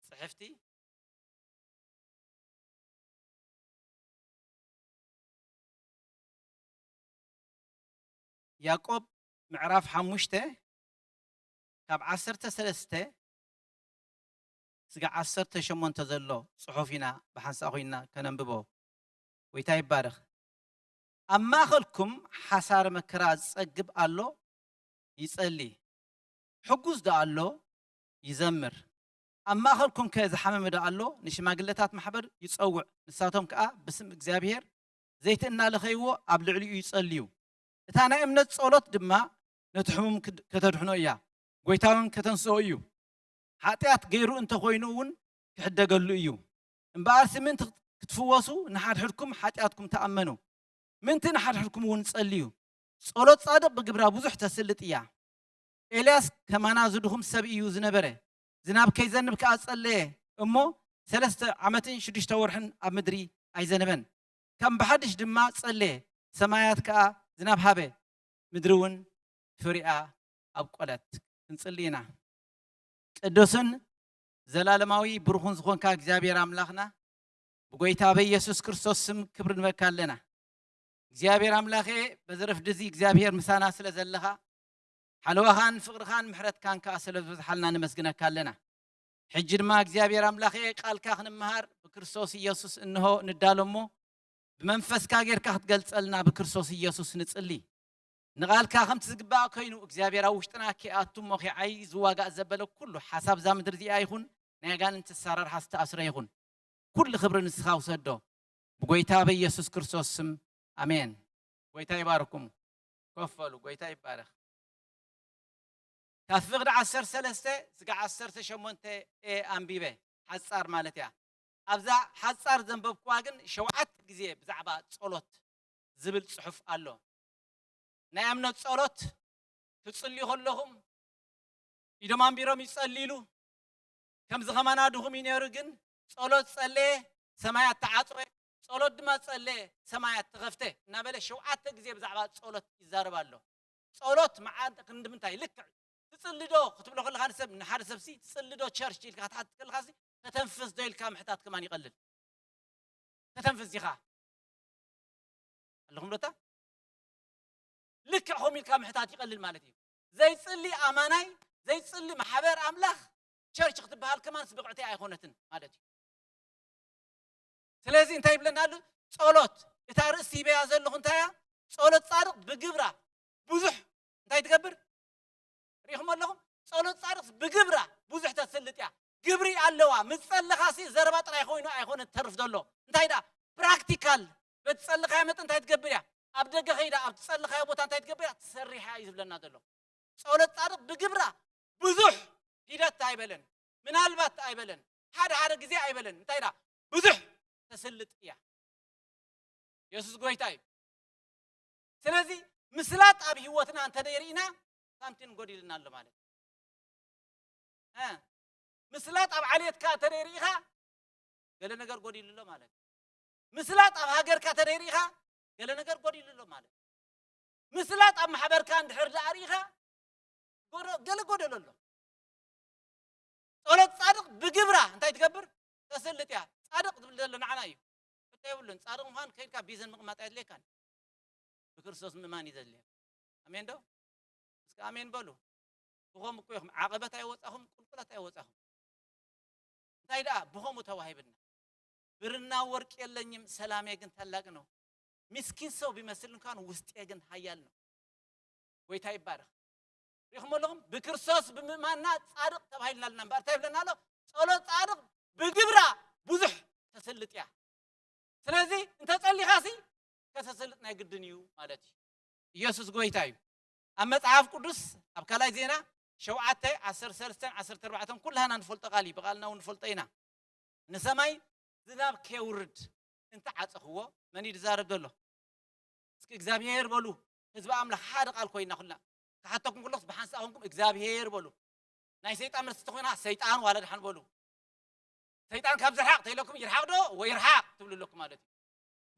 ጽሕፍቲ። ያዕቆብ ምዕራፍ ሓሙሽተ ካብ ዓሰርተ ሰለስተ ስጋዕ ዓሰርተ ሸሞንተ ዘሎ ጽሑፍ ኢና ብሓንሳእ ኮይንና ከነንብቦ። ጎይታ ይባረኽ። ኣብ ማእከልኩም ሓሳረ መከራ ዝጸግብ ኣሎ ይጸሊ፣ ሕጉስ ደኣ ኣሎ ይዘምር። ኣብ ማእከልኩም ከ ዝሓመመ ደኣ ኣሎ ንሽማግለታት ማሕበር ይጸውዕ፣ ንሳቶም ከኣ ብስም እግዚኣብሔር ዘይቲ እናለኸይዎ ኣብ ልዕሊኡ ይጸልዩ። እታ ናይ እምነት ጸሎት ድማ ነቲ ሕሙም ክድ-፣ ከተድሕኖ እያ፣ ጎይታ እውን ከተንስኦ እዩ። ሓጢኣት ገይሩ እንተኾይኑ እውን ክሕደገሉ እዩ። እምበኣርሲ ምእንቲ ክትፍወሱ ንሓድሕድኩም ሓጢኣትኩም ተኣመኑ፣ ምእንቲ ንሓድሕድኩም እውን ጸልዩ። ጸሎት ጻድቕ ብግብራ ብዙሕ ተስልጥ እያ። ኤልያስ ከማና ዝድኹም ሰብ እዩ ዝነበረ። ዝናብ ከይዘንብ ከኣ ጸለየ እሞ፣ ሰለስተ ዓመትን ሽዱሽተ ወርሕን ኣብ ምድሪ ኣይዘነበን። ከም ብሓድሽ ድማ ጸለየ፣ ሰማያት ከኣ ዝናብ ሃበ፣ ምድሪ እውን ፍሪኣ ኣብቆለት። ክንጽሊ ኢና። ቅዱስን ዘላለማዊ ብሩኽን ዝኾንካ እግዚኣብሔር ኣምላኽና፣ ብጎይታ በኢየሱስ ክርስቶስ ስም ክብሪ ንበካ ኣለና። እግዚኣብሔር ኣምላኸ፣ በዚ ረፍዲ እዚ እግዚኣብሔር ምሳና ስለ ዘለኻ፣ ሓለዋኻን ፍቕርኻን ምሕረትካን ከኣ ስለ ዝበዝሓልና ነመስግነካ ኣለና። ሕጂ ድማ እግዚኣብሔር ኣምላኸ፣ ቃልካ ክንመሃር ብክርስቶስ ኢየሱስ እንሆ ንዳሎ እሞ፣ ብመንፈስካ ጌርካ ክትገልጸልና ብክርስቶስ ኢየሱስ ንጽሊ። ንቓልካ ከምቲ ዝግባእ ኮይኑ እግዚኣብሔር ኣብ ውሽጥና ኪኣቱ እሞ ኪዓይ ዝዋጋእ ዘበለ ኩሉ ሓሳብ እዛ ምድሪ እዚኣ ይኹን ናይ ኣጋንንቲ ኣሰራርሓ ዝተኣስረ ይኹን። ኩሉ ክብሪ ንስኻ ውሰዶ። ብጎይታ በኢየሱስ ክርስቶስ ስም ኣሜን። ጎይታ ይባርኩም። ኮፍ በሉ። ጎይታ ይባረኽ። ካብ ፍቕዲ ዓሰርተ ሰለስተ ስጋዕ ዓሰርተ ሸሞንተ ኤ ኣንቢበ። ሓጻር ማለት እያ። ኣብዛ ሓጻር ዘንበብኩዋ ግን ሸውዓተ ግዜ ብዛዕባ ጸሎት ዝብል ጽሑፍ ኣሎ። ናይ እምነት ጸሎት ትጽልዩ ከለኹም ኢዶም ኣንቢሮም ይጸልይሉ። ከምዚ ከማና ድኹም እዩ ነይሩ፣ ግን ጸሎት ጸለየ፣ ሰማያት ተዓጽወ፣ ጸሎት ድማ ጸለየ፣ ሰማያት ተኸፍተ እናበለ ሸውዓተ ግዜ ብዛዕባ ጸሎት ይዛረብ ኣሎ። ጸሎት መዓልቲ ክንዲ ምንታይ ልክዕ ትጽሊ ዶ ክትብሎ ከለኻ ንሰብ፣ ንሓደ ሰብሲ ትጽሊ ዶ ቸርች ኢልካ ክትሓትት ከለኻሲ ተተንፍስ ዶ ኢልካ ምሕታት ከማን ይቐልል። ተተንፍስ ዲኻ? ኣለኹም ዶታ? ልክዕ ከምኡ ኢልካ ምሕታት ይቐልል ማለት እዩ። ዘይጽሊ ኣማናይ፣ ዘይጽሊ ማሕበር ኣምላኽ ቸርች ክትበሃል ከማንስ ብቕዕቲ ኣይኮነትን ማለት እዩ። ስለዚ እንታይ ይብለና ኣሎ? ጸሎት፣ እታ ርእሲ ሂበያ ዘለኹ እንታይ እያ? ጸሎት ጻድቕ ብግብራ ብዙሕ እንታይ ትገብር? ርኢኹም ኣለኹም? ጸሎት ጻድቕ ብግብራ ብዙሕ ተስልጥ እያ። ግብሪ ኣለዋ። ምስ ጸለኻ ሲ ዘረባ ጥራይ ኮይኑ ኣይኮነ ትተርፍ ዘሎ። እንታይ ደኣ? ፕራክቲካል። በቲ ጸለኻዮ መጠን እንታይ ትገብር እያ? ኣብ ደገ ከይዳ፣ ኣብ ትጸለኻዮ ቦታ እንታይ ትገብር እያ? ትሰርሕ እያ እዩ ዝብለና ዘሎ። ጸሎት ጻድቕ ብግብራ ብዙሕ ሂደት ኣይበለን። ምናልባት ኣይበለን። ሓደ ሓደ ግዜ ኣይበለን። እንታይ ደኣ? ብዙሕ ተስልጥ እያ። የሱስ ጎይታ እዩ። ስለዚ ምስላጥ ኣብ ህይወትና እንተ ደይርኢና ሳምቲን ጎዲልና ኣሎ ማለት እዩ። እ፣ ምስላጥ ኣብ ዓሌትካ እንተ ደይርኢኻ ገለ ነገር ጎዲሉ ኣሎ ማለት እዩ። ምስላጥ ኣብ ሃገርካ እንተ ደይርኢኻ ገለ ነገር ጎዲሉ ኣሎ ማለት እዩ። ምስላጥ ኣብ ማሕበርካ እንድሕር ደኣ ርኢኻ ጎደ-፣ ገለ ጎደሎ ኣሎ። ጸሎት ጻድቕ ብግብራ እንታይ ትገብር? ተስልጥ እያ። ጻድቕ ዝብል ዘሎ ንዓና እዩ። ሕቶ የብሉን። ጻድቕ ምዃን ከይድካ ቢዘን ምቕማጥ ኣየድልየካን። ብክርስቶስ ምእማን እዩ ዘድልየካ። ኣሜን ዶ? እስከ ኣሜን በሉ። ብኸም እኮ ኢኹም ዓቐበት ኣይወጻኹም፣ ቁልቁለት ኣይወጻኹም። እንታይ ደኣ ብኸምኡ ተዋሂብና። ብርና ወርቅ የለኝም፣ ሰላሜ ግን ታላቅ ነው። ምስኪን ሰው ቢመስል እንኳን ውስጤ ግን ኃያል ነው። ጎይታ ይባረኽ። ሪኹም ኣለኹም? ብክርስቶስ ብምእማንና ጻድቕ ተባሂልና ኣለና እምበር እንታይ ይብለና ኣሎ? ጸሎት ጻድቕ ብግብራ ብዙሕ ተስልጥ እያ። ስለዚ እንተ ጸሊኻሲ ከተስልጥ ናይ ግድን እዩ ማለት እዩ። ኢየሱስ ጎይታ እዩ። ኣብ መጽሓፍ ቅዱስ ኣብ ካልኣይ ዜና ሸውዓተ፣ ዓሰርተ ሰለስተን ዓሰርተ ኣርባዕተን ኩላህና ንፈልጦ ቃል እዩ፣ ብቓልና እውን ንፈልጦ ኢና። ንሰማይ ዝናብ ከየውርድ እንተ ዓጸኽዎ፣ መን እዩ ዝዛረብ ዘሎ? እስኪ እግዚኣብሔር በሉ። ህዝቢ ኣምላኽ ሓደ ቃል ኮይና ኩልና። ክሓተኩም ከለኹስ ብሓንሳእ ኮንኩም እግዚኣብሔር በሉ። ናይ ሰይጣን መልሲ ተኾይና ሰይጣን ዋላ ደሓን በሉ። ሰይጣን ካብ ዝርሓቕ ተይለኩም ይርሓቕ ዶ ወይ ይርሓቕ ትብሉ ኣለኩም ማለት እዩ።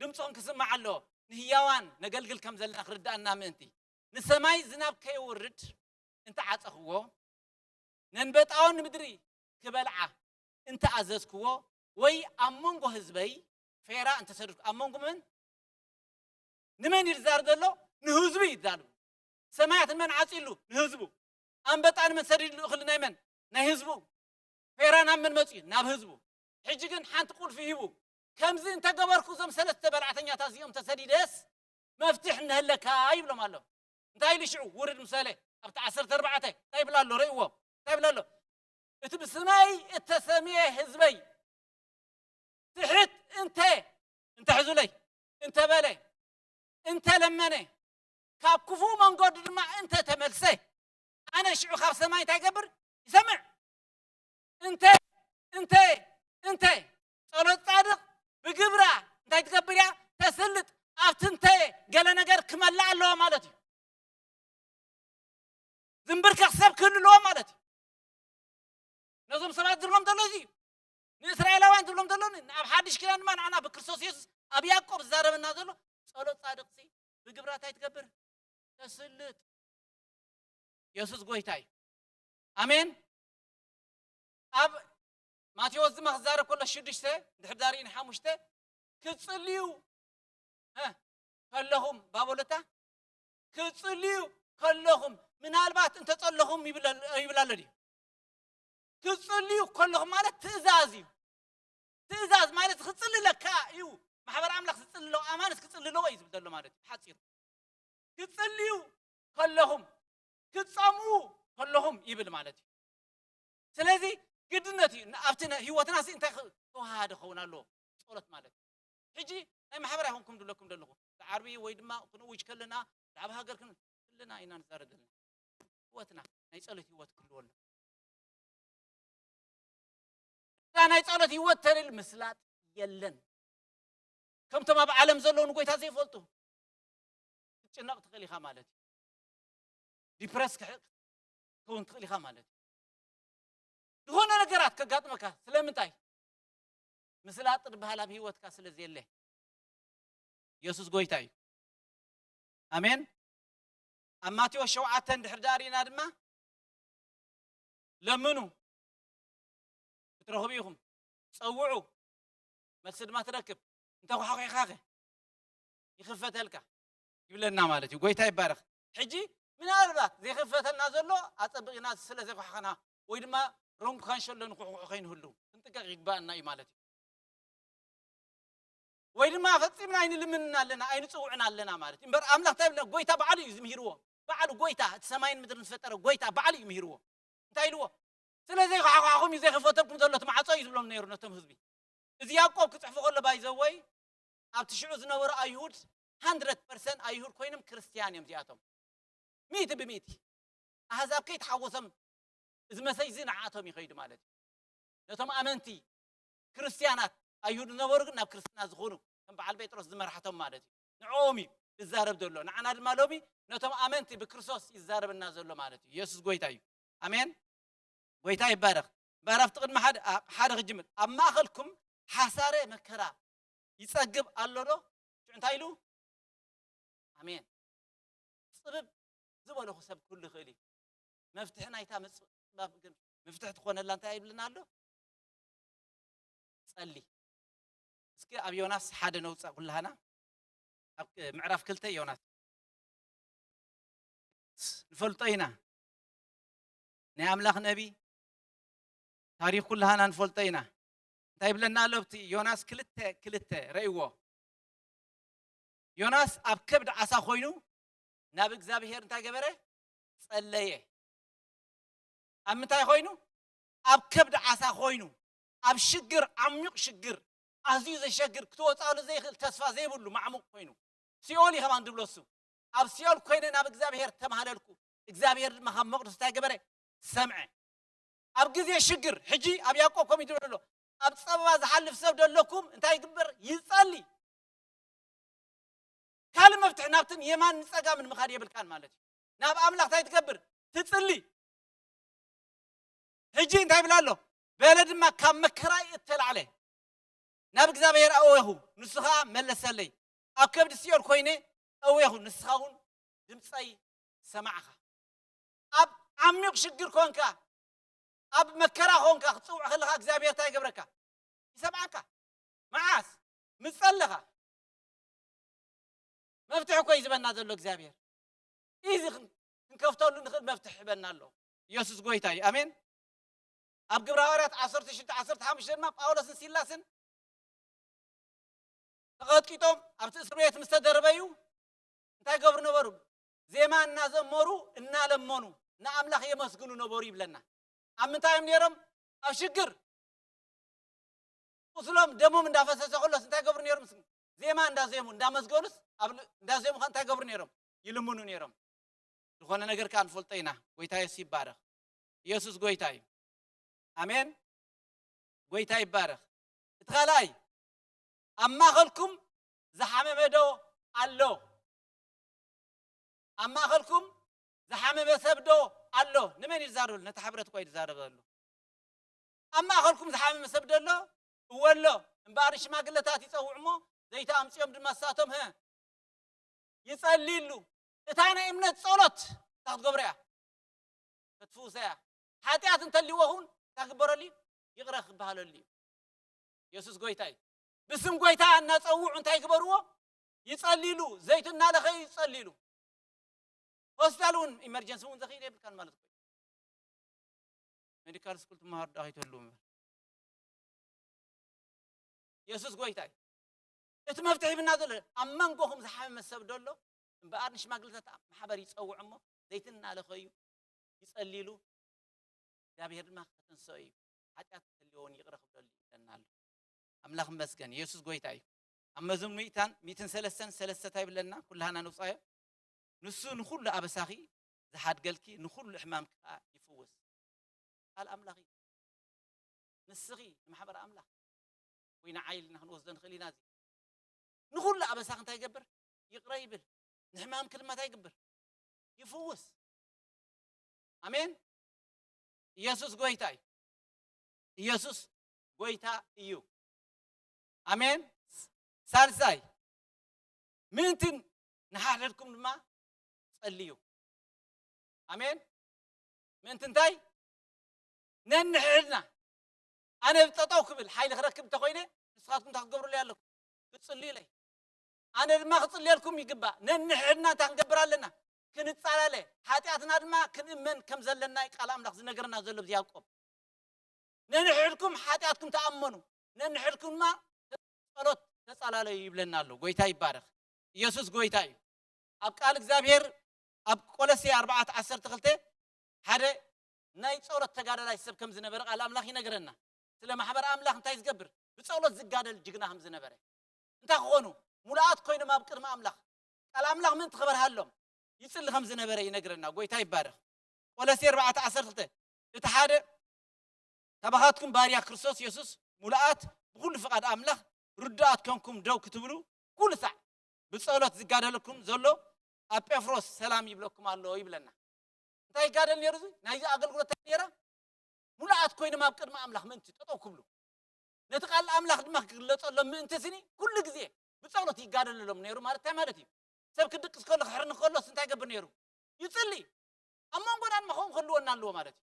ድምፅኹም ክስማዕ ኣለዎ። ንህያዋን ነገልግል ከም ዘለና ክርዳእና ምእንቲ። ንሰማይ ዝናብ ከየውርድ እንተ ዓፀኽዎ፣ ነንበጣውን ምድሪ ክበልዓ እንተ ኣዘዝክዎ፣ ወይ ኣብ መንጎ ህዝበይ ፌራ እንተ ሰደድኩ፣ ኣብ መንጎ መን? ንመን እዩ ዝዛረብ ዘሎ? ንህዝቡ እዩ ዝዛረብ። ሰማያት ንመን ዓፂሉ? ንህዝቡ። ኣንበጣ ንመን ሰዲድሉ? እኽሊ ናይ መን? ናይ ህዝቡ። ፌራ ናብ መን መፂኡ? ናብ ህዝቡ። ሕጂ ግን ሓንቲ ቁልፊ ሂቡ። ከምዚ እንተገበርኩ እዞም ሰለስተ በላዕተኛታት እዚኦም ተሰዲደስ መፍትሕ እንሀለካ ይብሎም ኣሎ። እንታይ ኢሉ ሽዑ? ውርድ ምሳሌ ኣብቲ ዓሰርተ ኣርባዕተ እንታይ ይብል ኣሎ? ርእይዎ። እንታይ ይብል ኣሎ? እቲ ብስመይ እተሰምየ ህዝበይ ትሕት እንተ፣ እንተ ሕዙለይ፣ እንተ በለ፣ እንተ ለመነ፣ ካብ ክፉእ መንገዱ ድማ እንተ ተመልሰ፣ ኣነ ሽዑ ካብ ሰማይ እንታይ ይገብር? ይሰምዕ። እንተ፣ እንተ፣ እንተ ጸሎት ጻድቕ ብግብራ እንታይ ትገብር እያ? ተስልጥ። ኣብቲ እንተ ገለ ነገር ክመልእ ኣለዎ ማለት እዩ። ዝንብርከኽ ሰብ ክህሉ ኣለዎ ማለት እዩ። ነዞም ሰባት ዝብሎም ዘሎ እዚ እዩ። ንእስራኤላውያን ዝብሎም ዘሎ ን-፣ ኣብ ሓድሽ ኪዳን ድማ ንዓና ብክርስቶስ የሱስ ኣብ ያዕቆብ ዝዛረበና ዘሎ ጸሎት ጻድቕሲ ብግብራ እንታይ ትገብር? ተስልጥ። የሱስ ጎይታ እዩ። ኣሜን። ኣብ ማቴዎስ ድማ ክዛረብ ከሎ ሽዱሽተ፣ ድሕር ዳሪእን ሓሙሽተ፣ ክትጽልዩ፣ እ፣ ከለኹም፣ ባቦለታ፣ ክትጽልዩ ከለኹም፣ ምናልባት እንተጸለኹም ይብል፣ ይብል ኣሎ ድዩ? ክትጽልዩ ከለኹም ማለት ትእዛዝ እዩ። ትእዛዝ ማለት ክጽልለካ እዩ። ማሕበር ኣምላኽ ዝጽልሎ ኣማንስ ክጽልለዎ እዩ ዝብል ዘሎ ማለት እዩ። ሓጺሩ። ክትጽልዩ ከለኹም፣ ክትጸምኡ ከለኹም ይብል ማለት እዩ። ስለዚ ግድነት እዩ። ኣብቲ ነ-፣ ህይወትና ሲ እንታይ ክ-፣ ተዋሃደ ክኸውን ኣለዎ ጸሎት ማለት እዩ። ሕጂ ናይ ማሕበር ኣይኮንኩም ድለኩም ዘለኹ። ዓርቢ ወይ ድማ ክንእውጅ ከለና፣ ብዛዕባ ሃገር ክን-፣ ክልና ኢና ንዛረብ ዘለና። ህይወትና ናይ ጸሎት ህይወት ክህልዎ ኣሎ። እዛ ናይ ጸሎት ህይወት ተልል ምስላጥ የለን። ከምቶም ኣብ ዓለም ዘለዉ ንጎይታ ዘይፈልጡ ክትጭነቕ ትኽእል ኢኻ ማለት እዩ። ዲፕረስ ክሕ-፣ ክትከውን ትኽእል ኢኻ ማለት እዩ። ዝኾነ ነገራት ከጋጥመካ ስለምንታይ? ምስላጥ ዝበሃል ኣብ ህይወትካ ስለ ዘየለ። የሱስ ጎይታ እዩ። ኣሜን። ኣብ ማቴዎስ ሸውዓተ እንድሕር ደኣ ርኢና ድማ፣ ለምኑ ክትረኽቡ ኢኹም፣ ጸውዑ መልሲ ድማ ትረክብ፣ እንተ ኳሕኲሕካኸ ይኽፈተልካ ይብለና ማለት እዩ። ጎይታ ይባረኽ። ሕጂ ምናልባት ዘይክፈተልና ዘሎ ኣጸቢቕና ስለ ዘይኳሕኸና ወይ ድማ ሮንግ ካንሸሎ ንኩሕኩሑ ከይንህሉ ክንጥቀቕ ይግባኣና እዩ ማለት እዩ። ወይ ድማ ፈጺምና ኣይንልምንን ኣለና ኣይንጽውዕን ኣለና ማለት እዩ። እምበር ኣምላኽ እንታይ ይብለና? ጎይታ ባዕሉ እዩ ዝምሂርዎ። ባዕሉ ጎይታ፣ እቲ ሰማይን ምድርን ዝፈጠረ ጎይታ ባዕሉ እዩ ምሂርዎ። እንታይ ኢልዎ? ስለ ዘይኳሕኳሕኩም እዩ ዘይክፈተልኩም ዘሎ እቲ ማዕጾ እዩ ዝብሎም ነይሩ ነቶም ህዝቢ። እዚ ያዕቆብ ክጽሕፎ ከሎ ባይዘወይ ኣብቲ ሽዑ ዝነበሩ ኣይሁድ ሃንድረድ ፐርሰንት ኣይሁድ ኮይኖም ክርስትያን እዮም እዚኣቶም። ሚእቲ ብሚእቲ ኣህዛብ ከይተሓወሶም እዚ መሰይ እዚ ንዓቶም ይኸይዱ ማለት እዩ። ነቶም ኣመንቲ ክርስትያናት ኣይሁድ ዝነበሩ ግን ናብ ክርስትና ዝኾኑ ከም በዓል ጴጥሮስ ዝመራሕቶም ማለት እዩ። ንዕኦም እዩ ዝዛረብ ዘሎ። ንዓና ድማ ሎሚ ነቶም ኣመንቲ ብክርስቶስ ይዛረብና ዘሎ ማለት እዩ። ኢየሱስ ጎይታ እዩ። ኣሜን። ጎይታ ይባረኽ። ምዕራፍ ቅድሚ ሓደ ክጅምር ኣብ ማእኸልኩም ሓሳረ መከራ ይጸግብ ኣሎ ዶ? ሽዑ እንታይ ኢሉ? ኣሜን። ጽብብ ዝበለኹ ሰብ ኩሉ ይኽእል እዩ። መፍትሒ ናይታ ምጽባብ ግን ምፍትሒ ትኾነላ እንታይ ይብልና ኣሎ? ጸሊ። እስኪ ኣብ ዮናስ ሓደ ነውጻእ ኩላህና። ኣብ ምዕራፍ ክልተ ዮናስ ንፈልጦ ኢና። ናይ ኣምላኽ ነቢ ታሪኽ ኩላህና ንፈልጦ ኢና። እንታይ ይብለና ኣሎ ኣብቲ ዮናስ ክልተ ክልተ ረእይዎ። ዮናስ ኣብ ከብድ ዓሳ ኮይኑ ናብ እግዚኣብሔር እንታይ ገበረ? ጸለየ። ኣብ ምንታይ ኮይኑ? ኣብ ከብድ ዓሳ ኮይኑ ኣብ ሽግር ዓሚቕ ሽግር ኣዝዩ ዘሸግር ክትወፃሉ ዘይኽእል ተስፋ ዘይብሉ ማዕሙቕ ኮይኑ ሲኦል እዩ ከማን ድብሎ እሱ ኣብ ሲኦል ኮይነ ናብ እግዚኣብሔር ተማሃለልኩ እግዚኣብሔር ድማ ካብ መቕደሱ እንታይ ገበረ? ሰምዐ። ኣብ ግዜ ሽግር ሕጂ ኣብ ያዕቆብ ከም ይድሎ ኣሎ ኣብ ፀበባ ዝሓልፍ ሰብ ደለኩም እንታይ ይግበር? ይፀሊ። ካልእ መፍትሒ ናብትን የማን ንፀጋምን ምኻድ የብልካን ማለት እዩ። ናብ ኣምላኽ እንታይ ትገብር? ትፅሊ። ሕጂ እንታይ ይብል ኣሎ? በለ ድማ ካብ መከራይ እተላዕለ ናብ እግዚኣብሔር ኣወኹ፣ ንሱ ኸዓ መለሰለይ። ኣብ ከብዲ ሲኦል ኮይነ ኣወኹ፣ ንስኻ እውን ድምፀይ ሰማዕኻ። ኣብ ዓሚቕ ሽግር ኮንካ ኣብ መከራ ኮንካ ክትፅውዕ ከለኻ እግዚኣብሔር እንታይ ይገብረካ? ይሰምዓካ። መዓስ? ምስ ጸለኻ። መፍትሒ እኮ እዩ ዝበና ዘሎ እግዚኣብሔር። እዚ ክንከፍተሉ ንኽእል መፍትሒ ይበና ኣሎ። ኢየሱስ ጎይታ እዩ። ኣሜን። ኣብ ግብረ ሃዋርያት ዓሰርተ ሽዱሽተ ዓሰርተ ሓሙሽተ ድማ ጳውሎስን ሲላስን ተቐጥቂጦም ኣብቲ እስር ቤት ምስ ተደረበዩ እንታይ ገብሩ ነበሩ? ዜማ እናዘመሩ እናለመኑ ንኣምላኽ የመስግኑ ነበሩ ይብለና። ኣብ ምንታይ እዮም ነይሮም? ኣብ ሽግር። ቁስሎም ደሞም እንዳፈሰሰ ከሎስ እንታይ ገብሩ ነይሮም? ዜማ እንዳዜሙ እንዳመስገኑስ ኣብ ል- እንዳዜሙ ከ እንታይ ገብሩ ነይሮም? ይልምኑ ነይሮም። ዝኾነ ነገር ከዓ ንፈልጦ ኢና። ጎይታ የሱስ ይባረኽ። ኢየሱስ ጎይታ እዩ። ኣሜን። ጎይታ ይባረኽ። እቲ ካልኣይ ኣብ ማእኸልኩም ዝሓመመ ዶ ኣሎ? ኣብ ማእኸልኩም ዝሓመመ ሰብ ዶ ኣሎ? ንመን እዩ ዝዛረበሉ? ነቲ ሕብረት እኮ እዩ ዝዛረበሉ። ኣብ ማእኸልኩም ዝሓመመ ሰብ ዶ ኣሎ? እወ ኣሎ። እምበኣር ሽማግለታት ይፀውዑ እሞ ዘይቲ ኣምፅኦም ድማ ንሳቶም ሀ ይፀልይሉ። እታ ናይ እምነት ፀሎት እታ ክትገብሮ እያ። ክትፍውሰ እያ። ሓጢኣት እንተልዎ እውን እንታይ ክግበረሉ እዩ? ይቕረ ክበሃለሉ እዩ። የሱስ ጎይታ እዩ። ብስም ጎይታ እናፀውዑ እንታይ ግበርዎ? ይፀልይሉ። ዘይቱ እናለኸዩ ይፀልይሉ። ሆስፒታል እውን ኢመርጀንሲ እውን ዘኽእል የብልካን ማለት እኮ እዩ። ሜዲካል ስኩል ትመሃሩ ዳ ከይትህልዉ እምበር። የሱስ ጎይታ እዩ። እቲ መፍትሒ ብና ዘሎ ኣብ መንጎኹም ዝሓመመ ሰብ ዶ ኣሎ? እምበኣር ንሽማግለታት ኣብ ማሕበር ይፀውዕ እሞ ዘይትን እናለኸዩ ይፀልይሉ። እግዚኣብሔር ድማ ከተንስኦ እዩ። ሓጢኣት ተልዮውን ይቕረ ክብለሉ ይብለና ኣሎ። ኣምላኽ ይመስገን። የሱስ ጎይታ እዩ። ኣብ መዝሙር ሚእታን ሚእትን ሰለስተን ሰለስተ እንታይ ይብለና? ኩላህና ንውፃዮ። ንሱ ንኹሉ ኣበሳኺ ዝሓድገልኪ ንኹሉ ሕማምኪ ከዓ ይፍውስ። ቃል ኣምላኽ እዩ። ንስኺ ንማሕበር ኣምላኽ ወይ ንዓይ ኢልና ክንወስዶ ንኽእል ኢና። እዚ ንኹሉ ኣበሳኺ እንታይ ይገብር? ይቕረ ይብል። ንሕማምኪ ድማ እንታይ ይገብር? ይፍውስ። ኣሜን። ኢየሱስ ጎይታ እዩ። ኢየሱስ ጎይታ እዩ። ኣሜን። ሳልሳይ ምእንትን ንሓድሕድኩም ድማ ጸልዩ። ኣሜን። ምእንቲ እንታይ? ነንሕድና። ኣነ ጠጠው ክብል ሓይሊ ክረክብ እንተኮይነ ንስኻትኩም እንታይ ክትገብሩለይ ኣለኩም? ክትጽልዩለይ። ኣነ ድማ ክጽልየልኩም ይግባእ። ነንሕድና እንታይ ክንገብር ኣለና? ክንጻላለ፣ ሓጢኣትና ድማ ክንእመን ከም ዘለና እዩ ቃል ኣምላኽ ዝነገረና ዘሎ ኣብዚ ያዕቆብ። ነንሕድኩም ሓጢኣትኩም ተኣመኑ፣ ነንሕድኩም ድማ ጸሎት ተጻላለዩ ይብለና ኣሎ። ጎይታ ይባረኽ። ኢየሱስ ጎይታ እዩ። ኣብ ቃል እግዚኣብሔር ኣብ ቆሎሴ ኣርባዕተ ዓሰርተ ክልተ ሓደ ናይ ጸሎት ተጋዳላይ ሰብ ከም ዝነበረ ቃል ኣምላኽ ይነግረና። ስለ ማሕበር ኣምላኽ እንታይ ዝገብር? ብጸሎት ዝጋደል ጅግና ከም ዝነበረ። እንታይ ክኾኑ? ሙሉኣት ኮይኖም ኣብ ቅድሚ ኣምላኽ። ቃል ኣምላኽ ምእንቲ ክበርሃሎም ይጽሊ ከም ዝነበረ ይነግረና። ጎይታ ይባረኽ። ቆሎሴ ኣርባዕተ ዓሰርተ ክልተ፣ እቲ ሓደ ካባኻትኩም ባርያ ክርስቶስ የሱስ ሙሉኣት ብኹሉ ፍቓድ ኣምላኽ ርዱኣት ኮንኩም ደው ክትብሉ ኩሉ ሳዕ ብጸሎት ዝጋደለኩም ዘሎ ኣጴፍሮስ ሰላም ይብለኩም ኣሎ ይብለና። እንታይ ይጋደል ነይሩ? እዚ ናይዚ ኣገልግሎት እንታይ ነይራ? ሙሉኣት ኮይኖም ኣብ ቅድሚ ኣምላኽ ምእንቲ ጠጠው ክብሉ፣ ነቲ ቃል ኣምላኽ ድማ ክግለጸሎም ምእንቲ ስኒ ኩሉ ግዜ ብጸሎት ይጋደለሎም ነይሩ ማለት እንታይ ማለት እዩ? ሰብ ክድቅስ ከሎ ክሕርን ከሎስ እንታይ ይገብር ነይሩ? ይጽሊ። ኣብ መንጎና ድማ ከምኡ ክህልወና ኣለዎ ማለት እዩ።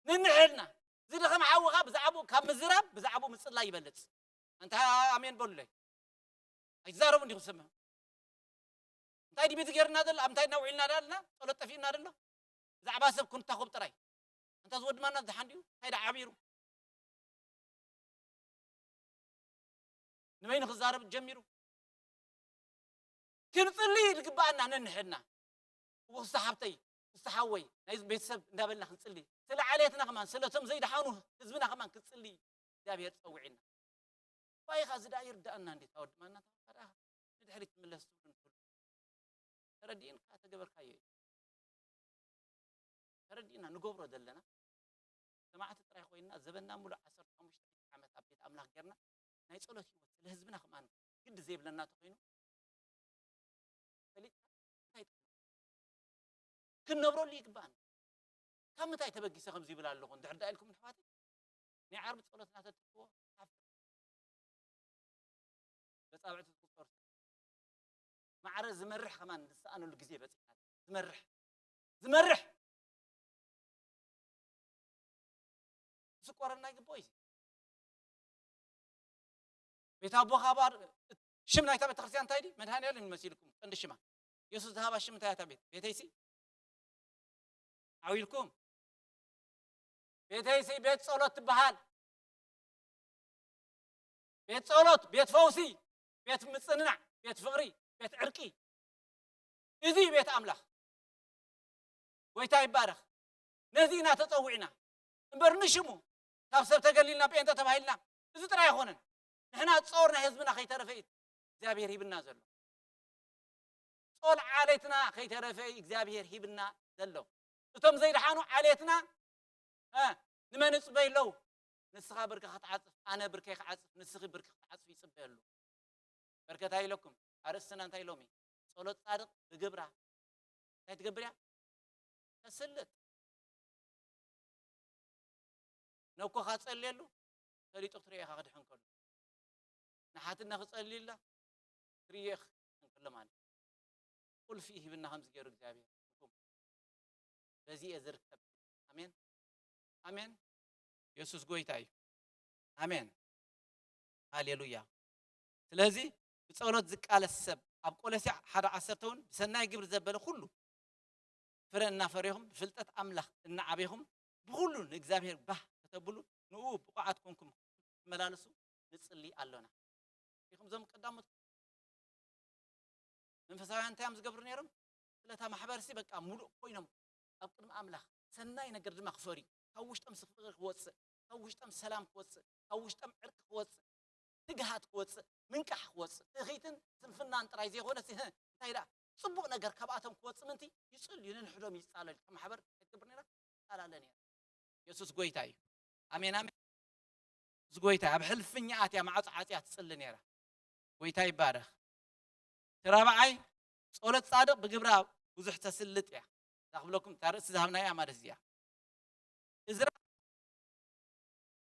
ንንሕልና ዝደኸመ ሓውኻ ብዛዕባኡ ካብ ምዝራብ ብዛዕባኡ ምጽላይ ይበልጽ። ኣንታ ኣሜን በሉለይ። ኣይትዛረቡ እንዲኹም ስምዕ። እንታይ ድዩ ቤት ገይርና ዘሎ? ኣብ እንታይ እናውዒልና ዳልና? ጸሎት ጠፊእና ደሎ? ብዛዕባ ሰብ ክንታኹብ ጥራይ። ኣንታ ዝወድማና ዝደሓን ድዩ? እንታይ ደዓ ዓቢሩ? ንበይኑ ክዛረብ ጀሚሩ። ክንጽሊ ዝግባኣና ነንሕድና። እወ ክስተ ሓብተይ፣ ክስተ ሓወይ፣ ናይ ቤተሰብ እንዳበልና ክንጽሊ። ስለ ዓሌትና ከማን፣ ስለ እቶም ዘይደሓኑ ህዝብና ከማን ክንጽሊ እግዚኣብሔር ጸዊዕና። ባይኻ እዚ ደኣ ይርዳኣና እንዴት ኣወድማና ተባካ ደኣ ንድሕሪት ትምለስ ትብሉ ንኩሉ። ተረዲእን ከኣ ተገበርካዮ እዩ። ተረዲእና ንገብሮ ዘለና ሰማዕቲ ጥራይ ኮይንና ዘበንና ሙሉእ ዓሰርተ ሓሙሽተ ዓመት ኣብ ቤት ኣምላኽ ጌርና ናይ ጸሎት ህይወት ስለ ህዝብና ከማን ግዲ ዘይብለና ተኾይኑ ፈሊጥካ እንታይ ጥቕሚ? ክንነብረሉ ይግባኣና። ካብ ምንታይ ተበጊሰ ከምዚ ይብል ኣለኹ እንድሕር ደኣ ኢልኩም ኣሕዋተይ ናይ ዓርቢ ጸሎት እናተትክዎ ሓፍ መጻብዕቲ ትቁጸሩ። ማዕረ ዝመርሕ ከማን ዝሰኣነሉ ግዜ በጺሕና። ዝመርሕ ዝመርሕ ክስቆረና ይግብኦ እዩ። ቤት ኣቦኻ ባር ሽም ናይታ ቤተክርስትያን እንታይ ድዩ? መድሃኒኣለም ይመሲልኩም ቀንዲ ሽማ። የሱስ ዝሃባ ሽም እንታይ እያ እታ ቤት? ቤተይሲ ዓው ኢልኩም ቤተይሲ ቤት ጸሎት ትበሃል። ቤት ጸሎት፣ ቤት ፈውሲ፣ ቤት ምጽንናዕ፣ ቤት ፍቕሪ፣ ቤት ዕርቂ። እዚ እዩ ቤት ኣምላኽ። ጎይታ ይባረኽ። ነዚ ኢና ተጸዊዕና እምበር ንሽሙ ካብ ሰብ ተገሊልና ጴንጠ ተባሂልና እዚ ጥራይ ኣይኮነን። ንሕና ጾር ናይ ህዝብና ከይተረፈ እዩ እግዚኣብሔር ሂብና ዘሎ። ጾል ዓሌትና ከይተረፈ እዩ እግዚኣብሔር ሂብና ዘሎ። እቶም ዘይደሓኑ ዓሌትና እ፣ ንመን ይጽበዩ ኣለዉ? ንስኻ ብርኪ ክትዓጽፍ፣ ኣነ ብርከይ ክዓጽፍ፣ ንስኺ ብርኪ ክትዓጽፍ ይጽበዩ ኣለዉ። በርከታ ኢለኩም ኣርእስትና እንታይ ኢሎም እዩ? ጸሎት ጻድቕ ብግብራ እንታይ ትገብር እያ? ተስልጥ። ነኮኻ ጸልየሉ ሰሊጡ ክትሪኦ ኢኻ ክድሕን ከሎ። ንሓትነ ክጸልይላ ትርእዮ ኢኺ ክድሕን ከሎ ማለት እዩ። ቁልፊ ሂብና ከምዚ ገይሩ እግዚኣብሔር። በዚ እየ ዝርከብ። ኣሜን ኣሜን። የሱስ ጎይታ እዩ። ኣሜን ሃሌሉያ። ስለዚ ብጸሎት ዝቃለስ ሰብ ኣብ ቆሎስያ ሓደ ዓሰርተ እውን ብሰናይ ግብሪ ዘበለ ኩሉ ፍረ እናፈሬኹም ብፍልጠት ኣምላኽ እናዓቤኹም ብኹሉ ንእግዚኣብሔር ባህ ከተብሉ ንኡ ብቑዓት ኮንኩም ክትመላለሱ ንጽሊ ኣሎና። ኢኹም እዞም ቀዳሞት መንፈሳውያን እንታይ እዮም ዝገብሩ ነይሮም? ስለታ ማሕበርሲ በቃ ሙሉእ ኮይኖም ኣብ ቅድሚ ኣምላኽ ሰናይ ነገር ድማ ክፈርዩ ካብ ውሽጦም ፍቕሪ ክወፅእ ካብ ውሽጦም ሰላም ክወፅእ ካብ ውሽጦም ዕርቂ ክወፅእ ትግሃት ክወፅእ ምንቃሕ ክወፅእ ትኺትን ስንፍናን ጥራይ ዘይኮነ እንታይ ደኣ ፅቡቕ ነገር ካብኣቶም ክወፅእ ምንቲ ይፅልዩ ንንሕዶም ይፃለል ከም ማሕበር ትገብር ነራ ይፃላለ ነራ። የሱስ ጎይታ እዩ። ኣሜን ኣሜን። ምስ ጎይታ ኣብ ሕልፍኛ ኣትያ ማዕጾ ዓጽያ ትጽሊ ነይራ። ጎይታ ይባረኽ። እቲ ራብዓይ ጸሎት ጻድቕ ብግብራ ብዙሕ ተስልጥ እያ። እዛ ክብለኩም እታ ርእሲ ዝሃብናያ ማለት እዚኣ። እዝራ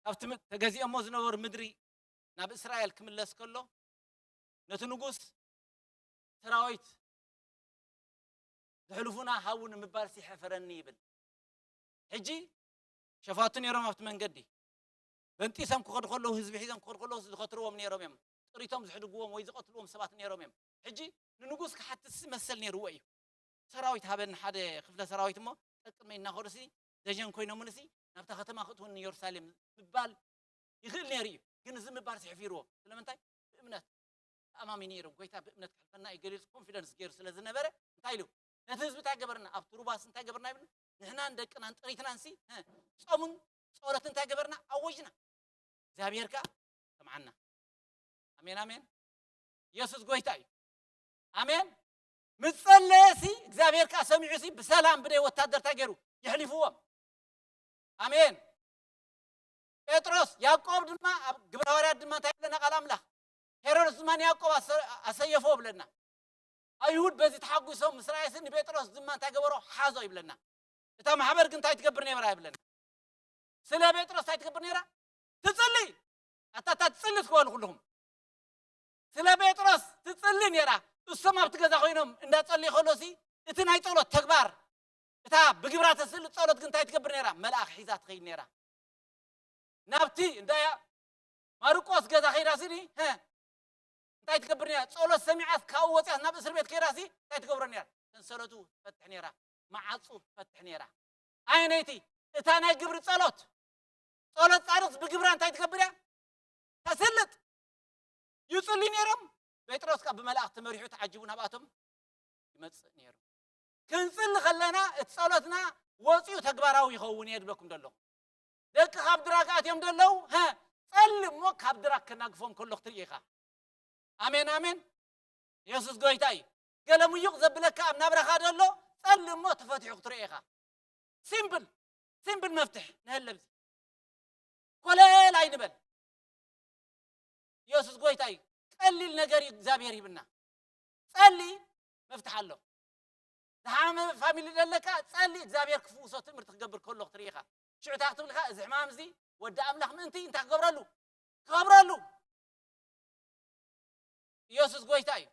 ካብቲ ም- ተገዚኦሞ ዝነበሩ ምድሪ ናብ እስራኤል ክምለስ ከሎ ነቲ ንጉስ ሰራዊት ዝሕልፉና ሃቡ ንምባል ሲሐፈረኒ ይብል። ሕጂ ሸፋቱ ነይሮም ኣብቲ መንገዲ በንጢሶም ክኸዱ ከለዉ ህዝቢ ሒዞም ክኸዱ ከለዉ ዝኸትርዎም ነይሮም እዮም። ጥሪቶም ዝሕድግዎም ወይ ዝቐትልዎም ሰባት ነይሮም እዮም። ሕጂ ንንጉስ ክሓትትሲ መሰል ነይርዎ እዩ። ሰራዊት ሃበኒ፣ ሓደ ክፍለ ሰራዊት እሞ ቀቅድመይ እናኸዱ ሲ ደጀን ኮይኖምኒ ሲ ናብታ ከተማ ክእትወኒ ኢየሩሳሌም ምባል ይኽእል ነይሩ እዩ። ግን እዚ ምባል ሲ ሕፊርዎ። ስለምንታይ? ብእምነት ተኣማሚኑ ነይሩ። ጎይታ ብእምነት ክሕልፈና እዩ ገሊሉ ኮንፊደንስ ገይሩ ስለ ዝነበረ እንታይ ኢሉ? ነቲ ህዝቢ እንታይ ገበርና? ኣብቲ ሩባስ እንታይ ገበርና ይብል? ንሕናን ደቅናን ጥሪትናን ሲ እ፣ ጾምን ጸሎት እንታይ ገበርና? ኣወጅና። እግዚኣብሔር ከኣ ሰምዓና። ኣሜን ኣሜን። ኢየሱስ ጎይታ እዩ። ኣሜን። ምጸለየ ሲ እግዚኣብሔር ከኣ ሰሚዑ ሲ ብሰላም ብደይ ወታደር እንታይ ገይሩ? የሕሊፍዎም። ኣሜን። ጴጥሮስ ያዕቆብ ድማ ኣብ ግብረ ሃዋርያት ድማ እንታይ ይብለና ቃል ኣምላኽ? ሄሮድስ ድማ ንያዕቆብ ኣሰ- ኣሰየፎ ብለና። ኣይሁድ በዚ ተሓጒሶም ምስ ረኣየ ሲ ንጴጥሮስ ድማ እንታይ ገበሮ? ሓዞ ይብለና። እታ ማሕበር ግን እንታይ ትገብር ነይራ ይብለና። ስለ ጴጥሮስ እንታይ ትገብር ነይራ? ትጽሊ። ኣታ እታ ትጽሊ ትክበሉ ኩልኹም። ስለ ጴጥሮስ ትጽሊ ነይራ። እሶም ኣብቲ ገዛ ኮይኖም እንዳጸልዩ ከሎ ሲ እቲ ናይ ጸሎት ተግባር እታ ብግብራ ተስሊ ጸሎት ግን እንታይ ትገብር ነይራ? መልኣኽ ሒዛ ትኸይድ ነይራ። ናብቲ እንዳያ ማርቆስ ገዛ ከይዳ ስኒ ሀ እንታይ ትገብር ነይራ? ጸሎት ሰሚዓስ ካብኡ ወፂኣስ ናብ እስር ቤት ከይዳሲ እንታይ ትገብሮ ነይራ? ሰንሰለቱ ትፈትሕ ነይራ፣ መዓፁ ትፈትሕ ነይራ። ኣየነይቲ? እታ ናይ ግብሪ ጸሎት። ጸሎት ጻድቅስ ብግብራ እንታይ ትገብር እያ? ተስልጥ። ይጽልዩ ነይሮም። ጴጥሮስ ካብ ብመላእክት ተመሪሑ ተዓጅቡ ናብኣቶም ይመጽእ ነይሩ። ክንጽሊ ከለና እቲ ጸሎትና ወጺኡ ተግባራዊ ይኸውን እየ ዝብለኩም ዘለኹ። ደቂ ካብ ድራግ ኣትዮም ዘለዉ ሀ ጸሊ እሞ ካብ ድራግ ከናግፎም ከሎ ክትርኢ ኢኻ። ኣሜን ኣሜን። የሱስ ጎይታ እዩ። ገለ ምዩቕ ዘብለካ ኣብ ናብራኻ ዘሎ ጸሊ እሞ ተፈቲሑ ክትርኢ ኢኻ። ሲምፕል ሲምፕል መፍትሕ ንህለብዚ ኮለል ኣይንበል። የሱስ ጎይታ እዩ። ቀሊል ነገር እዩ እግዚኣብሔር ሂብና። ጸሊ መፍትሕ ኣሎ። ዝሓመመ ፋሚሊ ዘለካ ጸሊ እግዚኣብሔር ክፍውሶ ትምህርቲ ክገብር ከሎ ክትርኢ ኢኻ። ሽዑ እንታይ ክትብል ኢኻ? እዚ ሕማም እዚ ወዲ ኣምላኽ ምእንቲ እንታይ ክገብረሉ? ክኸብረሉ። ኢየሱስ ጎይታ እዩ።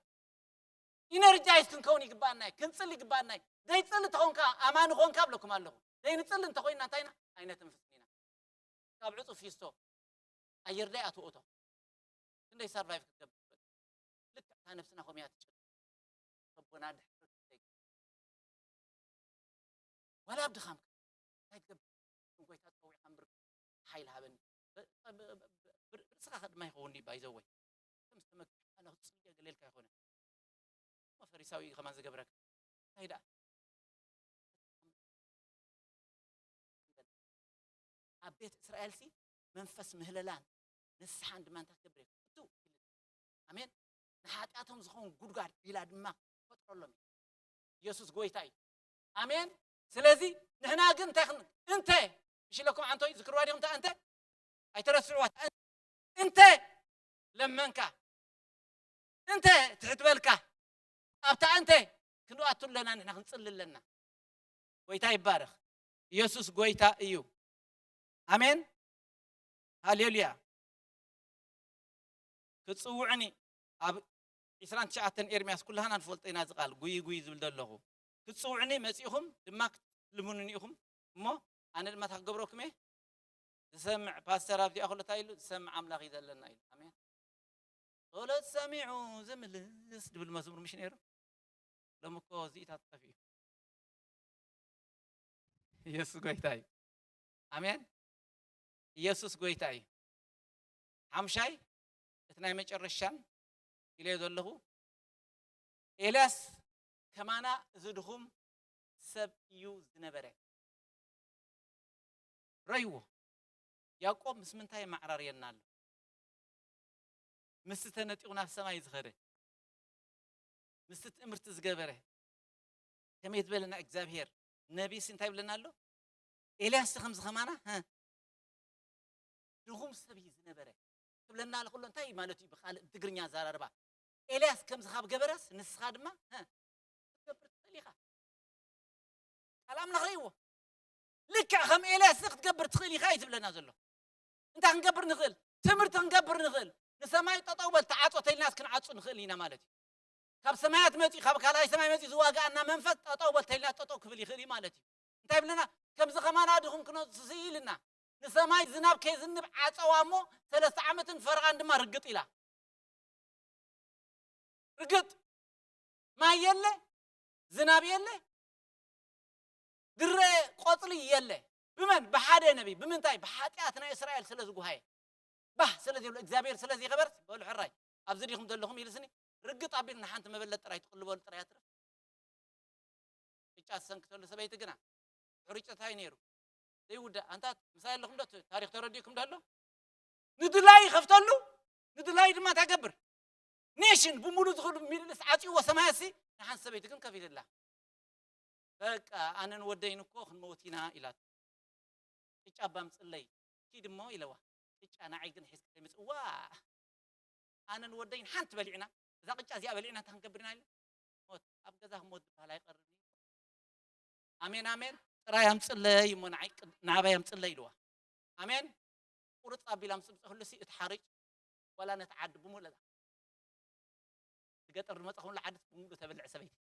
ኢነርጃይዝ ክንከውን ይግባኣና እዩ። ክንጽሊ ይግባኣና እዩ። ዘይጽሊ ተኾንካ ኣማኒ ኾንካ ብለኩም ኣለኹ። ዘይንጽሊ እንተኾይንና እንታይ ኢና? ኣይነትንፍስን ኢና። ካብ ዕጹ ፊስቶ ኣየር ዳይ ኣትወእቶ ክንደይ ሰርቫይቭ ክትገብር ትኽእል? ልክዕ እታ ነብስና ከምያ ትጨ ረቦና ድሕረት ዋላ ኣብ ድኻምካ እንታይ ትገብር? ንጎይታ ጸዊዕካ እምበር ሓይሊ ሃበኒ። ብ- ብ- ብ- ብ- ርእስኻ ከ ድማ ይኸውን ድዩ ባይዘወይ? ከም ዝተመክሐ ኣነ ክጽልዮ ገለ ኢልካ ኣይኮነን። እሞ ፈሪሳዊ እዩ ከማን ዝገብረካ። እንታይ ደኣ? ኣብ ቤት እስራኤልሲ መንፈስ ምህለላን ንስሓን ድማ እንታይ ክገብር እየ? ክእቱ። ኣሜን። ንሓጢኣቶም ዝኸውን ጉድጓድ ቢላ ድማ ክፈጥረሎም እዩ። ኢየሱስ ጎይታ እዩ። ኣሜን። ስለዚ ንሕና ግን እንታይ ክን እንተ እሺ ኢለኩም ዓንቶይ ዝክርዋ ዲኹም እታ እንተ ኣይተረስዕዋ። እታ እንተ ለመንካ እንተ ትሕት በልካ ኣብታ እንተ ክንድኣቱ ኣለና ንሕና ክንጽሊ ኣለና። ጎይታ ይባረኽ። ኢየሱስ ጎይታ እዩ። ኣሜን። ሃሌሉያ። ክትጽውዑኒ ኣብ ዕስራን ትሽዓተን ኤርምያስ ኩላህና ንፈልጦ ኢና እዚ ቃል ጉይ ጉይ ዝብል ዘለኹ። ክትጽውዑኒ መጺእኹም ድማ ክትልምኑኒ ኢኹም እሞ ኣነ ድማ እንታይ ክገብረኩም እየ? ዝሰምዕ ፓስተር ኣብዚኣ ከሎ እንታይ ኢሉ? ዝሰምዕ ኣምላኽ እዩ ዘለና ኢሉ። ኣሜን። ጸሎት ሰሚዑ ዝምልስ ድብል መዝሙር ምሽ ነይሩ? ሎሚ እኮ እዚኢታት ጠፊኡ። ኢየሱስ ጎይታ እዩ። ኣሜን። ኢየሱስ ጎይታ እዩ። ሓምሻይ እቲ ናይ መጨረሻን ኢለዮ ዘለኹ ኤልያስ ከማና እዚ ድኹም ሰብ እዩ ዝነበረ። ረይዎ ያዕቆብ ምስ ምንታይ የመዓራርየና ኣሎ? ምስቲ ተነጢቑ ናብ ሰማይ ዝኸደ ምስቲ ትእምርቲ ዝገበረ ከመይ ዝበለና እግዚኣብሔር ነቢስ እንታይ ይብለና ኣሎ? ኤልያስ ከምዚ ከማና ሀ፣ ድኹም ሰብ እዩ ዝነበረ ትብለና ኣሎ። ከሎ እንታይ ማለት እዩ? ብኻልእ ብትግርኛ ኣዘራርባ ኤልያስ ከምዚ ካብ ገበረስ ንስኻ ድማ ሀ፣ ክትገብር ትኽእል ኢኻ። ቃል ኣምላኽ ርእይዎ። ልክዕ ከም ኤልያስ እዚ ክትገብር ትኽእል ኢኻ እዩ ዝብለና ዘሎ። እንታይ ክንገብር ንኽእል? ትምህርቲ ክንገብር ንኽእል። ንሰማይ ጠጠው በል ተዓጾ ተይልናስ ክንዓጹ ንኽእል ኢና ማለት እዩ። ካብ ሰማያት መጺኡ ካብ ካልኣይ ሰማይ መጺኡ ዝዋግኣና መንፈስ ጠጠው በል ተይልና ጠጠው ክብል ይኽእል እዩ ማለት እዩ። እንታይ ይብለና? ከምዚ ከማና ድኹም ክነሱ ኢልና ንሰማይ ዝናብ ከይዝንብ ዓጸዋ እሞ ሰለስተ ዓመትን ፈረቓን ድማ ርግጥ ኢላ። ርግጥ ማይ የለ፣ ዝናብ የለ፣ ድረ ቆጽሊ የለ። ብመን? ብሓደ ነቢይ። ብምንታይ? ብሓጢኣት ናይ እስራኤል ስለ ዝጉሃየ። ባህ ስለ ዘይብሎ፣ እግዚኣብሔር ስለ ዘይኸበርስ፣ በሉ ሕራይ፣ ኣብዚ ዲኹም ዘለኹም ኢልስኒ፣ ርግጥ ኣቢሉ ንሓንቲ መበለት ጥራይ ትቕልበሉ ጥራይ ኣትርፍ። ቅጫ ዝሰንክተሉ ሰበይቲ ግና፣ ሕሩጭ እንታይ ነይሩ? ዘይውዳእ። ኣንታ ምሳይ ኣለኹም ዶ? እቲ ታሪኽ ተረዲእኩም ዶ ኣሎ? ንድላይ ይኸፍተሉ፣ ንድላይ ድማ እንታይ ገብር? ኔሽን ብምሉእ ዝኽእሉ ሚድልስ ዓጽይዎ ሰማያሲ፣ ንሓንቲ ሰበይቲ ግን ከፊትላ። በቃ ኣነን ወደይን እኮ ክንመውት ኢና ኢላቶ። ቅጫ እባ ኣምጽለይ፣ ኪድ እሞ ኢለዋ። ቅጫ ንዓይ ግን ሒዝኪ ከይምጽእ፣ ዋ! ኣነን ወደይን ሓንቲ በሊዕና፣ እዛ ቅጫ እዚኣ በሊዕና እንታይ ክንገብር ኢና ኢለ? ሞት፣ ኣብ ገዛ ክሞት ዝበሃል ኣይቐርብን እዩ። ኣሜን፣ ኣሜን። ጥራይ ኣምጽለይ እሞ ንዓይ ቅድ-፣ ናባይ ኣምጽለይ ኢልዋ። ኣሜን። ቁርጽ ኣቢላ ምስ ኣምጽእክሉሲ እቲ ሓርጭ ዋላ ነቲ ዓዲ ብምሉእ፣ እቲ ገጠር ዝመጻኹምሉ ዓዲ ብምሉእ ተበልዕ ሰበይቲ።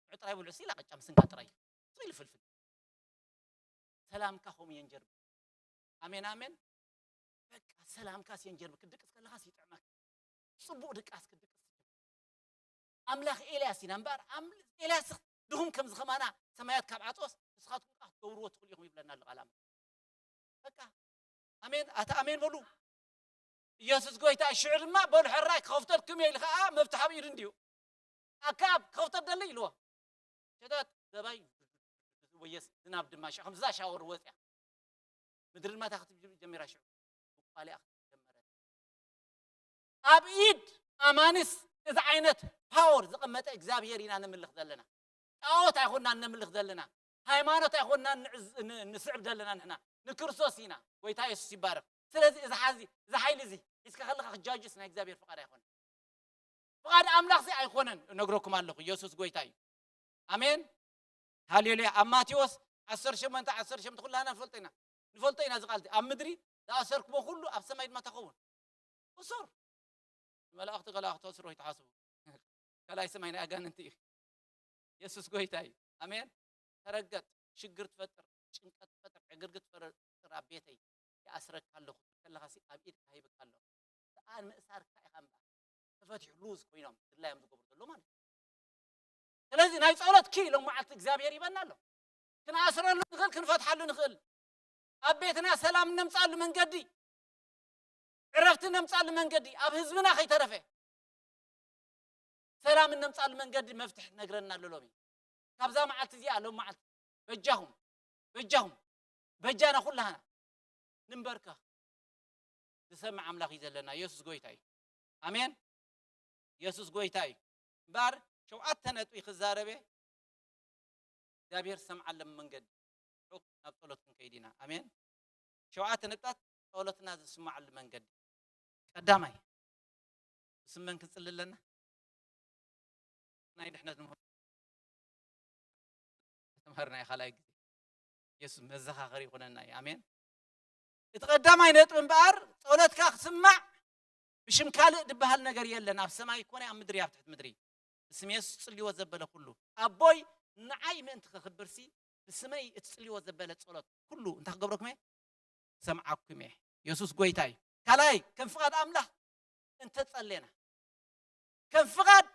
ንዑ ጥራይ ብልዑ ሲላ ቅጫ ምስንካ ጥራይ እዩ። ስቕ ኢሉ ፍልፍል። ሰላምካ ከምኡ የንጀርብር። ኣሜን፣ ኣሜን። በቃ ሰላምካስ የንጀርብር። ክድቅስ ከለኻስ ይጥዕመካ። ጽቡቕ ድቃስ ክድቅስ። ኣምላኽ ኤልያስ ኢና እምበኣር፣ ኣም-፣ ኤልያስ ድኹም ከምዚ ከማና ሰማያት ካብ ዓጾስ፣ ንስኻትኩም ከኣ ክትገብርዎ ትኽእሉ ኢኹም ይብለና ኣሎ ቃል ኣምላኽ። በቃ። ኣሜን። ኣታ ኣሜን በሉ። ኢየሱስ ጎይታ። ሽዑ ድማ በሉ ሕራይ ክኸፍተልኩም እየ ኢሉ ከኣ መፍትሕ ኣብ ኢዱ እንድዩ። ኣካብ ክኸፍተል ደሊ ኢልዎ። ሸታት ገባይ ወየስ ዝናብ ድማ ሽዑ ከምዛ ሻወር ወጽያ። ምድሪ ድማ ታኽቲ ጀሚራ ሽዑ። ቋሊኣ ጀመረት። ኣብ ኢድ ኣማንስ እዚ ዓይነት ፓወር ዘቐመጠ እግዚኣብሔር ኢና ንምልኽ ዘለና። ጣዖት ኣይኮንና እነምልኽ ዘለና። ሃይማኖት ኣይኮንና ንዕዝ-፣ ን-፣ ንስዕብ ዘለና ንሕና። ንክርስቶስ ኢና። ጎይታ የሱስ ይባረኽ። ስለዚ እዚ ሓዚ፣ እዚ ሓይሊ እዚ ሒዝካ ከለኻ ክጃጅስ ናይ እግዚኣብሔር ፍቓድ ኣይኮነን። ፍቓድ ኣምላኽ እዚ ኣይኮነን፣ እነግረኩም ኣለኹ። የሱስ ጎይታ እዩ። ኣሜን። ሃሌሉያ። ኣብ ማቴዎስ ዓሰርተ ሸሞንተ፣ ዓሰርተ ሸሞንተ ኩላህና ንፈልጦ ኢና። ንፈልጦ ኢና እዚ ቃል እዚ። ኣብ ምድሪ ዝኣሰርክሞ ኩሉ ኣብ ሰማይ ድማ ተኸውን። እሱር። መላእኽቲ ከለኣ ክትኣስሮ ይትሓስቡ። ካልኣይ ሰማይ ናይ ኣጋንንቲ እዩ። የሱስ ጎይታ እዩ። ኣሜን። ተረገጥ፣ ሽግር ትፈጥር፣ ጭንቀት ትፈጥር፣ ዕግርግር ትፈጥር ኣብ ቤተይ ይኣስረካ ኣለኹ። ከለኻሲ ኣብ ኢድካ ሂብካ ኣለኹ። ሰኣን ምእሳርካ ኢኻ እምበር። ተፈቲሑ ሉዝ ኮይኖም ድላዮም ዝገብሩ ዘለዉ ማለት እዩ። ስለዚ ናይ ጸሎት ኪ ሎም መዓልቲ እግዚኣብሔር ይበና ኣሎ። ክንኣስረሉ ንኽእል፣ ክንፈትሓሉ ንኽእል። ኣብ ቤትና ሰላም እነምጻሉ መንገዲ፣ ዕረፍቲ እነምጻሉ መንገዲ፣ ኣብ ህዝብና ከይተረፈ ሰላም እነምጻሉ መንገዲ መፍትሕ ነግረና ኣሎ ሎሚ። ካብዛ መዓልቲ እዚኣ ሎም መዓልቲ በጃኹም፣ በጃኹም፣ በጃና ኩላህና ንንበርከኽ። ዝሰምዕ ኣምላኽ እዩ ዘለና። የሱስ ጎይታ እዩ። ኣሜን። የሱስ ጎይታ እዩ። እምበኣር ሸውዓተ ነጥቢ ክዛረበ እግዚኣብሔር ዝሰምዓሎም መንገዲ። ሑቅ ናብ ጸሎት ክንከይድ ኢና። ኣሜን። ሸውዓተ ነጥብታት ጸሎትና ዝስማዓሉ መንገዲ። ቀዳማይ፣ ብስም መን ክንጽሊ ኣለና? ናይ ድሕነት ንምህሮ ተምሃርና እዩ። ካልኣይ ግዜ የሱስ መዘኻኸሪ ይኹነና እዩ። ኣሜን። እቲ ቀዳማይ ነጥቢ እምበኣር፣ ጸሎትካ ክስማዕ ብሽም ካልእ ዝበሃል ነገር የለን፣ ኣብ ሰማይ ኮነ ኣብ ምድሪ፣ ኣብ ትሕቲ ምድሪ። ብስም የሱስ ጽልይዎ ዘበለ ኩሉ፣ ኣቦይ ንዓይ ምእንቲ ክኽብርሲ፣ ብስመይ እትጽልይዎ ዘበለ ጸሎት ኩሉ እንታይ ክገብረኩም እየ? ክሰምዓኩም እየ። የሱስ ጎይታ እዩ። ካልኣይ፣ ከም ፍቓድ ኣምላኽ እንተጸሌና፣ ከም ፍቓድ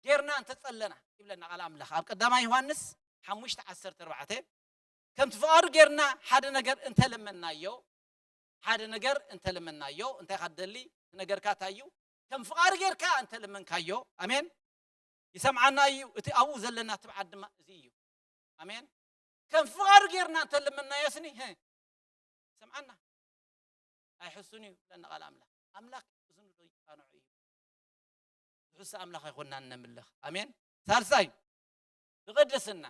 ጌርና እንተጸለና ይብለና ቃል ኣምላኽ ኣብ ቀዳማይ ዮሃንስ ሓሙሽተ ዓሰርተ ኣርባዕተ። ከምቲ ፍቓዱ ጌርና ሓደ ነገር እንተለመናዮ፣ ሓደ ነገር እንተለመናዮ፣ እንታይ ኢኻ ትደሊ? እቲ ነገርካ እንታይ እዩ? ከም ፍቓዱ ጌርካ እንተለመንካዮ፣ ኣሜን፣ ይሰምዓና እዩ። እቲ ኣብኡ ዘለና ትብዓት ድማ እዚ እዩ። ኣሜን። ከም ፍቓዱ ጌርና እንተለመናዮ ስኒ፣ ህ፣ ይሰምዓና። ኣይሕሱን እዩ ይብለና ቃል ኣምላኽ። ኣምላኽ እዝኑ ዶ ይቃንዑ እዩ? ዝሕሱ ኣምላኽ ኣይኮንና እነምልኽ። ኣሜን። ሳልሳይ፣ ብቅድስና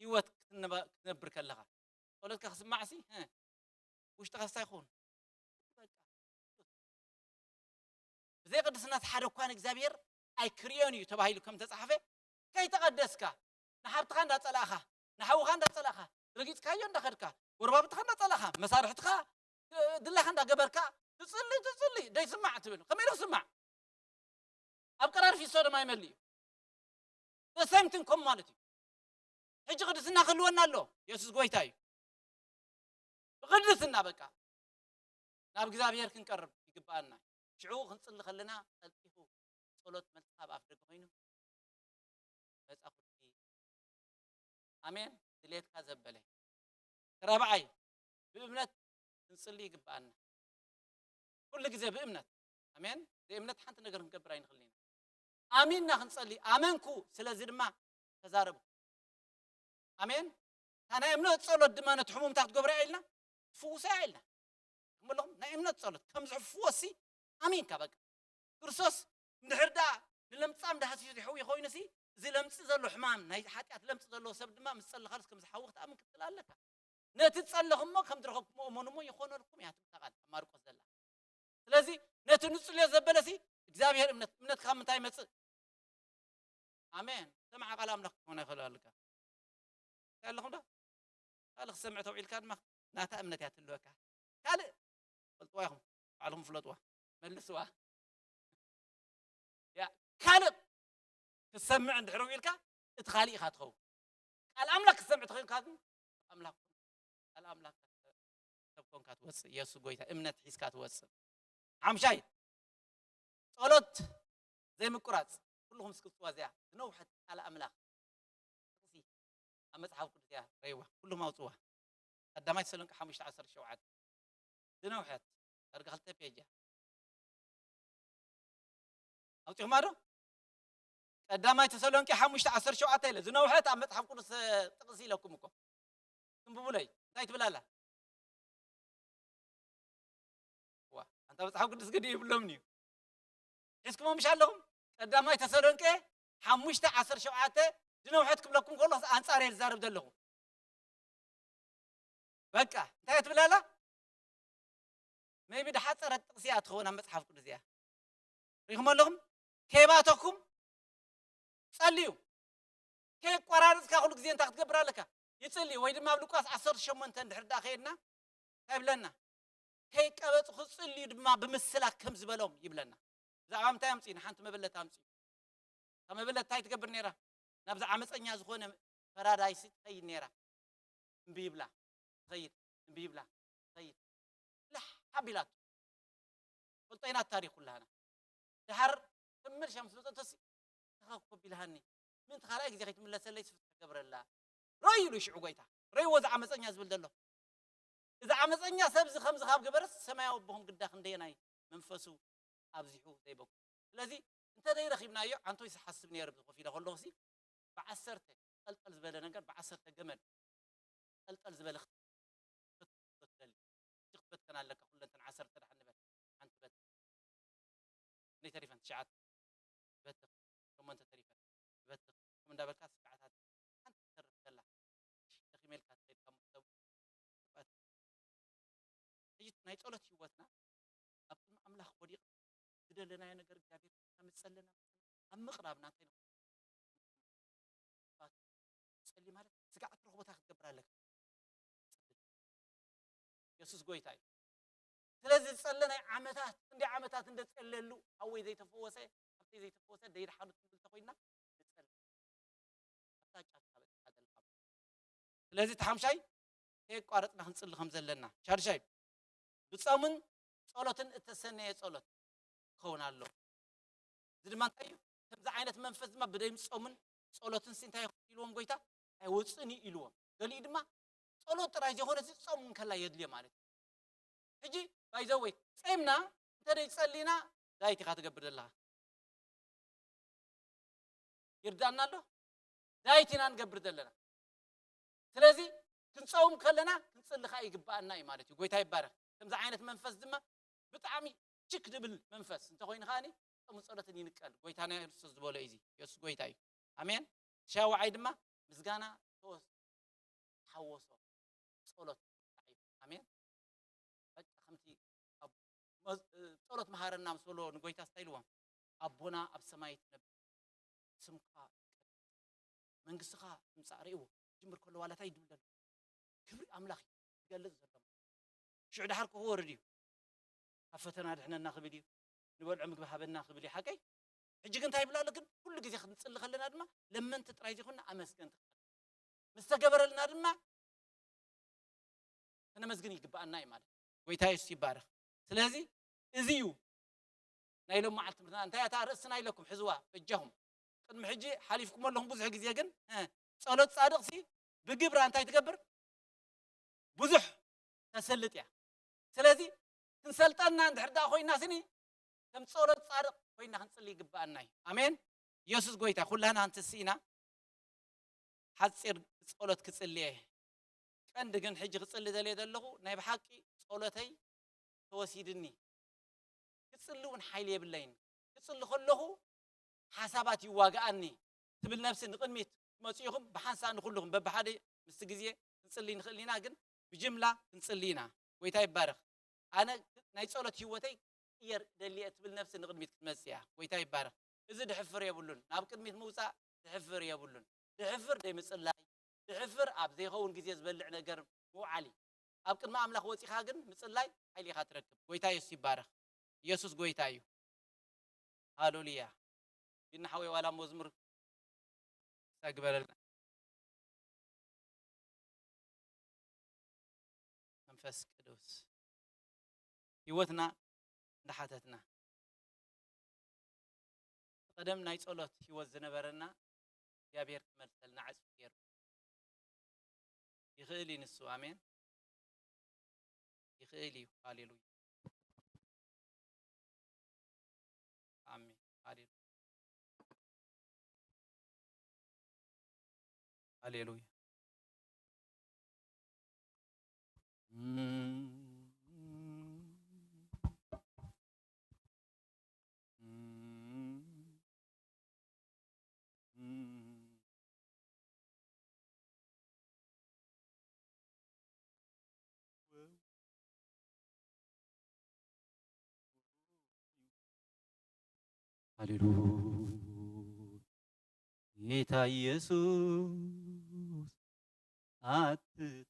ህይወት ክትነባ-፣ ክትነብር ከለኻ፣ ጸሎትካ ክስማዕሲ፣ እ፣ ውሽጥኻ እንታይ ይኸውን? በቃ። ብዘይ ቅድስና እቲ ሓደ እኳ ንእግዚኣብሔር ኣይክርእዮን እዩ ተባሂሉ ከም ተጻሕፈ፣ ከይተቐደስካ፣ ንሓብትኻ እንዳጸላእኻ፣ ንሓውኻ እንዳጸላእኻ፣ ረጊጽካዮ እንዳኸድካ፣ ጎረባብትኻ እንዳጸላእኻ፣ መሳርሕትኻ፣ እ፣ ድላኻ እንዳገበርካ፣ ትጽሊ፣ ትጽሊ፣ ደይስማዕ ትብል። ከመይ ኢሉ ክስማዕ? ኣብ ቀራርፊ ሶዶም ኣይመልእ እዩ። The same thing ከም ማለት እዩ። ሕጂ ቅድስና ክህልወና ኣሎ። የሱስ ጎይታ እዩ። ብቅድስና በቃ ናብ እግዚኣብሔር ክንቀርብ ይግብኣና። ሽዑ ክንጽሊ ከለና ቀልጢፉ ጸሎት መልክዓ ኣብ ኣፍ ደገ ኮይኑ መጻ ኩልኪ። ኣሜን። ድሌትካ ዘበለ። ራብዓይ፣ ብእምነት ክንጽሊ ይግብኣና። ኩሉ ግዜ ብእምነት። ኣሜን። ብእምነት ሓንቲ ነገር ክንገብር ኣይንኽእልን ኢና። ኣሚንና ክንጸሊ፣ ኣመንኩ፣ ስለዚ ድማ ተዛረብኩ። ኣሜን። እታ ናይ እምነት ጸሎት ድማ ነቲ ሕሙም እንታይ ክትገብሮ እያ ኢልና? ትፍውሶ እያ ኢልና። ከምለኹም ናይ እምነት ጸሎት ከም ዝሕፍወሲ ኣሚንካ በቃ። ክርስቶስ እንድሕር ደኣ ንለምጻም ዳህሲሱ ይሕዊ ኮይኑሲ፣ እዚ ለምጺ ዘሎ ሕማም፣ ናይ ሓጢኣት ለምጺ ዘለዎ ሰብ ድማ ምስ ጸለኻሉስ ከም ዝሓዊ ክትኣምን ክትክእል ኣለካ። ነቲ ጸለኹሞ ከም ዝረኸብኩሞ እመኑሞ ይኾነልኩም እያ ትብል እታ ቃል ኣብ ማርቆስ ዘላ። ስለዚ ነቲ ንጽልዮ ዘበለሲ እግዚኣብሔር እምነት፣ እምነት ካብ ምንታይ ይመጽእ? ኣሜን። ሰምዓ ቃል ኣምላኽ ክኾነ ይኽእል ኣለካ። እንታይ ኣለኹም ዶ? ካልእ ክሰምዕ ተውዒልካ ድማ ናታ እምነት እያ ትህልወካ። ካልእ ፈልጥዋ ኢኹም፣ ባዕልኹም ፍለጥዋ፣ መልስዋ። ያ ካልእ ክትሰምዕ እንድሕር ውዒልካ እቲ ካልእ ኢኻ ትኸውን። ቃል ኣምላኽ ክትሰምዕ ተኾይንካ ግን ኣምላኽ ቃል ኣምላኽ ሰብ ኮንካ ትወፅእ። ኢየሱስ ጎይታ እምነት ሒዝካ ትወፅእ። ሓምሻይ ጸሎት ዘይምቁራጽ። ኩልኹም እስኪ ውፅዋ እዚኣ ዝነውሐት ቃል ኣምላኽ ጥቕሲ ኣብ መጽሓፍ ቅዱስ እያ ረይዋ። ኩልኹም ኣውፅዋ። ቀዳማይ ተሰሎንቄ ሓሙሽተ ዓሰርተ ሸውዓተ ዝነውሐት ዳርጋ ክልተ ፔጅ እያ። ኣውፂኹማ ዶ? ቀዳማይ ተሰሎንቄ ሓሙሽተ ዓሰርተ ሸውዓተ ኢለ ዝነውሐት ኣብ መጽሓፍ ቅዱስ ጥቕሲ ኢለኩም እኮ። ትንብቡለይ እንታይ ትብል ኣላ? ዋ ኣንታ መጽሓፍ ቅዱስ ግዲ ይብሎምኒ እዩ። ሒዝኩሞ ምሽ ኣለኹም? ቀዳማይ ተሰሎንቄ ሓሙሽተ ዓሰርተ ሸውዓተ ዝነውሐት ክብለኩም ከሎ ኣንጻር እየ ዝዛረብ ዘለኹ። በቃ እንታይ እያ ትብል ኣላ? ሜቢ ድሓፀረት ጥቕሲ እያ ትኸውን ኣብ መጽሓፍ ቅዱስ እያ። ሪኹም ኣለኹም? ከይባተኩም ጸልዩ። ከየቋራርጽካ ኩሉ ግዜ እንታይ ክትገብር ኣለካ? ይጽሊ። ወይ ድማ ኣብ ሉቃስ ዓሰርተ ሸሞንተ እንድሕር ደኣ ከየድና እንታይ ይብለና? ከይቀበጽ ክጽልዩ ድማ ብምስላክ ከም ዝበሎም ይብለና። ብዛዕባ ምንታይ ኣምጽኡ? ንሓንቲ መበለት ኣምጽኡ። እታ መበለት እንታይ ትገብር ነይራ? ናብዚ ዓመፀኛ ዝኾነ ፈራዳይሲ ትኸይድ ነይራ። እምቢ ይብላ ትኸይድ፣ እምቢ ይብላ ትኸይድ። ላሕ ሓቢላቱ። ፈልጦ ኢና ታሪክ ኩላህና። ድሓር ተመልሻ ምስ መፀቶሲ ተኸኮብ ኢልሃኒ። ምእንቲ ካልኣይ ግዜ ከይትምለሰለይ ስፍት ትገብረላ። ረይ ኢሉ ሽዑ ጎይታ። ረይዎ እዚ ዓመፀኛ ዝብል ዘሎ። እዚ ዓመፀኛ ሰብ እዚ ከምዚ ካብ ገበረስ ሰማያዊ ኣቦኹም ግዳ ክንደየናይ መንፈሱ ኣብዚሑ ዘይበኩ። ስለዚ እንተ ዘይረኺብናዮ፣ ኣንቶይ ዝሓስብ ነይረ ኮፍ ኢለ ከለኹሲ፣ ብዓሰርተ ጠልጠል ዝበለ ነገር፣ ብዓሰርተ ገመድ ጠልጠል ዝበለ ክትደሊ። እቲ ክትበትከን ኣለካ፣ ኩለን እተን ዓሰርተ ደሓን ንበል፣ ሓንቲ በትኽ። ክንደይ ተሪፈን? ትሽዓተ። በትኽ። ሸሞንተ ተሪፈን። በትኽ። ከምኡ እንዳበልካ ስብዓታት ሓንቲ ትተርፍ ዘላ። ደኺመ ኢልካ ትኸይድ ካብ መክተቡ። ሕጂ ናይ ጸሎት ህይወትና ኣብ ቅድሚ ኣምላኽ ወዲቕ ዝደለናዮ ነገር እግዚኣብሔር ከምጸለና ኣብ ምቕራብና እንታይ ንኸውን? ጸሊ ማለት ስግኣት ረኽቦታ ክትገብር ኣለካ። የሱስ ጎይታ እዩ። ስለዚ ዝጸለ ናይ ዓመታት፣ ክንደይ ዓመታት እንደጸለሉ፣ ሓወይ ዘይተፈወሰ፣ ሓፍተይ ዘይተፈወሰ፣ ደይድሓኑ ትብል ተኾይንና ንጸሊ። ኣብታ ጫፍ ትበጽሓ ዘለኻ። ስለዚ እቲ ሓምሻይ ከየቋረጽና ክንጽሊ ከም ዘለና። ሻድሻይ ብጾምን ጸሎትን እተሰነየ ጸሎት ክኸውን ኣሎ። እዚ ድማ እንታይ እዩ? ከምዚ ዓይነት መንፈስ ድማ ብደም ጾምን ጸሎትን ሲ እንታይ ኢልዎም ጎይታ? ኣይወጽእን እዩ ኢልዎም። ገሊኡ ድማ ጸሎት ጥራይ ዘይኮነ ሲ ጾም እውን ከላ የድልዮ ማለት እዩ። ሕጂ ባይዘወይ ጼምና እንተ ደይ ጸሊና ዳይት ኢኻ ትገብር ዘለኻ። ይርዳና ኣሎ? ዳይት ኢና ንገብር ዘለና። ስለዚ ክንጸውም ከለና ክንጽሊ ኸኣ ይግብኣና እዩ ማለት እዩ። ጎይታ ይባረኽ። ከምዚ ዓይነት መንፈስ ድማ ብጣዕሚ ችክ ድብል መንፈስ እንተኾይኑ ከኣኒ ጾምን ጸሎትን ይንቀል። ጎይታና የሱስ ዝበሎ እዩ እዚ። የሱስ ጎይታ እዩ። ኣሜን። ሻውዓይ ድማ ምስጋና ተወስ-፣ ተሓወሶ ጸሎት። ኣሜን። በቃ ከምቲ ኣብ መዝ-፣ ጸሎት መሃረና ምስ በሎ ንጎይታ እንታይ ኢልዎ? ኣቦና ኣብ ሰማይ ትነብር፣ ስምካ ይቀደስ፣ መንግስትኻ ትምጻእ። ርእይዎ፣ ክጅምር ከሎ ዋላ እንታይ ድብል ዘሎ? ክብሪ ኣምላኽ እዩ ዝገልጽ ዘሎ። ሽዑ ድሓር ክወርድ እዩ። ካብ ፈተና ድሕነና ክብል እዩ። ንበልዖ ምግቢ ሃበና ክብል እዩ። ሓቀይ? ሕጂ ግን እንታይ ይብል ኣሎ? ግን ኩሉ ግዜ ክንጽሊ ከለና ድማ ለመንቲ ጥራይ ዘይኮንና ኣመስገንቲ። ምስ ተገበረልና ድማ ከነመስግን ይግብኣና እዩ ማለት እዩ። ጎይታ የሱስ ይባረኽ። ስለዚ እዚ እዩ ናይ ሎም መዓልቲ ትምህርትና። እንታይ እታ ኣርእስትና ኢለኩም ሕዝዋ በጃኹም። ቅድሚ ሕጂ ሓሊፍኩም ኣለኹም ብዙሕ ግዜ፣ ግን፣ እ፣ ጸሎት ጻድቕ ሲ ብግብራ እንታይ ትገብር? ብዙሕ ተሰልጥ እያ። ስለዚ ክንሰልጠና እንድሕር ደኣ ኮይና ስኒ ከም ጸሎት ጻድቕ ኮይና ክንጽሊ ይግብኣና እዩ። ኣሜን። ኢየሱስ ጎይታ። ኩላና እንትስኢና ሓጺር ጸሎት ክጽልየ ቀንዲ ግን ሕጂ ክጽሊ ደልየ ዘለኹ ናይ ብሓቂ ጸሎተይ ተወሲድኒ። ክጽሊ እውን ሓይሊ የብለይን። ክጽሊ ከለኹ ሓሳባት ይዋግኣኒ ትብል ነፍሲ ንቕድሚት ትመጽኡ ኢኹም። ብሓንሳእ ንኹልኹም በብሓደ ምስቲ ግዜ ክንጽሊ ንኽእል ኢና፣ ግን ብጅምላ ክንጽሊ ኢና። ጎይታ ይባረኽ። ኣነ ናይ ጸሎት ህይወተይ ክቕየር ደልየ ትብል ነፍሲ ንቕድሚት ክትመጽእ እያ። ጎይታ ይባረኽ። እዚ ድሕፍር የብሉን። ናብ ቅድሚት ምውጻእ ድሕፍር የብሉን። ድሕፍር ደይ ምጽላይ፣ ድሕፍር ኣብ ዘይኸውን ግዜ ዝበልዕ ነገር ምውዓል እዩ። ኣብ ቅድሚ ኣምላኽ ወጺኻ ግን ምጽላይ ሓይሊ ኢኻ ትረክብ። ጎይታ የሱስ ይባረኽ። ኢየሱስ ጎይታ እዩ። ሃሌሉያ። ቢና ሓወይ ዋላ መዝሙር ሳግበረልና። መንፈስ ቅዱስ ህይወትና እንዳሓተትና ቀደም ናይ ጸሎት ህይወት ዝነበረና እግዚኣብሔር ክመልሰልና ዕጽፊ ገይሩ ይኽእል እዩ ንሱ። ኣሜን። ይኽእል እዩ። ሃሌሉያ። ኣሜን። ሃሌሉያ። ሃሌሉያ። ሃሌሉያ። ጌታ ኢየሱስ ኣትተወኝ፣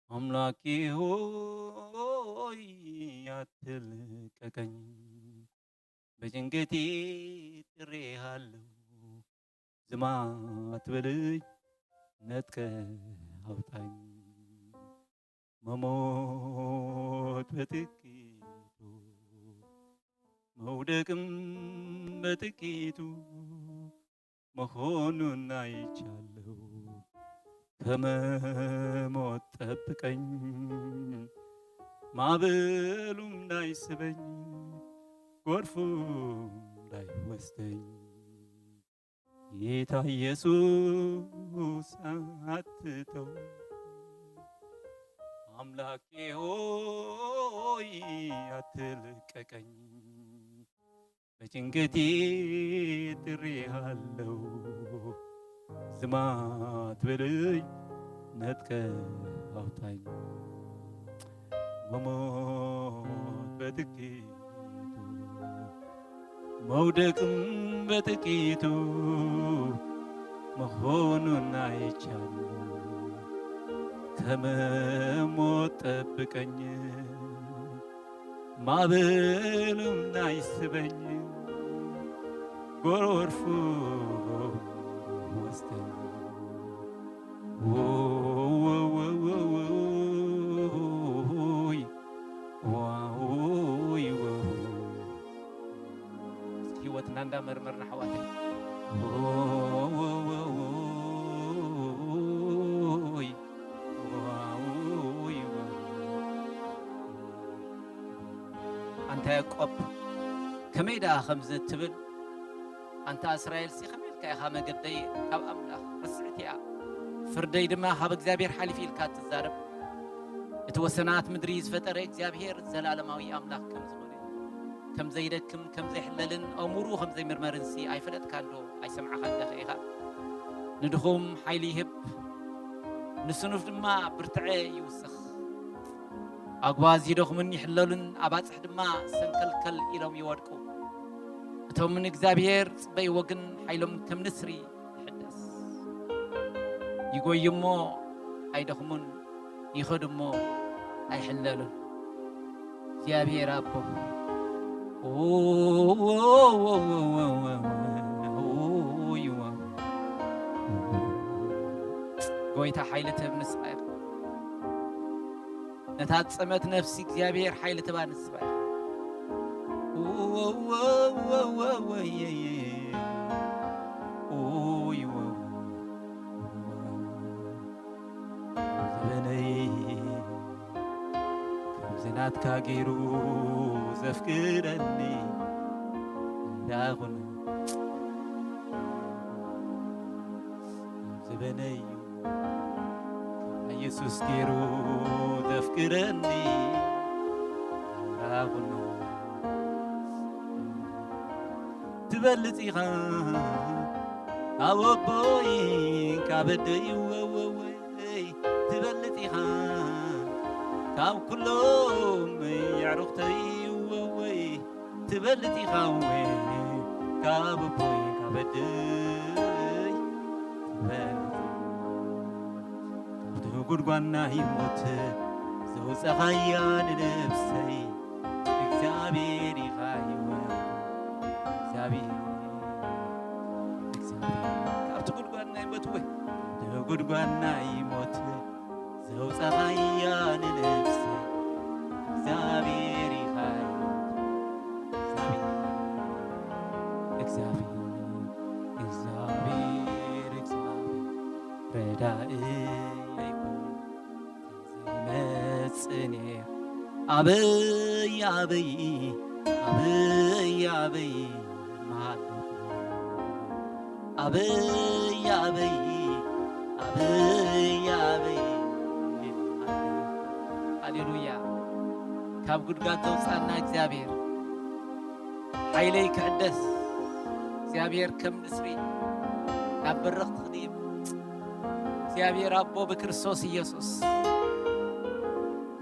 ኣምላኬ ሆይ ኣትልቀቀኝ፣ በጭንቀቴ ጥሬሃለሁ፣ ዝም አትበለኝ፣ ነጥቀህ አውጣኝ። መሞት በጥቂቱ መውደቅም በጥቂቱ መሆኑን አይቻለሁ። ከመሞት ጠብቀኝ፣ ማዕበሉም እንዳይስበኝ፣ ጎርፉም እንዳይወስደኝ። ጌታ ኢየሱስ አትተው፣ አምላኬ ሆይ አትልቀቀኝ። በጭንቀቴ ጥሬሃለሁ፣ ዝም አትበለኝ፣ ነጥቀህ አውጣኝ። መሞት በጥቂቱ መውደቅም በጥቂቱ መሆኑን አይቻለሁ። ከመሞት ጠብቀኝ፣ ማዕበሉም አይስበኝ፣ ጎርፉ ወስደኝ። ውይ፣ ዋይ፣ ውይ። እስኪ ህይወትና እንዳመርመርና ኣሕዋተይ። ውይ፣ ዋይ፣ ውይ። ኣንታ ያዕቆብ፣ ከመይ ደኣ ከምዚ እትብል? ኣንታ እስራኤልሲ፣ ከመይ ኢልካ ኢኻ መገደይ ካብ ኣምላኽ ርስዕቲ እያ፣ ፍርደይ ድማ ካብ እግዚኣብሔር ሓሊፍ ኢልካ እትዛረብ? እቲ ወሰናት ምድሪ ዝፈጠረ እግዚኣብሔር ዘላለማዊ ኣምላኽ ከም ዝኾነ፣ ከም ዘይደክም፣ ከም ዘይሕለልን ኣእምሮኡ ከም ዘይምርመርንሲ ኣይፈለጥካንዶ? ኣይሰምዓኻን ደኸ ኢኻ? ንድኹም ሓይሊ ይህብ፣ ንስኑፍ ድማ ብርትዐ ይውስኽ። ኣጉባዝ ይደኽሙን ይሕለሉን፣ ኣባጽሕ ድማ ሰንከልከል ኢሎም ይወድቁ። እቶም ንእግዚኣብሔር ዝጽበይዎ ግን ሓይሎም ከም ንስሪ ይሕደስ። ይጎዩ እሞ ኣይደኽሙን፣ ይኸዱ እሞ ኣይሕለሉን። እግዚኣብሔር ኣቦ። ጎይታ ሓይሊ ትህብ ንስኻ ኢኻ። ነታ ጸመት ነፍሲ እግዚኣብሔር ሓይሊ ትህባ ንስኻ ኢኻ። ናትካ ገይሩ ዘፍቅረኒ እንዳኹን ዝበነዩ ኢየሱስ ገይሩ ዘፍቅረኒ እንዳኹን ትበልጽ ኢኻ ካብ ኣቦይ ካብ ኣደይ ወወወይ ትበልጽ ኢኻ ካብ ኩሎም የዕሩኽተይ ወወይ ትበልጽ ኢኻ ወይ ካብ ኣቦይ ካብ ኣደይ ትበልጽ ካብቲ ጉድጓድ ናይ ሞት ዘውጻኻያ ንነፍሰይ እግዚኣብሔር ኢኻ ይወ እግዚኣብሔር እግዚኣብሔር ካብቲ ጉድጓድ ናይ ሞት ወይ ካብቲ ጉድጓድ ናይ ሞት ዘውጻኻያ ንነፍሰይ እግዚኣብሔር ኢኻ ይወ እግዚኣብሔር እግዚኣብሔር እግዚኣብሔር እግዚኣብሔር ረዳእ ኣይኮን ዘይመጽእ ነይሩ ኣበይ ኣበይ ኣበይ ኣበይ መሃለኹ ኣበይ ኣበይ ኣበይ ኣበይ ሃሌሉያ ካብ ጉድጋድ ተውፃና እግዚኣብሔር ሓይለይ ክዕደስ እግዚኣብሔር ከም ንስሪ ናብ በረኽቲ ክድይብ እግዚኣብሔር ኣቦ ብክርስቶስ ኢየሱስ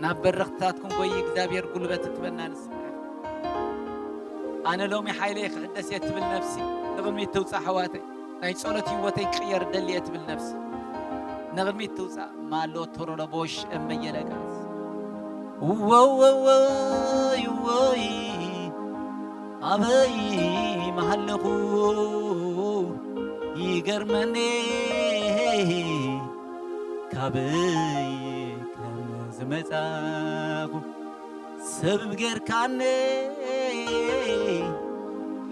ናብ በረኽትታት ክንጎይ እግዚኣብሔር ጉልበት ትበና ንስምረ ኣነ ሎሚ ሓይለይ ክዕደስ እየ ትብል ነፍሲ ንቕድሚት ትውፃእ ኣሕዋተይ ናይ ጸሎት ህይወተይ ክቕየር ደሊ እየ ትብል ነፍሲ ንቕድሚት ትውፃእ ማሎ ቶሮሎቦሽ እመየለጋስ ውወውወይወይ ኣበይ መሃለኹ ይገርመኒ ካበይ ከም ዝመጻኹ ሰብ ጌርካኒ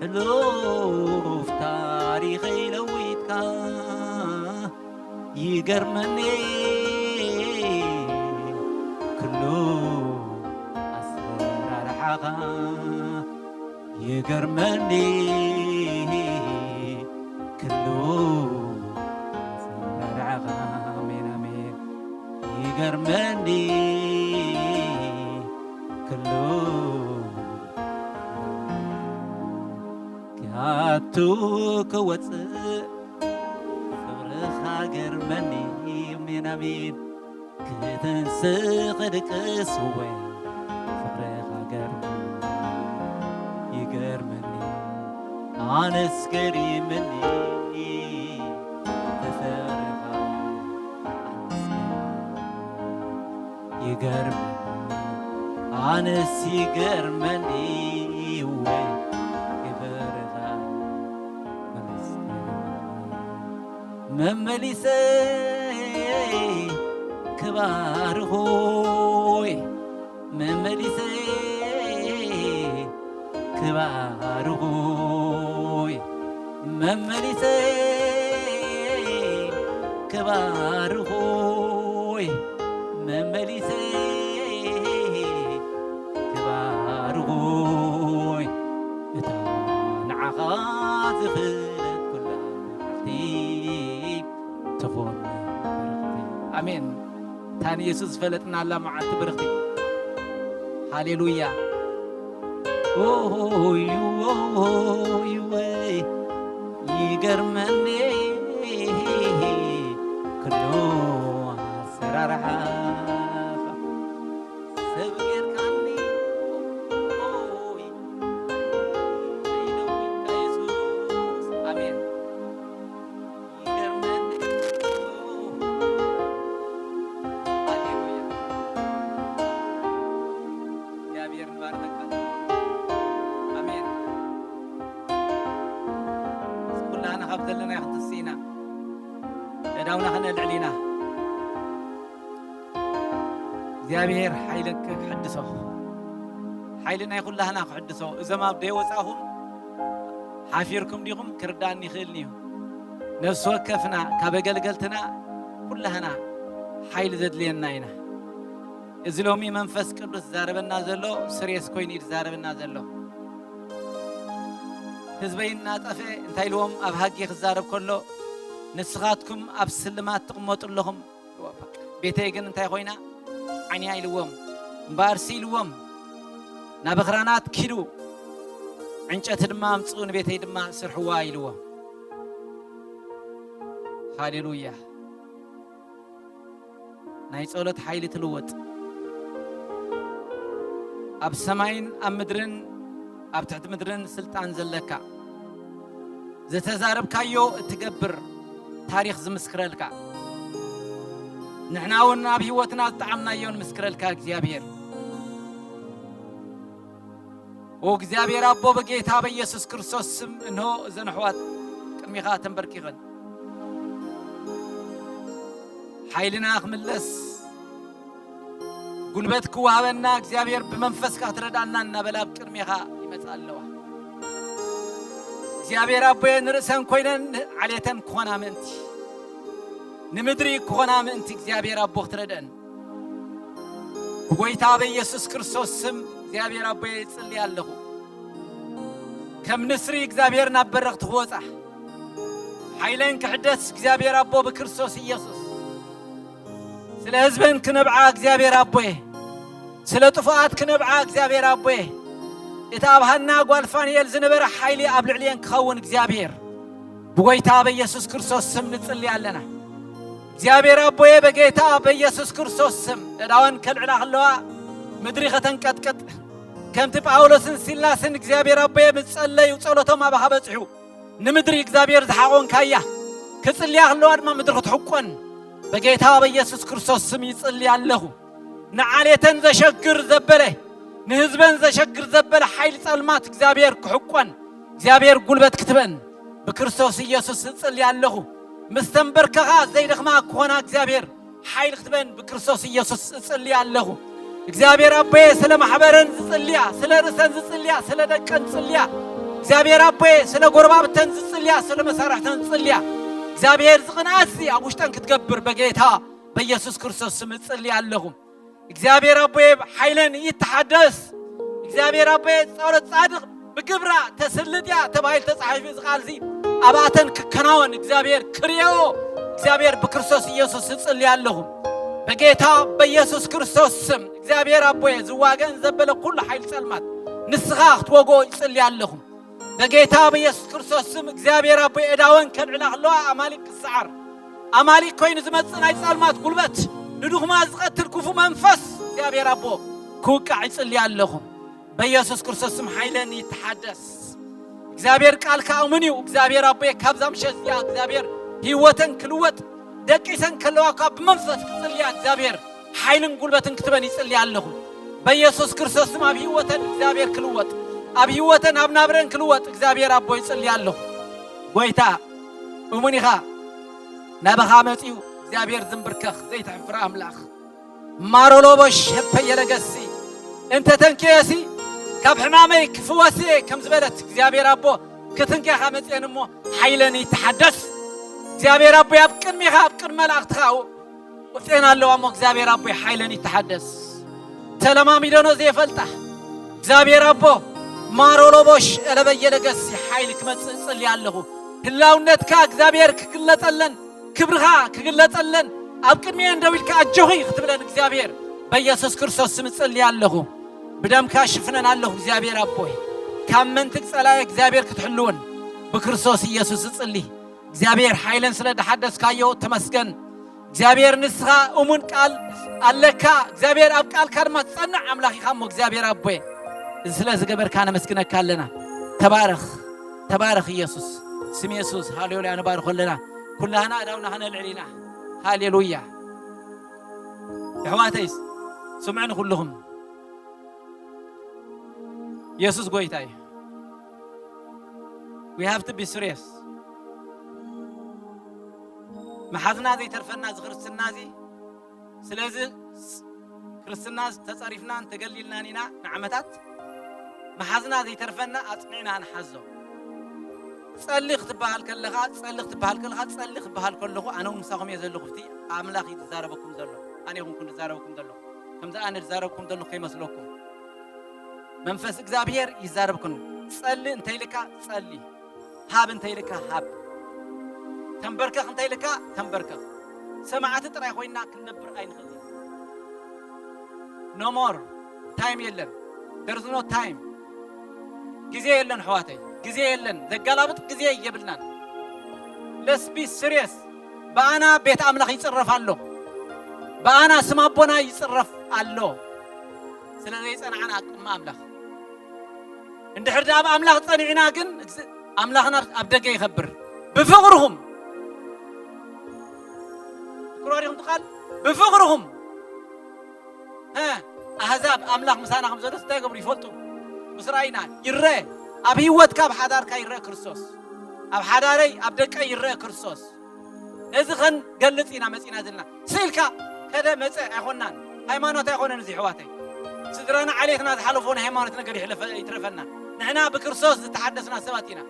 ሕሉፍ ታሪኸይ ለዊጥካ ይገርመኒ ክሉ ኣሰራርሓኻ ይገርመኒ ክሉ ኣሰራርሓኻ ኣሜን ኣሜን ይገርመኒ ክሉ ካቱ ክወፅእ ፍቕርኻ ገርመኒ ኣሜን ኣሜን ክትንስእ ክድቅስ እወ ፍቕርኻ ገርመኒ ይገርመኒ ኣነስ ገሪምኒ ፍቕርኻ ኣነስ ገሪምኒ ይገርመኒ ኣነስ ይገርመኒ እወ ግብርኻ መመስገን መመሊሰ ክባርኾይ መመሊሰ ክባርኾይ መመሊሰ ክባርኾይ መመሊሰ ክባርኾይ እታ ንዓኻ ዝኽለት ኩላ መዓልቲ ትኾን በረኽቲ ኣሜን እታ ንየሱስ ዝፈለጥናላ መዓልቲ ብርኽቲ ሃሌሉያ ይገርመኒ ክሉ ኣሰራርሓኻ ሰብ ጌርካኒ ኣሜን ይገርመኒ ሃሌሉያ እግዚኣብሔር ንባርከካ ኣሜን ኩላህና ካብ ዘለና ክንትስእ ኢና ኣእዳውና ከነልዕል ኢና እግዚኣብሔር ሓይለክ ክሕድሶ ሓይሊ ናይ ኩላህና ክሕድሶ እዞም ኣብ ደይ ወፃኹም ሓፊርኩም ዲኹም ክርዳን ይኽእልን እዩ ነፍሲ ወከፍና ካብ ኣገልገልትና ኩላህና ሓይሊ ዘድልየና ኢና እዚ ሎሚ መንፈስ ቅዱስ ዝዛረበና ዘሎ ስሬስ ኮይኑ እዩ ዝዛረበና ዘሎ። ህዝበይ እናጠፈ እንታይ ኢልዎም ኣብ ሃጌ ክዛረብ ከሎ፣ ንስኻትኩም ኣብ ስልማት ትቕመጡ ኣለኹም፣ ቤተይ ግን እንታይ ኮይና ዓንያ ኢልዎም። እምበኣርሲ ኢልዎም፣ ናብ ኣኽራናት ኪዱ፣ ዕንጨቲ ድማ ኣምጽኡ፣ ንቤተይ ድማ ስርሕዋ ኢልዎም። ሃሌሉያ። ናይ ጸሎት ሓይሊ ትልውጥ። ኣብ ሰማይን ኣብ ምድርን ኣብ ትሕቲ ምድርን ስልጣን ዘለካ፣ ዝተዛረብካዮ እትገብር፣ ታሪኽ ዝምስክረልካ፣ ንሕና እውን ኣብ ህይወትና ዝጠዓምናዮ ንምስክረልካ እግዚኣብሔር። ኦ እግዚኣብሔር ኣቦ፣ በጌታ በኢየሱስ ክርስቶስ ስም እንሆ እዘን ኣሕዋት ቅድሚኻ ተንበርኪኸን። ሓይልና ክምለስ፣ ጉልበት ክወሃበና እግዚኣብሔር ብመንፈስካ ክትረዳና እናበላ ኣብ ቅድሜኻ ይመጻ ኣለዋ። እግዚኣብሔር ኣቦየ፣ ንርእሰን ኮይነን ዓሌተን ክኾና ምእንቲ፣ ንምድሪ ክኾና ምእንቲ እግዚኣብሔር ኣቦ ክትረድአን ብጎይታ በኢየሱስ ክርስቶስ ስም እግዚኣብሔር ኣቦየ ይጽሊ ኣለኹ። ከም ንስሪ እግዚኣብሔር ናብ በረኽቲ ክወጻ፣ ሓይለን ክሕደስ እግዚኣብሔር ኣቦ ብክርስቶስ ኢየሱስ። ስለ ህዝበን ክነብዓ እግዚኣብሔር ኣቦየ፣ ስለ ጥፉኣት ክነብዓ እግዚኣብሔር ኣቦየ፣ እቲ ኣብ ሃና ጓል ፋንኤል ዝነበረ ሓይሊ ኣብ ልዕሊየን ክኸውን እግዚኣብሔር ብጎይታ በኢየሱስ ክርስቶስ ስም ንጽሊ ኣለና። እግዚኣብሔር ኣቦየ፣ በጌታ በኢየሱስ ክርስቶስ ስም እዳወን ከልዕላ ከለዋ ምድሪ ከተንቀጥቅጥ፣ ከምቲ ጳውሎስን ሲላስን እግዚኣብሔር ኣቦየ ምስ ጸለዩ ጸሎቶም ኣባኻ በጽሑ። ንምድሪ እግዚኣብሔር ዝሓቖንካያ ክጽልያ ከለዋ ድማ ምድሪ ክትሕቆን በጌታ በኢየሱስ ክርስቶስ ስም ይጽሊ ኣለኹ። ንዓሌተን ዘሸግር ዘበለ፣ ንህዝበን ዘሸግር ዘበለ ሓይሊ ጸልማት እግዚኣብሔር ክሕቆን፣ እግዚኣብሔር ጉልበት ክትበን ብክርስቶስ ኢየሱስ እጽሊ ኣለኹ። ምስ ተንበርከኻ ዘይደኽማ ክኾና እግዚኣብሔር ሓይሊ ክትበን ብክርስቶስ ኢየሱስ እጽሊ ኣለኹ። እግዚኣብሔር ኣቦየ፣ ስለ ማሕበረን ዝጽልያ፣ ስለ ርእሰን ዝጽልያ፣ ስለ ደቀን ዝጽልያ፣ እግዚኣብሔር ኣቦየ፣ ስለ ጎረባብተን ዝጽልያ፣ ስለ መሳርሕተን ዝጽልያ፣ እግዚኣብሔር ዝቕንኣት እዚ ኣብ ውሽጠን ክትገብር በጌታ በኢየሱስ ክርስቶስ ስም እጽሊ ኣለኹ። እግዚኣብሔር ኣቦየ፣ ሓይለን ይተሓደስ። እግዚኣብሔር ኣቦየ፣ ጸሎት ጻድቕ ብግብራ ተስልጥ እያ ተባሂሉ ተጻሒፉ፣ እዚ ቃል እዚ ኣብኣተን ክከናወን እግዚኣብሔር ክርእዮ እግዚኣብሔር ብክርስቶስ ኢየሱስ እጽሊ ኣለኹ። በጌታ በኢየሱስ ክርስቶስ ስም እግዚኣብሔር ኣቦየ፣ ዝዋገን ዘበለ ኩሉ ሓይሊ ጸልማት ንስኻ ክትወግኦ ይጽሊ ኣለኹ። በጌታ በኢየሱስ ክርስቶስ ስም እግዚኣብሔር ኣቦየ፣ እዳወን ከልዕላ ከለዋ ኣማሊቅ ክሰዓር፣ ኣማሊቅ ኮይኑ ዝመጽእ ናይ ጸልማት ጉልበት፣ ንድኹማት ዝቐትል ክፉ መንፈስ እግዚኣብሔር ኣቦ ክውቃዕ ይጽሊ ኣለኹ። በኢየሱስ ክርስቶስ ስም ሓይለን ይተሓደስ። እግዚኣብሔር ቃልካ እሙን እዩ። እግዚኣብሔር ኣቦየ፣ ካብዛ ምሸት እዚኣ እግዚኣብሔር ህይወተን ክልወጥ፣ ደቂሰን ከለዋ እኳ ብመንፈስ ክጽልያ እግዚኣብሔር ሓይልን ጉልበትን ክትበን ይጽልያ ኣለኹ። በኢየሱስ ክርስቶስ ስም ኣብ ህይወተን እግዚኣብሔር ክልወጥ፣ ኣብ ህይወተን ኣብ ናብረን ክልወጥ እግዚኣብሔር ኣቦ ይጽልያ ኣለኹ። ጎይታ እሙን ኢኻ። ናባኻ መጺኡ እግዚኣብሔር ዝንብርከኽ ዘይትሕፍር ኣምላኽ። ማሮሎቦሽ ሸፐየለገሲ፣ እንተ ተንክየሲ ካብ ሕማመይ ክፍወስ እየ ከም ዝበለት እግዚኣብሔር ኣቦ፣ ክትንክያኻ መጽኤን እሞ ሓይለን ይተሓደስ። እግዚኣብሔር ኣቦ ኣብ ቅድሚኻ ኣብ ቅድሚ መላእኽትኻ ወፅኤን ኣለዋ እሞ እግዚኣብሔር ኣቦ ሓይለን ይተሓደስ። ተለማሚደኖ ዘይፈልጣ እግዚኣብሔር ኣቦ ማሮሎቦሽ ኤለበየለገሲ ሓይሊ ክመጽእ እጽሊ ኣለኹ። ህላውነትካ እግዚኣብሔር ክግለጸለን፣ ክብርኻ ክግለጸለን፣ ኣብ ቅድሚኤን ደው ኢልካ ኣጆኺ ክትብለን እግዚኣብሔር በኢየሱስ ክርስቶስ ስም እጽሊ ኣለኹ። ብደምካ ሽፍነን ኣለኹ እግዚኣብሔር ኣቦይ። ካብ መንትግ ጸላኢ እግዚኣብሔር ክትሕልወን ብክርስቶስ ኢየሱስ እጽሊ። እግዚኣብሔር ሓይለን ስለ ደሓደስካዮ ተመስገን። እግዚኣብሔር ንስኻ እሙን ቃል ኣለካ። እግዚኣብሔር ኣብ ቃልካ ድማ ትጸንዕ ኣምላኽ ኢኻ እሞ እግዚኣብሔር ኣቦይ፣ እዚ ስለ ዝገበርካ ነመስግነካ ኣለና። ተባረኽ፣ ተባረኽ ኢየሱስ። ስም የሱስ ሃሌሉያ ንባርኾ ኣለና። ኩላህና ኣእዳውና ከነልዕል ኢና። ሃሌሉያ። የሕዋተይስ ስምዕኒ ኩልኹም። የሱስ ጎይታ እዩ። We have to be serious። መሓዝና ዘይተርፈና እዚ ክርስትና እዚ። ስለዚ ክርስትና ተጸሪፍናን ተገሊልናን ኢና ንዓመታት። መሓዝና ዘይተርፈና ኣጽኒዕና ንሓዞ። ጸሊ ክትበሃል ከለኻ፣ ጸሊ ክትበሃል ከለኻ፣ ጸሊ ክበሃል ከለኹ ኣነ እውን ምሳኹም እየ ዘለኹ። እቲ ኣምላኽ እዩ ዝዛረበኩም ዘሎ፣ ኣነ ይኹንኩን ዝዛረበኩም ዘለኹ። ከምዚ ኣነ ዝዛረብኩም ዘለኹ ከይመስለኩም። መንፈስ እግዚኣብሔር ይዛረብኩም። ጸሊ እንተ ኢልካ ጸሊ፣ ሃብ እንተ ኢልካ ሃብ፣ ተንበርከኽ እንተ ኢልካ ተንበርከኽ። ሰማዕቲ ጥራይ ኮይና ክንነብር ኣይንኽእልን። No more time የለን። There's no time። ግዜ የለን ኣሕዋተይ፣ ግዜ የለን። ዘጋላብጥ ግዜ የብልናን። Let's be serious። ብኣና ቤት ኣምላኽ ይጽረፍ ኣሎ። ብኣና ስም ኣቦና ይጽረፍ ኣሎ። ስለ ዘይጸናዕና ኣብ ቅድሚ ኣምላኽ። እንድሕር ደኣ ኣብ ኣምላኽ ጸኒዕና ግን፣ ኣምላኽና ኣብ ደገ ይኸብር። ብፍቕርኹም፣ ትክሮ ዲኹም ትቃል? ብፍቕርኹም፣ እ፣ ኣህዛብ ኣምላኽ ምሳና ከም ዘሎ እንታይ ይገብሩ ይፈልጡ። ምስ ረኣይና ይረአ። ኣብ ህይወትካ፣ ኣብ ሓዳርካ ይረአ ክርስቶስ። ኣብ ሓዳረይ፣ ኣብ ደቀይ ይረአ ክርስቶስ። ነዚ ኸንገልጽ ኢና መጺና ዘለና። ስኢልካ ከደ መጸ ኣይኾንናን። ሃይማኖት ኣይኮነን እዚ፣ ኣሕዋተይ። ስድራና ዓሌትና ዝሓለፎ ናይ ሃይማኖት ነገር ይሕለፈ-፣ ይትረፈና። ንሕና ብክርስቶስ ዝተሓደስና ሰባት ኢና።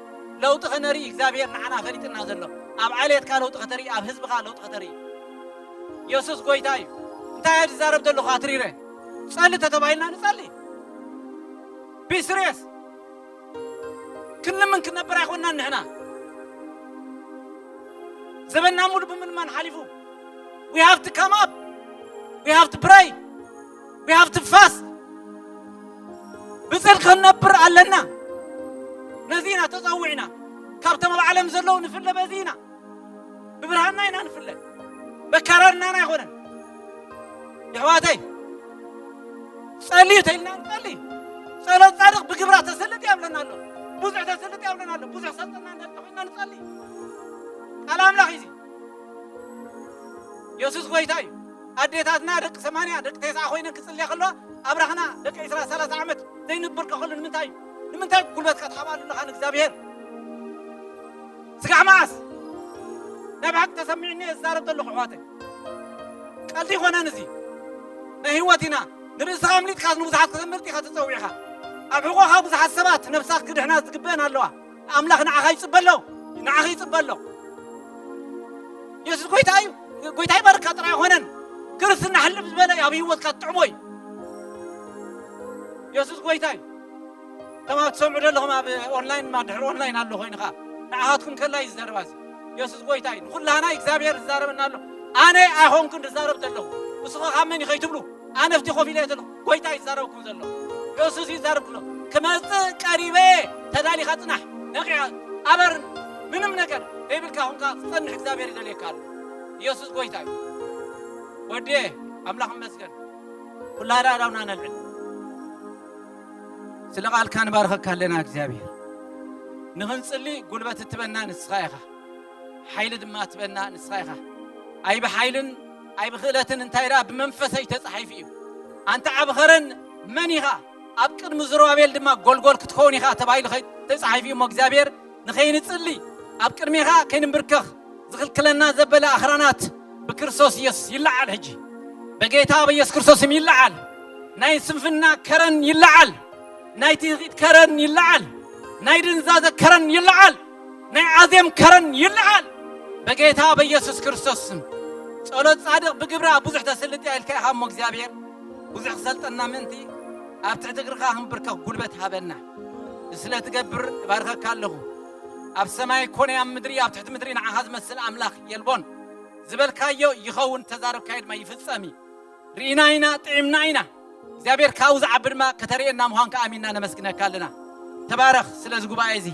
ለውጢ ኸነርኢ እግዚኣብሔር ንዓና ፈሊጥና ዘሎ። ኣብ ዓሌትካ ለውጢ ኸተርኢ፣ ኣብ ህዝብኻ ለውጢ ኸተርኢ። የሱስ ጐይታ እዩ። እንታይ እየ ዝዛረብ ዘለኹ ኣትሪረ? ጸሊ ተተባሂልና ንጸሊ። Be serious። ክንልምን ክንነብር ኣይኮንናን ንሕና። ዘበንና ሙሉ ብምልማን ሓሊፉ። We have to come up. We have to pray. We have to fast. ብጽድቂ ክንነብር ኣለና። ነዚ ኢና ተጸዊዕና። ካብቶም ኣብ ዓለም ዘለዉ ንፍለ በዚ ኢና። ብብርሃንና ኢና ንፍለ። በካራርናና ኣይኮነን። የሕዋተይ፣ ጸልዩ ተኢልና ንጸሊ። ጸሎት ጻድቕ ብግብራ ተሰልጥ ያብለና ኣሎ። ብዙሕ ተሰልጥ ያብለና ኣሎ። ብዙሕ ሰልጥና እንተ ኮይና ንጸሊ። ቃል ኣምላኽ እዩ። የሱስ ጐይታ እዩ። ኣዴታትና ደቂ ሰማንያ፣ ደቂ ተስዓ ኮይነን ክጽልያ ከለዋ፣ ኣብራኽና ደቂ ዕስራ ሰላሳ ዓመት ዘይንብርከኸሉ ንምንታይ እዩ? ንምንታይ ጉልበትካ ትሃባሉ ኣለኻ ንእግዚኣብሔር? ስጋዕ መዓስ? ናይ ብሓቂ ተሰሚዑኒ እየ ዝዛረብ ዘለኹ ኣሕዋተይ። ቀልዲ ይኾነን እዚ። ናይ ህይወት ኢና። ንርእስኻ ኣምሊጥካ ንብዙሓት ከተምልጥ ኢኻ ተጸዊዕኻ። ኣብ ሕቖኻ ብዙሓት ሰባት ነብሳ ክድሕና ዝግበአን ኣለዋ። ኣምላኽ ንዓኻ ይጽበ ኣሎ። ንዓኺ ይጽበ ኣሎ። የሱስ ጐይታ እዩ። ጐይታ ይባርካ ጥራይ ኣይኮነን። ክርስትና ሕልፍ ዝበለ እዩ ኣብ ህይወትካ ትጥዕሞ እዩ። የሱስ ጐይታ እዩ። ከም ኣብ ትሰምዑ ዘለኹም ኣብ ኦንላይን፣ ማ ድሕሪ ኦንላይን ኣሎ ኮይኑ ኸዓ ንዓኻትኩም ከላ እዩ ዝዛረባ እዚ። የሱስ ጐይታ እዩ። ንኹላህና እግዚኣብሔር ዝዛረበና ኣሎ። ኣነ ኣይኾንኩን ዝዛረብ ዘለኹ። ንስኹ ካብ መን እዩ ከይትብሉ፣ ኣነ ኣብቲ ኮፍ ኢለ እየ ዘለኹ። ጐይታ እዩ ዝዛረበኩም ዘሎ። የሱስ እዩ ዝዛረበኩም ዘሎ። ክመጽእ ቀሪበ እየ። ተዳሊኻ ጽናሕ። ነቒኻ ኣበር። ምንም ነገር ዘይብልካ ኹንካ ክትጸንሕ እግዚኣብሔር ይደልየካ ኣሎ። የሱስ ጐይታ እዩ። ወድየ፣ ኣምላኽ ይመስገን። ኩላህና ኣእዳውና ነልዕል። ስለ ቃልካ ንባርኸካ ኣለና እግዚኣብሔር። ንኽንጽሊ ጉልበት እትበና ንስኻ ኢኻ። ሓይሊ ድማ እትበና ንስኻ ኢኻ። ኣይ ብሓይልን ኣይ ብኽእለትን እንታይ ደኣ ብመንፈሰይ ተጻሒፉ እዩ። ኣንታ ዓቢ ኸረን መን ኢኻ? ኣብ ቅድሚ ዝሩባቤል ድማ ጐልጐል ክትከውን ኢኻ ተባሂሉ ኸይ-፣ ተጻሒፉ እዩ እሞ እግዚኣብሔር ንኸይንጽሊ ኣብ ቅድሜኻ ከይንምብርከኽ ዝኽልክለና ዘበለ ኣኽራናት ብክርስቶስ ኢየሱስ ይለዓል። ሕጂ በጌታ በኢየሱስ ክርስቶስ ስም ይለዓል። ናይ ስንፍና ከረን ይለዓል። ናይ ትዕቢት ከረን ይለዓል። ናይ ድንዛዘ ከረን ይለዓል። ናይ ኣዜም ከረን ይለዓል። በጌታ በኢየሱስ ክርስቶስ ስም። ጸሎት ጻድቕ ብግብራ ብዙሕ ተስልጥ እያ ኢልካ ኢኻ እሞ እግዚኣብሔር ብዙሕ ክሰልጠና ምእንቲ ኣብ ትሕቲ እግርኻ ክንብርከኽ ጉልበት ሃበና። ስለ ትገብር እባርኸካ ኣለኹ። ኣብ ሰማይ ኮነ ኣብ ምድሪ፣ ኣብ ትሕቲ ምድሪ ንዓኻ ዝመስል ኣምላኽ የልቦን። ዝበልካዮ ይኸውን፣ ተዛረብካዮ ድማ ይፍጸም እዩ። ርኢና ኢና፣ ጥዒምና ኢና። እግዚኣብሔር ካብኡ ዝዓቢ ድማ ከተርእየና ምዃንካ ኣሚንና ነመስግነካ ኣለና። ተባረኽ ስለዚ ጉባኤ እዚ።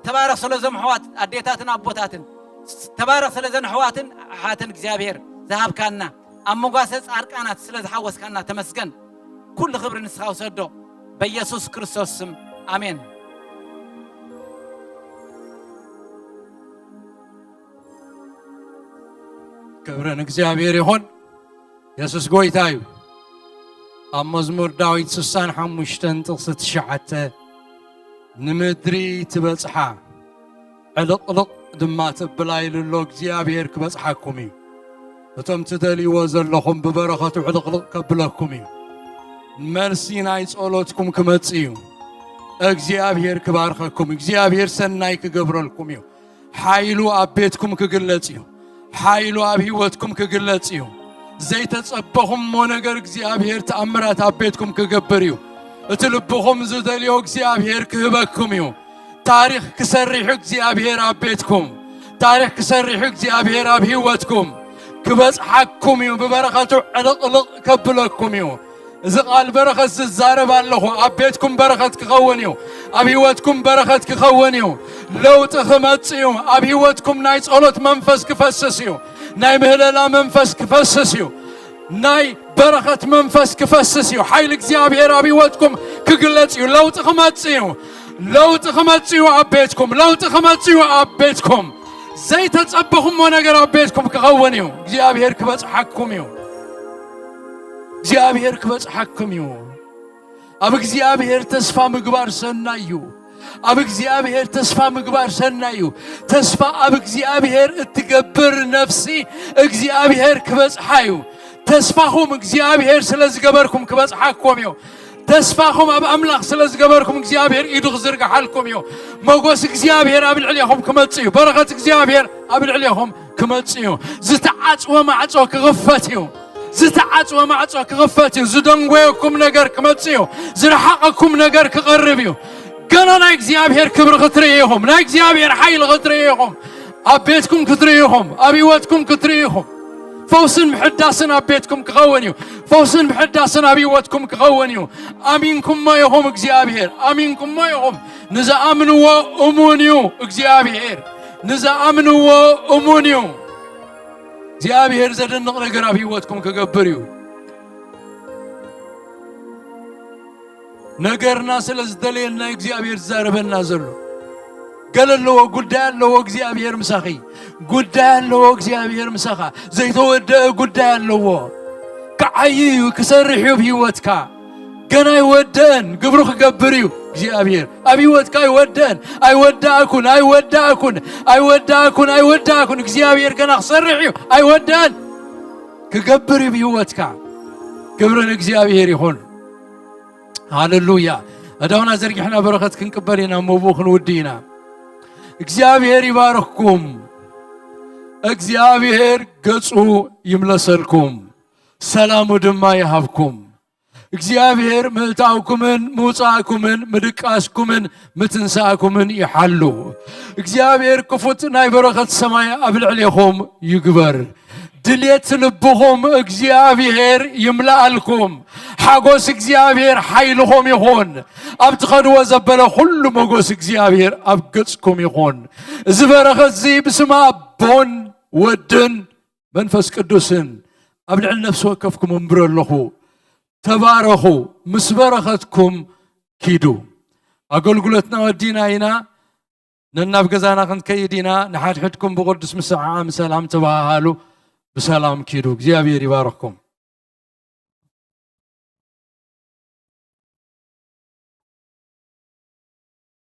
ተባረኽ ስለዞም ኣሕዋት ኣዴታትን ኣቦታትን። ተባረኽ ስለዘን ኣሕዋትን ኣሓትን እግዚኣብሔር ዝሃብካና። ኣብ መጓሰ ጻድቃናት ስለ ዝሓወስካና ተመስገን። ኩሉ ክብሪ ንስኻ ውሰዶ። በኢየሱስ ክርስቶስ ስም ኣሜን። ክብሪ ንእግዚኣብሔር ይኹን። የሱስ ጐይታ እዩ። ኣብ መዝሙር ዳዊት ስሳን ሓሙሽተን ጥቕሲ ትሽዓተ፣ "ንምድሪ ትበጽሓ፣ ዕልቕልቕ ድማ ተብላ ኢሉ ኣሎ፣ እግዚኣብሔር ክበጽሓኩም እዩ። እቶም ትደልይዎ ዘለኹም ብበረኸቱ ዕልቕልቕ ከብለኩም እዩ። መልሲ ናይ ጸሎትኩም ክመጽእ እዩ። እግዚኣብሔር ክባርኸኩም፣ እግዚኣብሔር ሰናይ ክገብረልኩም እዩ። ሓይሉ ኣብ ቤትኩም ክግለጽ እዩ። ሓይሉ ኣብ ህይወትኩም ክግለጽ እዩ። ዘይተጸበኹምዎ ነገር እግዚኣብሔር ተኣምራት ኣብ ቤትኩም ክገብር እዩ። እቲ ልብኹም ዝደልዮ እግዚኣብሔር ክህበኩም እዩ። ታሪኽ ክሰርሕ እግዚኣብሔር ኣብ ቤትኩም፣ ታሪኽ ክሰርሕ እግዚኣብሔር ኣብ ህይወትኩም ክበጽሓኩም እዩ። ብበረኸቱ ዕልቕልቕ ከብለኩም እዩ። እዚ ቃል በረኸት ዝዛረብ ኣለኹ። ኣብ ቤትኩም በረኸት ክኸውን እዩ። ኣብ ህይወትኩም በረኸት ክኸውን እዩ። ለውጢ ክመጽእ እዩ። ኣብ ህይወትኩም ናይ ጸሎት መንፈስ ክፈስስ እዩ። ናይ ምህለላ መንፈስ ክፈስስ እዩ። ናይ በረኸት መንፈስ ክፈስስ እዩ። ሓይሊ እግዚኣብሔር ኣብ ህይወትኩም ክግለጽ እዩ። ለውጢ ክመጽእ እዩ። ለውጢ ክመጽእ እዩ ኣብ ቤትኩም። ለውጢ ክመጽእ እዩ ኣብ ቤትኩም። ዘይተጸበኹምዎ ነገር ኣብ ቤትኩም ክኸውን እዩ። እግዚኣብሔር ክበጽሓኩም እዩ። እግዚኣብሔር ክበጽሓኩም እዩ። ኣብ እግዚኣብሔር ተስፋ ምግባር ሰናይ እዩ። ኣብ እግዚኣብሔር ተስፋ ምግባር ሰናይ እዩ። ተስፋ ኣብ እግዚኣብሔር እትገብር ነፍሲ እግዚኣብሔር ክበጽሓ እዩ። ተስፋኹም እግዚኣብሔር ስለ ዝገበርኩም ክበጽሓኩም እዩ። ተስፋኹም ኣብ ኣምላኽ ስለ ዝገበርኩም እግዚኣብሔር ኢዱ ክዝርግሓልኩም እዩ። መጎስ እግዚኣብሔር ኣብ ልዕሌኹም ክመጽእ እዩ። በረኸት እግዚኣብሔር ኣብ ልዕሌኹም ክመጽእ እዩ። ዝተዓጽወ ማዕጾ ክኽፈት እዩ። ዝተዓጽወ ማዕጾ ክኽፈት እዩ። ዝደንጎየኩም ነገር ክመጽእ እዩ። ዝረሓቐኩም ነገር ክቐርብ እዩ። ገና ናይ እግዚኣብሔር ክብሪ ክትርኢ ኢኹም። ናይ እግዚኣብሔር ሓይሊ ክትርኢ ኢኹም። ኣብ ቤትኩም ክትርኢ ኢኹም። ኣብ ህይወትኩም ክትርኢ ኢኹም። ፈውስን ምሕዳስን ኣብ ቤትኩም ክኸውን እዩ። ፈውስን ምሕዳስን ኣብ ህይወትኩም ክኸውን እዩ። ኣሚንኩሞ ኢኹም እግዚኣብሔር። ኣሚንኩሞ ኢኹም። ንዝኣምንዎ እሙን እዩ እግዚኣብሔር። ንዝኣምንዎ እሙን እዩ። እግዚኣብሔር ዘደንቕ ነገር ኣብ ህይወትኩም ክገብር እዩ። ነገርና ስለ ዝደለየና እግዚኣብሔር ዝዛረበና ዘሎ። ገለ ኣለዎ፣ ጉዳይ ኣለዎ እግዚኣብሔር ምሳኺ። ጉዳይ ኣለዎ እግዚኣብሔር ምሳኻ። ዘይተወደአ ጉዳይ ኣለዎ። ክዓይ እዩ፣ ክሰርሕ እዩ ኣብ ህይወትካ። ገና ኣይወደአን፣ ግብሩ ክገብር እዩ እግዚኣብሔር። ኣብ ህይወትካ ኣይወደአን። ኣይወዳእኩን፣ ኣይወዳእኩን፣ ኣይወዳእኩን፣ ኣይወዳእኩን። እግዚኣብሔር ገና ክሰርሕ እዩ፣ ኣይወደአን። ክገብር እዩ ብህይወትካ። ክብሪ ንእግዚኣብሔር ይኹን። ሃሌሉያ። ኣእዳውና ዘርጊሕና በረኸት ክንቅበል ኢና፣ እሞ ብኡ ክንውዲ ኢና። እግዚኣብሔር ይባርኽኩም። እግዚኣብሔር ገጹ ይምለሰልኩም፣ ሰላሙ ድማ ይሃብኩም። እግዚኣብሔር ምእታውኩምን ምውጻእኩምን ምድቃስኩምን ምትንሳእኩምን ይሓሉ። እግዚኣብሔር ክፉት ናይ በረኸት ሰማይ ኣብ ልዕሌኹም ይግበር። ድሌት ልብኹም እግዚኣብሔር ይምላኣልኩም። ሓጎስ እግዚኣብሔር ሓይልኹም ይኹን። ኣብ ትኸድዎ ዘበለ ኩሉ መጎስ እግዚኣብሔር ኣብ ገጽኩም ይኹን። እዚ በረኸት እዚ ብስም ኣቦን ወድን መንፈስ ቅዱስን ኣብ ልዕሊ ነፍሲ ወከፍኩም እምብር ኣለኹ። ተባረኹ፣ ምስ በረኸትኩም ኪዱ። ኣገልግሎትና ወዲና ኢና። ነናብ ገዛና ክንከይድ ኢና። ንሓድሕድኩም ብቕዱስ ምስዓዓም ሰላም ተበሃሃሉ። ብሰላም ኪዱ። እግዚኣብሔር ይባርኽኩም።